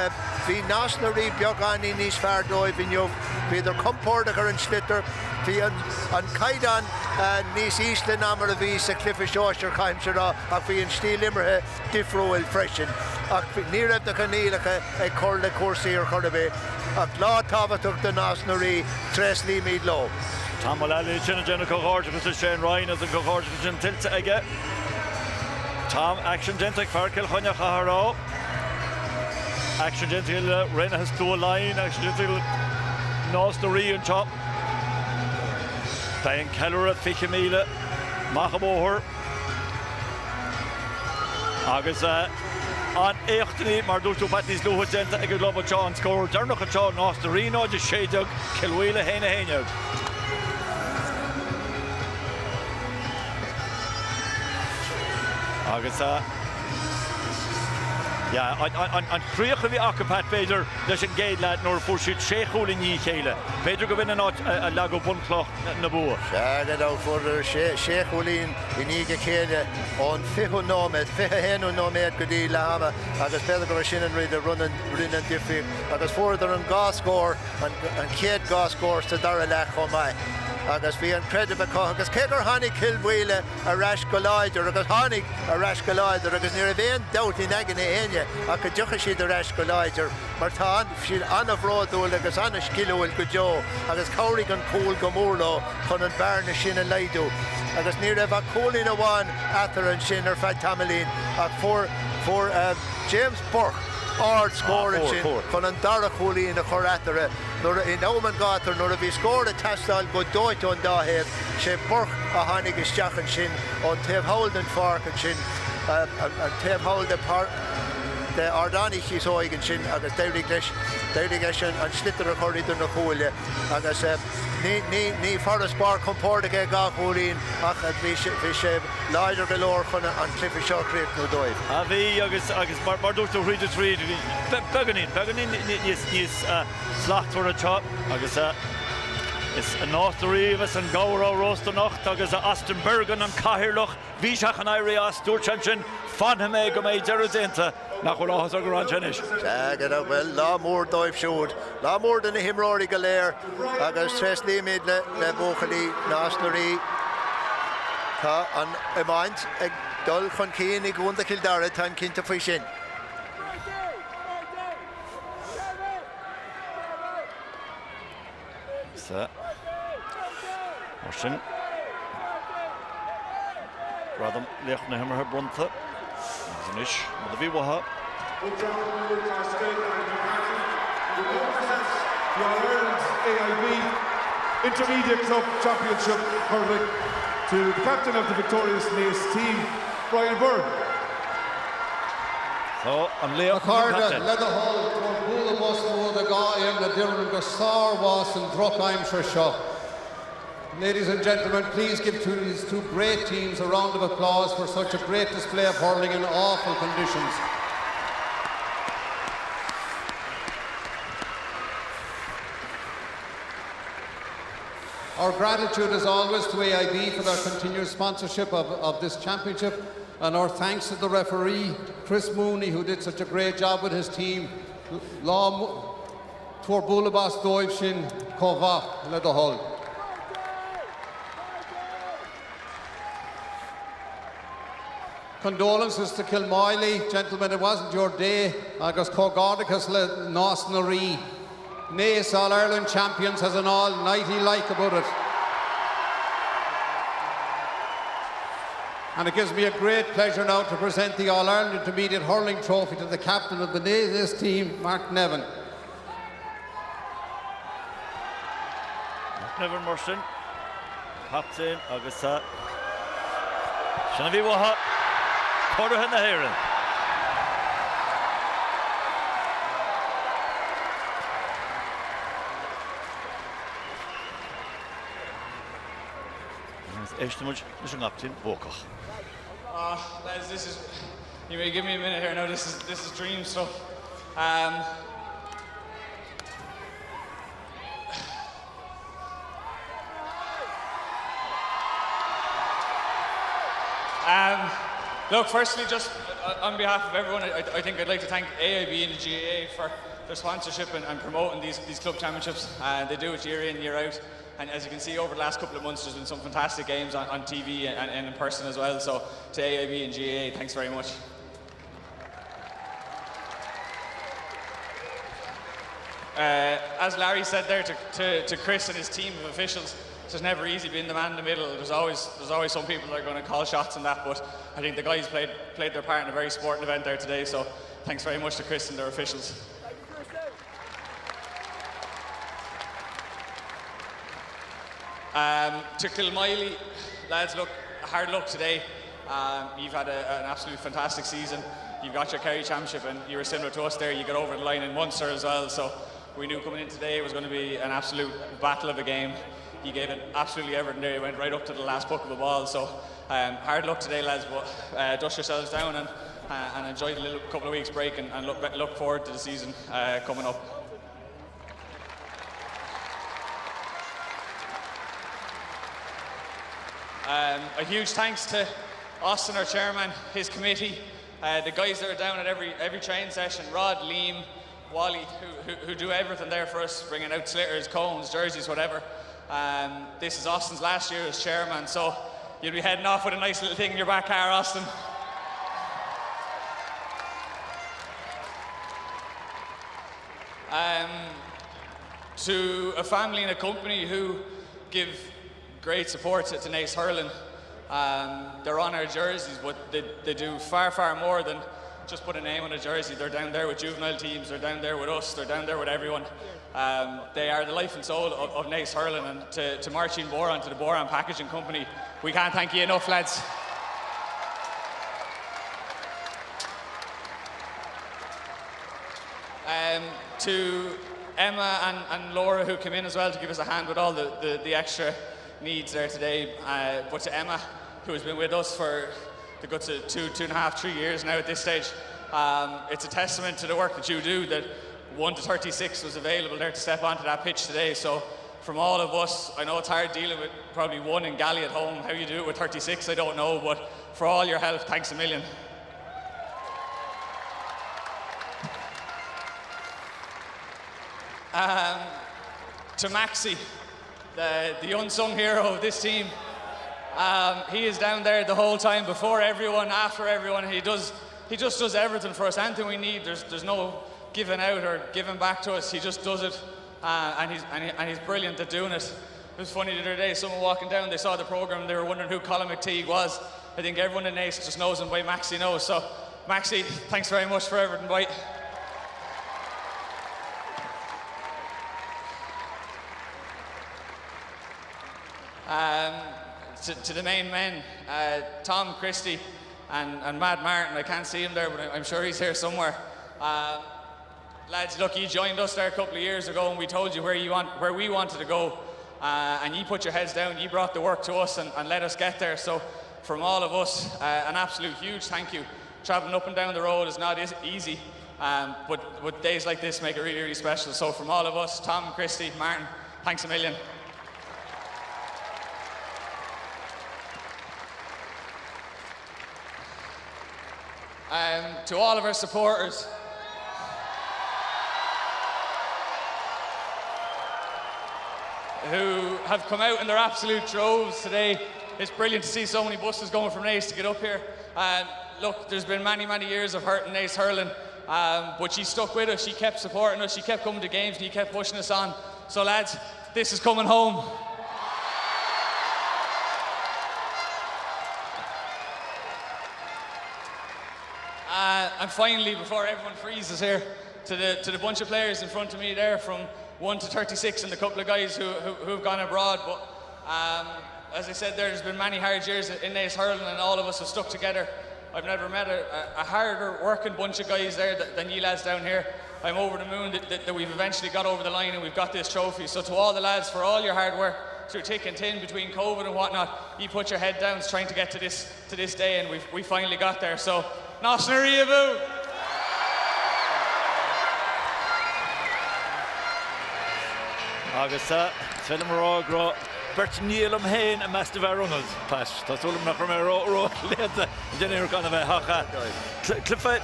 bhí Nás na Rí beagáinín níos fearr dóibh inniu. Bhíodar compordach ar an sliotar. Bhí an caighdeán níos ísle ná mar a bhí sa chluiche sóisir, caithfimse a rá, ach bhí an stíl imeartha difriúil freisin. Ach ní raibh na coinníollacha ag cur le cúrsaí ar chor ar bith. Ach lá tábhachtach do Nás na Rí, tréaslaímid leo. Tom Mullally ansin ag déanamh comhghairdeachas le Shane Ryan agus an comhghairdeachas sin tuillte aige. Tom, aicsean déanta ag fear Chill Chainnigh, chaithfeá a rá. Aicsean déanta ag Raonaithe Slua Laighean, aicsean déanta ag Nás na Rí anseo. Beidh an ceiliúradh 20 míle amach an bóthar agus an éacht mar dúirt tú Pat níos luaithe déanta ag an gclub anseo an scór deireanach anseo Nás na Rí 0 16 Cill Mhaoile 1 11. Agus yeah, an chríoch a bhí acu Pat b'fhéidir leis an gcéad leath nuair a fuair siad sé chúl i ndiaidh a chéile. B'fhéidir gurb in an áit a leagadh bunchloch na bua. Sea, gan dabht, fuaireadar sé chúilín i ndiaidh a chéile ón 20ú nóiméad, 21ú nóiméad go dtí leath ama agus b'fhéidir gurb é sin an rud a rinne an difríocht agus fuaireadar an dhá scór, an chéad dhá scór sa dara leath chomh maith. agus bhí an creideamh acu agus cé gur tháinig Cill Mhaoile ar ais go láidir agus tháinig ar ais go láidir agus ní raibh aon dabht in aigne éinne ach go dtiocfadh siad ar ais go láidir mar tá siad an-bhródúil agus an-sciliúil go deo agus chabhraigh an cúl go mór leo chun an bearna sin a laghdú agus ní raibh ach cúilín amháin eatarthu ansin ar feadh tamaillín ach fuair fuair James Burke ard scór ansin chun an dara cúilín a chur eatarthu nuair in am an ghátair nuair a bhí scór ag teastáil go dóite ón dá thaobh. Sé Burke a tháinig isteach ansin ón taobh thall den pháirc ansin, an taobh thall de de Ardán Uí Chíosóig ansin agus d'éirigh leis, d'éirigh leis an sliotar a chur idir na cuaille agus ní, ní, ní farasbarr compordach é dhá chúilín ach bhí sé, bhí sé láidir go leor chun an cluiche seo a chríochnú dóibh. A bhí agus, agus mar, mar dúirt tú thríd is thríd, bhí beagáinín, beagáinín níos, níos slachtmhaire anseo agus is i Nás na Rí a bheas an gabhar á róstadh anocht agus Austin Bergin an cathaoirleach, bhí sé chun éirí as, dúirt sé ansin, fanfaidh mé go mbeidh deireadh déanta, nach bhfuil áthas air go raibh ansin anois. Sea, go raibh, bhuel, lá mór dóibh siúd, lá mór do na himreoirí go léir agus tréaslaímid le, le buachaillí Nás na Rí. Tá an iomáint ag dul chun cinn i gContae Chill Dara, táim cinnte faoi sin. Sea. Mar sin, gradam laoch na himeartha bronnta. Agus anois, rud a bhí uathu. The All-Ireland AIB Intermediate Club Championship Hurling to the captain of the victorious Naas team, Brian Byrne. Tá an A chairde, le do thoil, tabhair bualadh bos mór do dhá fhoireann a d'imir go sármhaith san drochaimsir seo. Ladies and gentlemen, please give to these two great teams a round of applause for such a great display of hurling in awful conditions. Our gratitude as always to AIB for their continued sponsorship of, of this championship and our thanks to the referee, Chris Mooney, who did such a great job with his team. Lá tabhair bualadh bos dóibh sin chomh maith le do thoil. Condolences to Kilmoyley, gentlemen, it wasn't your day, agus comhghairdeachas le Nás na Rí. Naas All-Ireland champions has an all-nighty like about it. And it gives me a great pleasure now to present the All-Ireland Intermediate Hurling Trophy to the captain of the Naas team, Mark Nevin. Mark Nevin mar sin, captaen agus sin a bhí uathu, curaithe na hÉireann. Agus éistfidh muid leis an gcaptaen buacach. Ah, lads, this is you may give me a minute here now. This is this is dream stuff. Um, Um, look, firstly, just uh, on behalf of everyone, I, I think I'd like to thank AIB and the GAA for their sponsorship and, and promoting these, these club championships. Uh, they do it year in, year out. And as you can see, over the last couple of months, there's been some fantastic games on, on TV and, and in person as well. So to AIB and GAA, thanks very much. Uh, as Larry said there to, to, to Chris and his team of officials, it's never easy being the man in the middle. There's always there's always some people that are going to call shots and that, but I think the guys played played their part in a very sporting event there today. So thanks very much to Chris and their officials. Um, to Kilmiley, lads, look, hard luck today. Um, you've had a, an absolutely fantastic season. You've got your Kerry Championship, and you were similar to us there. You got over the line in Munster as well. So we knew coming in today it was going to be an absolute battle of a game. You gave it absolutely everything there. You went right up to the last puck of the ball. So um, hard luck today, lads, but uh, dust yourselves down and, uh, and enjoy the little couple of weeks break and, and look, look forward to the season uh, coming up. Um, a huge thanks to Austin, our chairman, his committee, uh, the guys that are down at every, every training session, Rod, Liam, Wally, who, who, who do everything there for us, bringing out slitters, cones, jerseys, whatever. Um, this is Austin's last year as chairman, so you'll be heading off with a nice little thing in your back car, Austin. Um, to a family and a company who give great support to, to Nace Hurling. Um, they're on our jerseys, but they, they do far, far more than just put a name on a jersey. They're down there with juvenile teams, they're down there with us, they're down there with everyone. Um, they are the life and soul of, of Nace Hurling, and to, to Martin Boran, to the Boran Packaging Company, we can't thank you enough, lads. Um, to Emma and, and Laura who came in as well to give us a hand with all the, the, the extra needs there today. Uh, but to Emma, who has been with us for the guts of two, two and a half, three years now at this stage, um, it's a testament to the work that you do that 1 to 36 was available there to step onto that pitch today. So from all of us, I know it's hard dealing with probably one in Galley at home. How you do it with 36, I don't know, but for all your help, thanks a million. Um, to Maxi, the, the unsung hero of this team. Um, he is down there the whole time, before everyone, after everyone. He does, he just does everything for us. Anything we need, there's, there's no giving out or giving back to us. He just does it, uh, and, he's, and, he, and he's brilliant at doing it. It was funny the other day, someone walking down, they saw the program, they were wondering who Colin McTeague was. I think everyone in Naas just knows him by Maxi knows. So, Maxi, thanks very much for everything, bye. Um, to, to the main men, uh, Tom Christie and, and Mad Martin. I can't see him there, but I'm sure he's here somewhere. Uh, lads, look, you joined us there a couple of years ago, and we told you where you want, where we wanted to go, uh, and you put your heads down. You brought the work to us and, and let us get there. So, from all of us, uh, an absolute huge thank you. Traveling up and down the road is not easy, um, but, but days like this make it really, really special. So, from all of us, Tom, Christie, Martin, thanks a million. Um, to all of our supporters, who have come out in their absolute droves today. It's brilliant to see so many buses going from Naas to get up here. Um, look, there's been many, many years of hurting Naas hurling, um, but she stuck with us. She kept supporting us. She kept coming to games and she kept pushing us on. So, lads, this is coming home. Uh, and finally, before everyone freezes here, to the, to the bunch of players in front of me there from 1 to 36 and the couple of guys who, who, who've gone abroad. But um, as I said, there's been many hard years in Naas hurling and all of us have stuck together. I've never met a, a, a harder working bunch of guys there than you lads down here. I'm over the moon that, that, that we've eventually got over the line and we've got this trophy. So to all the lads, for all your hard work through thick and thin between COVID and whatnot, you put your head down trying to get to this to this day and we've, we finally got there. So, Nosnariavu! Agus is féidir liom a rá go raibh beirt nia liom féin i measc na bhfear ionaid, Pat. Tá súil agam nach raibh mé ró-léannta ag déanamh iarracht gan a bheith ach cluiche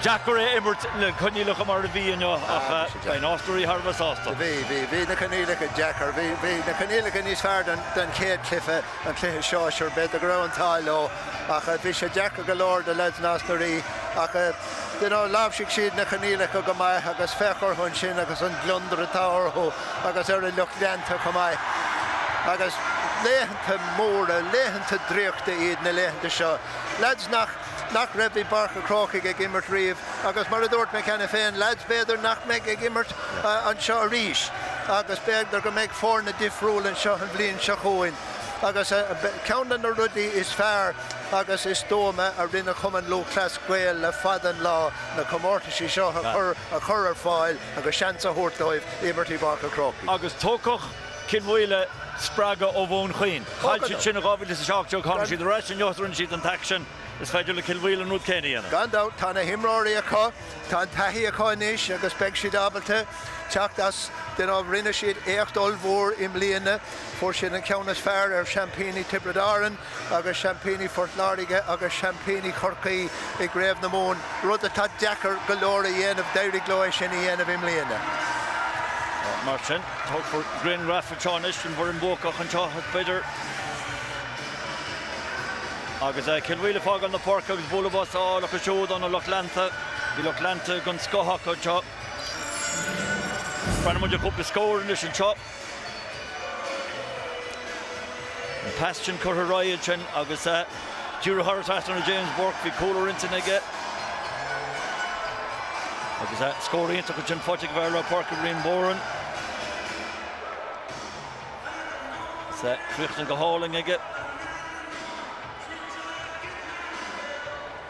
deacair é a imirt le coinníollacha mar a bhí inniu ach beidh Nás na Rí thar a bheith sásta. Bhí, bhí, bhí na coinníollacha deacair. Bhí, bhí na coinníollacha níos fearr don chéad chluiche, an cluiche sóisir, b'fhéidir go raibh an t-ádh leo ach bhí sé deacair go leor do leaids Nás na Rí ach you know láimhsigh siad na coinníollacha go maith agus féach orthu ansin agus an gliondar atá orthu agus ar a lucht leanta chomh maith. Agus laethanta móra, laethanta draíochta iad na laethanta seo. Leaids nach nach raibh i bPáirc an Chrócaigh ag imirt riamh agus mar a dúirt mé cheana féin, leaids b'fhéidir nach mbeidh ag imirt anseo arís agus b'fhéidir go mbeidh foirne difriúil anseo an bhliain seo chugainn agus ceann de na rudaí is fearr agus is stuama a rinne Cumann Lúthchleas Gael le fada an lá, na comórtaisí seo a chur a chur ar fáil agus seans a thabhairt dóibh imirt i bPáirc an Chrócaigh. Agus tógfaidh Cill Mhaoile spreagadh ó Dhún Chaoin. Chaill siad sin in 2017, tháinig siad ar ais inniu is rinne siad an t-aicsean. Is féidir le Cill Mhaoile an rud céanna a dhéanamh. Gan dabht, tá na himreoirí acu, tá an taithí acu anois agus beidh siad ábalta teacht as. You know, rinne siad éacht ollmhór i mbliana, fuair siad an ceann is fearr ar seaimpíní Tiobraid Árann agus seaimpíní Phort Láirge agus seaimpíní Chorcaí i gCraobh na Mumhan, rud atá deacair go leor a dhéanamh, d'éirigh leo é sin a dhéanamh i mbliana. Mar sin, tógfar grianghraf anseo anois den bhfoireann bhuacach anseo, b'fhéidir. Agus Cill Mhaoile ag fágáil na páirce agus bualadh bos á fháil acu siúd óna lucht leanta. Bhí lucht leanta den scoth acu anseo. Breathnaíonn muid ar chúpla scór anois anseo. An pas sin curtha ar aghaidh ansin agus díreach thar an trasnán ar James Burke, bhí cúl ar intinn aige. Agus scór iontach ansin faighte ag fear lár páirce Rian Boran. Críochnaithe go hálainn aige.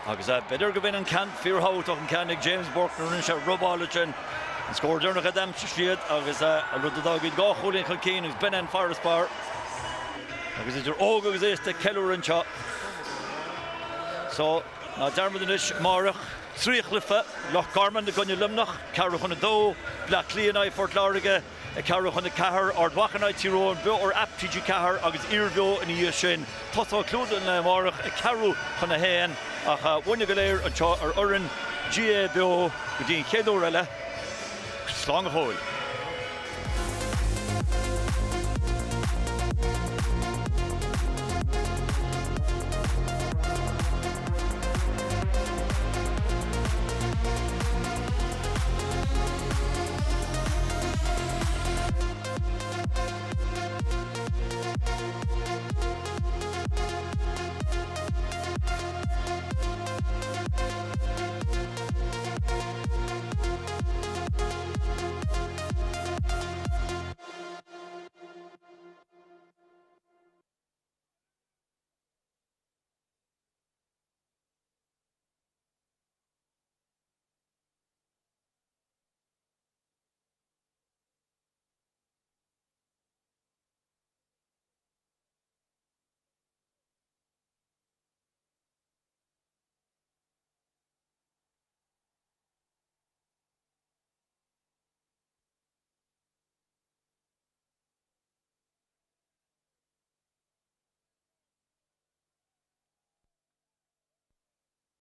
Agus b'fhéidir go b'in an ceann fíorthábhachtach, an ceann ag James Burke nuair a rinne sé robáil ansin. An scór deireanach a d'aimsigh siad agus an rud a d'fhág iad 2 chúilín chun cinn agus b'in é an farasbarr. Agus idir óg agus aosta ag ceiliúradh anseo. So, ná dearmad anois, amárach, 3 chluiche, Loch Garman i gcoinne Luimneach, ceathrú chun 2, Bleá Cliath in aghaidh Phort Láirge, Ag ceathrú chun 4, Ard Mhacha in aghaidh Tír Eoghain, beo ar aip TG4 agus iarbheo ina dhiaidh sin. Tosóidh clúdach an lae amárach ag ceathrú chun 1 ach uainne go léir anseo ar fhoireann GAA Beo go dtí an chéad uair eile, slán go fóill.